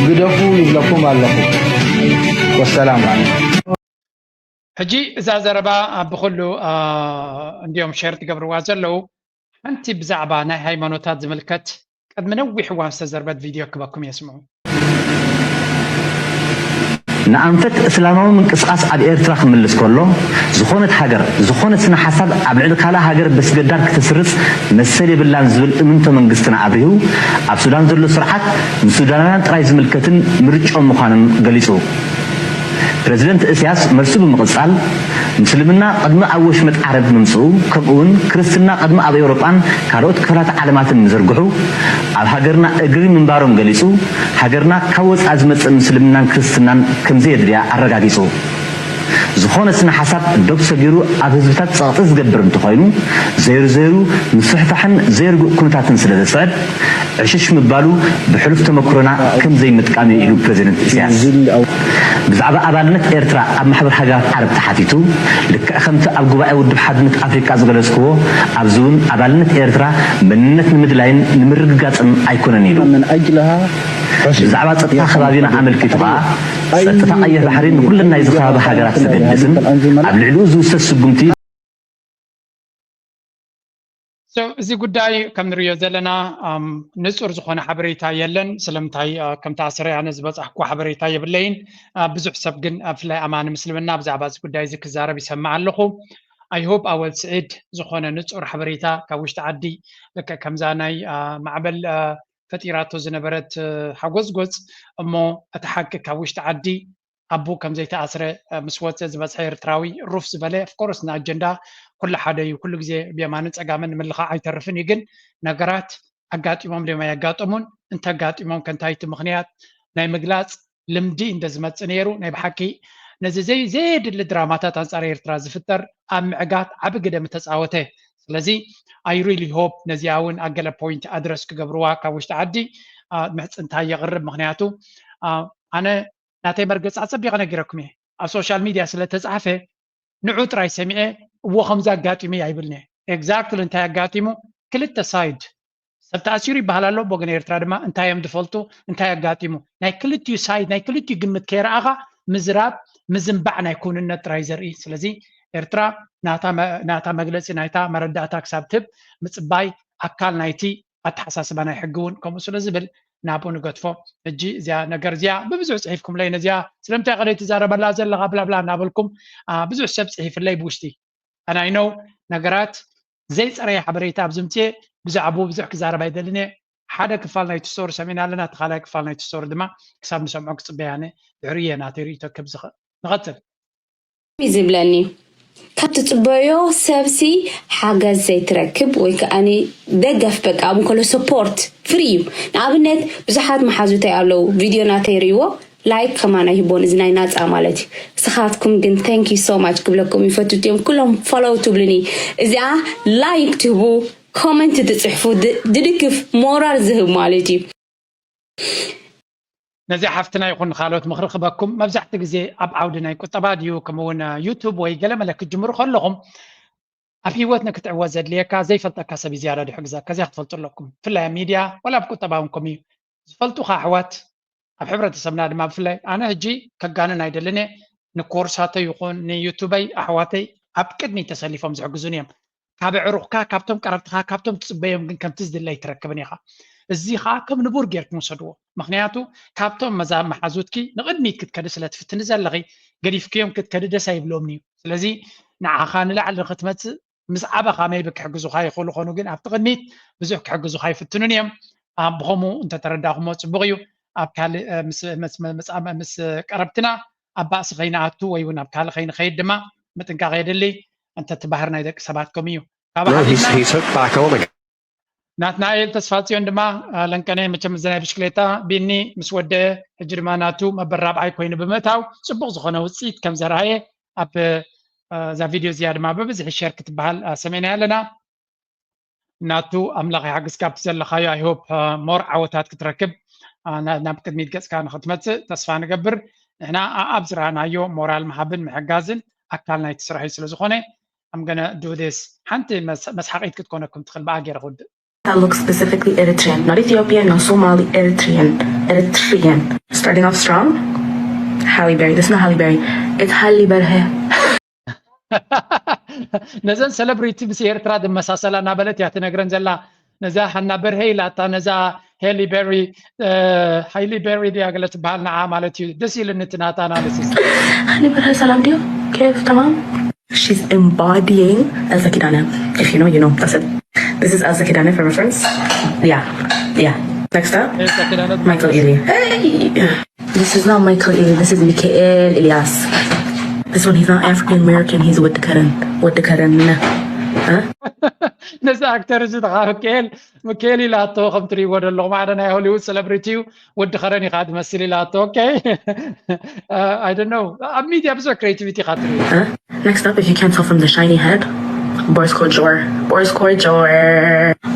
ግደፉ ይብለኩም ኣለኹ። ወሰላም ዓለይኩም። ሕጂ እዛ ዘረባ ብኹሉ፣ አ፣ እንዲዮም ሼር ትገብርዋ ዘለዉ። ሓንቲ ብዛዕባ ናይ ሃይማኖታት ዝምልከት ቅድሚ ነዊሕ እዋን ዝተዘርበት ቪድዮ ክበኩም እየ፣ ስምዑ። ንኣንፈት እስላማዊ ምንቅስቓስ ኣብ ኤርትራ ክምልስ ከሎ፣ ዝኾነት ሃገር፣ ዝኾነ ስነ ሓሳብ ኣብ ልዕሊ ካልእ ሃገር በስገዳድ ክትስርጽ መሰል የብላን ዝብል እምንቶ መንግስትና ኣብሪሁ፣ ኣብ ሱዳን ዘሎ ስርዓት ንሱዳናውያን ጥራይ ዝምልከትን ምርጭኦም ምዃኑን ገሊጹ። ፕረዚደንት እስያስ መልሱ ብምቕጻል፣ ምስልምና ቅድሚ ኣብ ወሽመጥ ዓረብ ምምጽኡ፣ ከምኡ'ውን ክርስትና ቅድሚ ኣብ ኤውሮጳን ካልኦት ክፋላት ዓለማትን ምዝርግሑ፣ ኣብ ሃገርና እግሪ ምንባሮም ገሊጹ፣ ሃገርና ካብ ወጻኢ ዝመጽእ ምስልምናን ክርስትናን ከምዘየድልያ ኣረጋጊጹ። ዝኾነ ስነ ሓሳብ ዶብ ሰጊሩ ኣብ ህዝብታት ጸቕጢ ዝገብር እንተኾይኑ፣ ዘይሩ ዘይሩ ምስፍሕፋሕን ዘይርጉእ ኩነታትን ስለ ዘስዕብ፣ ዕሽሽ ምባሉ ብሕሉፍ ተመክሮና ከም ዘይምጥቃም እዩ ኢሉ ፕረዚደንት ኢሳያስ። ብዛዕባ ኣባልነት ኤርትራ ኣብ ማሕበር ሃገራት ዓረብ ተሓቲቱ፣ ልክዕ ከምቲ ኣብ ጉባኤ ውድብ ሓድነት ኣፍሪቃ ዝገለጽክዎ፣ ኣብዚ እውን ኣባልነት ኤርትራ መንነት ንምድላይን ንምርግጋጽን ኣይኮነን ኢሉ። ብዛዕባ ጸጥታ ከባቢና ኣመልኪቱ ከኣ፣ ጸጥታ ቀይሕ ባሕሪ ንኩለን ናይዚ ከባቢ ሃገራት ዘገድስን ኣብ ልዕሊኡ ዝውሰድ ስጉምቲ እዚ ጉዳይ ከም ንሪኦ ዘለና ንፁር ዝኾነ ሓበሬታ የለን። ስለምንታይ ከም ተኣስረ ኣነ ዝበፃሕኩ ሓበሬታ የብለይን። ብዙሕ ሰብ ግን ብፍላይ ኣማኒ ምስልምና ብዛዕባ እዚ ጉዳይ እዚ ክዛረብ ይሰምዕ ኣለኹ። I hope ኣወል ስዒድ ዝኾነ ንፁር ሓበሬታ ካብ ውሽጢ ዓዲ ልክዕ ከምዛ ናይ ማዕበል ፈጢራቶ ዝነበረት ሓጎፅጎፅ እሞ እቲ ሓቂ ካብ ውሽጢ ዓዲ ኣቡ ከም ዘይተኣስረ ምስ ወፀ ዝበፅሐ ኤርትራዊ ሩፍ ዝበለ of course ንኣጀንዳ ኩሉ ሓደ እዩ። ኩሉ ግዜ ብየማንን ፀጋምን ንምልኻዕ ኣይተርፍን እዩ። ግን ነገራት ኣጋጢሞም ድዮም ኣየጋጠሙን እንተጋጢሞም ከ እንታይ እቲ ምኽንያት ናይ ምግላፅ ልምዲ እንደ ዝመፅእ ነይሩ ናይ ብሓቂ ነዚ ዘይ ዘየድሊ ድራማታት ኣንፃር ኤርትራ ዝፍጠር ኣብ ምዕጋት ዓቢ ግደ ምተፃወተ። ስለዚ I really hope ነዚኣ እውን ኣብ ገለ point ኣድረስ ክገብርዋ ካብ ውሽጢ ዓዲ ምሕፅንታይ የቕርብ። ምኽንያቱ ኣነ ናተይ መርገፂ ኣፀቢቐ ነጊረኩም እየ ኣብ social media ስለ ተፃሕፈ ንዑ ጥራይ ሰሚዐ እዎ ከምዚ ኣጋጢሙ እየ ኣይብልን እየ። Exactly እንታይ ኣጋጢሙ ክልተ side ሰብ ተኣሲሩ ይበሃል ኣሎ ብወገን ኤርትራ ድማ እንታይ እዮም ዝፈልጡ እንታይ ኣጋጢሙ ናይ ክልቲኡ side ናይ ክልቲኡ ግምት ከይረኣኻ ምዝራብ ምዝንባዕ ናይ ክውንነት ጥራይ ዘርኢ። ስለዚ ኤርትራ ናታ መግለፂ ናይታ መረዳእታ ክሳብ ትህብ ምፅባይ ኣካል ናይቲ ኣተሓሳስባ ናይ ሕጊ እውን ከምኡ ስለ ዝብል ናብኡ ንገድፎ። ሕጂ እዚኣ ነገር እዚኣ ብብዙሕ ፅሒፍኩምለይ ነዚኣ ስለምንታይ ቀደይ ትዛረበላ ዘለኻ ብላብላ እናበልኩም ብዙሕ ሰብ ፅሒፍለይ ብውሽጢ ኣናይ ነው ነገራት ዘይፀረየ ሓበሬታ ኣብ ዝምፅኤ ብዛዕባኡ ብዙሕ ክዛረብ ኣይደልን እየ። ሓደ ክፋል ናይቲ ስቶሪ ሰሚዕና ኣለና እቲ ካልኣይ ክፋል ናይቲ ስቶሪ ድማ ክሳብ ንሰምዖ ክፅበያ እየ። ድሕሪ እየ ናተይ ርእይቶ ክህብ ዝኽእል። ንቐፅል። ዝብለኒ ካብ ትፅበዮ ሰብሲ ሓገዝ ዘይትረክብ ወይ ከዓ ደገፍ በቃ ኣብ እንከሎ support free እዩ። ንኣብነት ብዙሓት መሓዙተይ ኣለዉ video ናተይ ርእይዎ like ከማን ኣይህቦን እዚ ናይ ናፃ ማለት እዩ። ንስኻትኩም ግን thank you so much ክብለኩም ይፈቱ እቲኦም ኩሎም follow ትብሉኒ እዚኣ like ትህቡ comment ትፅሕፉ ድድግፍ moral ዝህብ ማለት እዩ። ነዚኣ ሓፍትና ይኹን ንኻልኦት ምኽሪ ክበኩም መብዛሕቲ ግዜ ኣብ ዓውዲ ናይ ቁጠባ ድዩ ከምኡውን ዩቱብ ወይ ገለ መለ ክትጅምሩ ከለኹም ኣብ ሂወት ንክትዕወት ዘድልየካ ዘይፈልጠካ ሰብ ዝያዳ ድሕግዘካ እዚኣ ክትፈልጡ ኣለኩም ብፍላይ ኣብ ሚድያ ወላ ኣብ ቁጠባ እውን ከምኡ እዩ ዝፈልጡካ ኣሕዋት ኣብ ሕብረተሰብና ድማ ብፍላይ ኣነ ሕጂ ከጋንን ኣይደልን እየ ንኮርሳተይ ይኹን ንዩቱበይ ኣሕዋተይ ኣብ ቅድሚ ተሰሊፎም ዝሕግዙን እዮም ካብ ኣዕሩኽካ ካብቶም ቀረብትኻ ካብቶም ትፅበዮም ግን ከምቲ ዝድለ ኣይትረክብን ኢኻ እዚ ከዓ ከም ንቡር ጌርኩም ውሰድዎ ምክንያቱ ካብቶም መዛ መሓዙትኪ ንቅድሚት ክትከዲ ስለ ትፍትኒ ዘለኺ ገዲፍክዮም ክትከዲ ደስ ኣይብሎምን እዩ ስለዚ ንዓኻ ንላዕሊ ንክትመፅእ ምስ ዓበኻ maybe ክሕግዙኻ ይኽእሉ ኾኑ ግን ኣብቲ ቅድሚት ብዙሕ ክሕግዙኻ ይፍትኑን እዮም ብኸምኡ እንተተረዳኹሞ ፅቡቅ እዩ ኣብ ካልእ ምስ ቀረብትና ኣብ ባእሲ ከይንኣቱ ወይ እውን ኣብ ካልእ ከይንኸይድ ድማ ምጥንቃቕ የድሊ እንተ እቲ ባህር ናይ ደቂ ሰባት ከምኡ እዩ ካብ ናትናኤል ተስፋፅዮን ድማ ለንቀነ መቸም እዚ ናይ ብሽክሌታ ቢኒ ምስ ወደአ ሕጂ ድማ ናቱ መበል ራብዓይ ኮይኑ ብምእታው ፅቡቅ ዝኾነ ውፅኢት ከም ዘርኣየ ኣብ እዛ ቪድዮ እዚኣ ድማ ብብዝሒ ሸር ክትበሃል ሰሚዕና ኣለና ናቱ ኣምላኽ ይሓግዝካ ኣብቲ ዘለኻዮ I hope more ዓወታት ክትረክብ ናብ ቅድሚት ገፅካ ንክትመፅእ ተስፋ ንገብር ንሕና ኣብ ዝረኣናዮ ሞራል ምሃብን ምሕጋዝን ኣካል ናይቲ ስራሕ እዩ ስለ ዝኾነ I'm gonna do this ሓንቲ መስሓቂት ክትኮነኩም ትኽእል ብኣ ገይረ ክውድእ that looks specifically Eritrean, not Ethiopian, not Somali, Eritrean, Eritrean. Starting off strong, Halle Berry. That's not Halle Berry. It's Halle Berry. ነዘን ሰለብሪቲ ምስ ኤርትራ ዝመሳሰላ እናበለት እያ ትነግረን ዘላ ነዛ ሃና በርሀ ኢላታ ነዛ ሄሊ በሪ ሃይሊ በሪ ድያ ገለ ትበሃል ንዓ ማለት እዩ ደስ ኢልኒ እቲ ናታ ኣናሊሲስ ሃሊ በርሀ ሰላም ድዩ ኬፍ ተማም She's embodying Elsa Kidane. If you know, you know. That's it. This is Elsa Kidane for reference. Yeah. Yeah. Next up, Michael Ealy. Hey! This is not Michael Ealy. This is Mikael Elias. This one, he's not African American. He's Wodkaren. Wodkaren. Huh? ነዚ ኣክተር እዚ ተኻ ምክኤል ምክኤል ኢላቶ ከም ትሪእዎ ዘለኹም ሓደ ናይ ሆሊውድ ሰለብሪቲ እዩ ወዲ ኸረን ኢኻ ትመስል ኢላቶ okay I don't know ኣብ ሚድያ ብዙሕ creativity ኢኻ ትርኢ Next up, if you can't tell from the shiny head, Boris Kodjour. Boris Kodjour.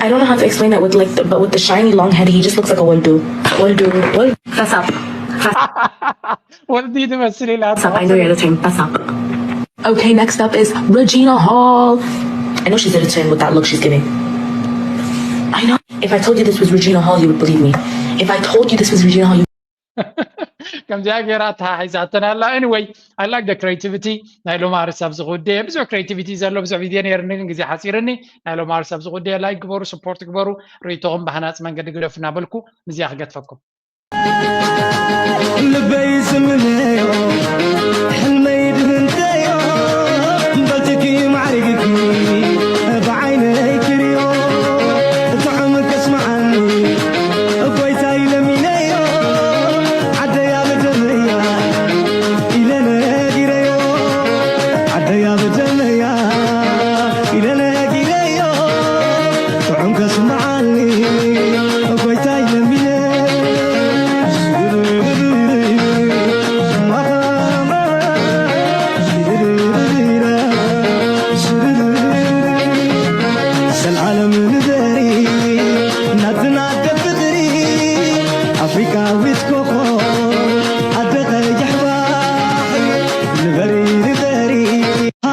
I don't know how to explain it with like, the, but with the shiny long head, he just looks like a Woldu. Woldu. Woldu. That's up. ወልዲ ትመስል ኢላ I know you're Eritrean. That's not. Okay, next up is Regina Hall. I know she's Eritrean with that look she's giving. I know. If I told you this was Regina Hall, you would believe me. If I told you this was Regina Hall, you ከምዚኣ ገይራ ተሓሒዛተን ኣላ። Anyway, I like the creativity ናይ ሎም ኣርስ ኣብዚ ጉዳይ ብዙሕ creativity ዘሎ ብዙሕ ቪድዮ ነይርኒ፣ ግን ግዜ ሓፂርኒ። ናይ ሎም ኣርስ ኣብዚ ጉዳይ like ግበሩ፣ support ግበሩ፣ ርእይቶኹም ብሃናፂ መንገዲ ግደፉ እናበልኩ ምስዚኣ ክገድፈኩም። ልበይ ስምነዮ ሕልመይ ድህንተዮ በልትኪ ማዕሪግኪ ብዓይነይ ክሪኦ ጥዑም ከስምዓኒ ጎይታይ ለሚነዮ ዓደያ ብደመያ ኢለ ነጊረዮ ዓደያ ብደመያ ኢለ ነጊረዮ ጥዑም ከስምዓኒ ጎይታይ ለሚነ ዘልዓለም ንበሪ ናትና ደፍጥሪ ኣፍሪካዊት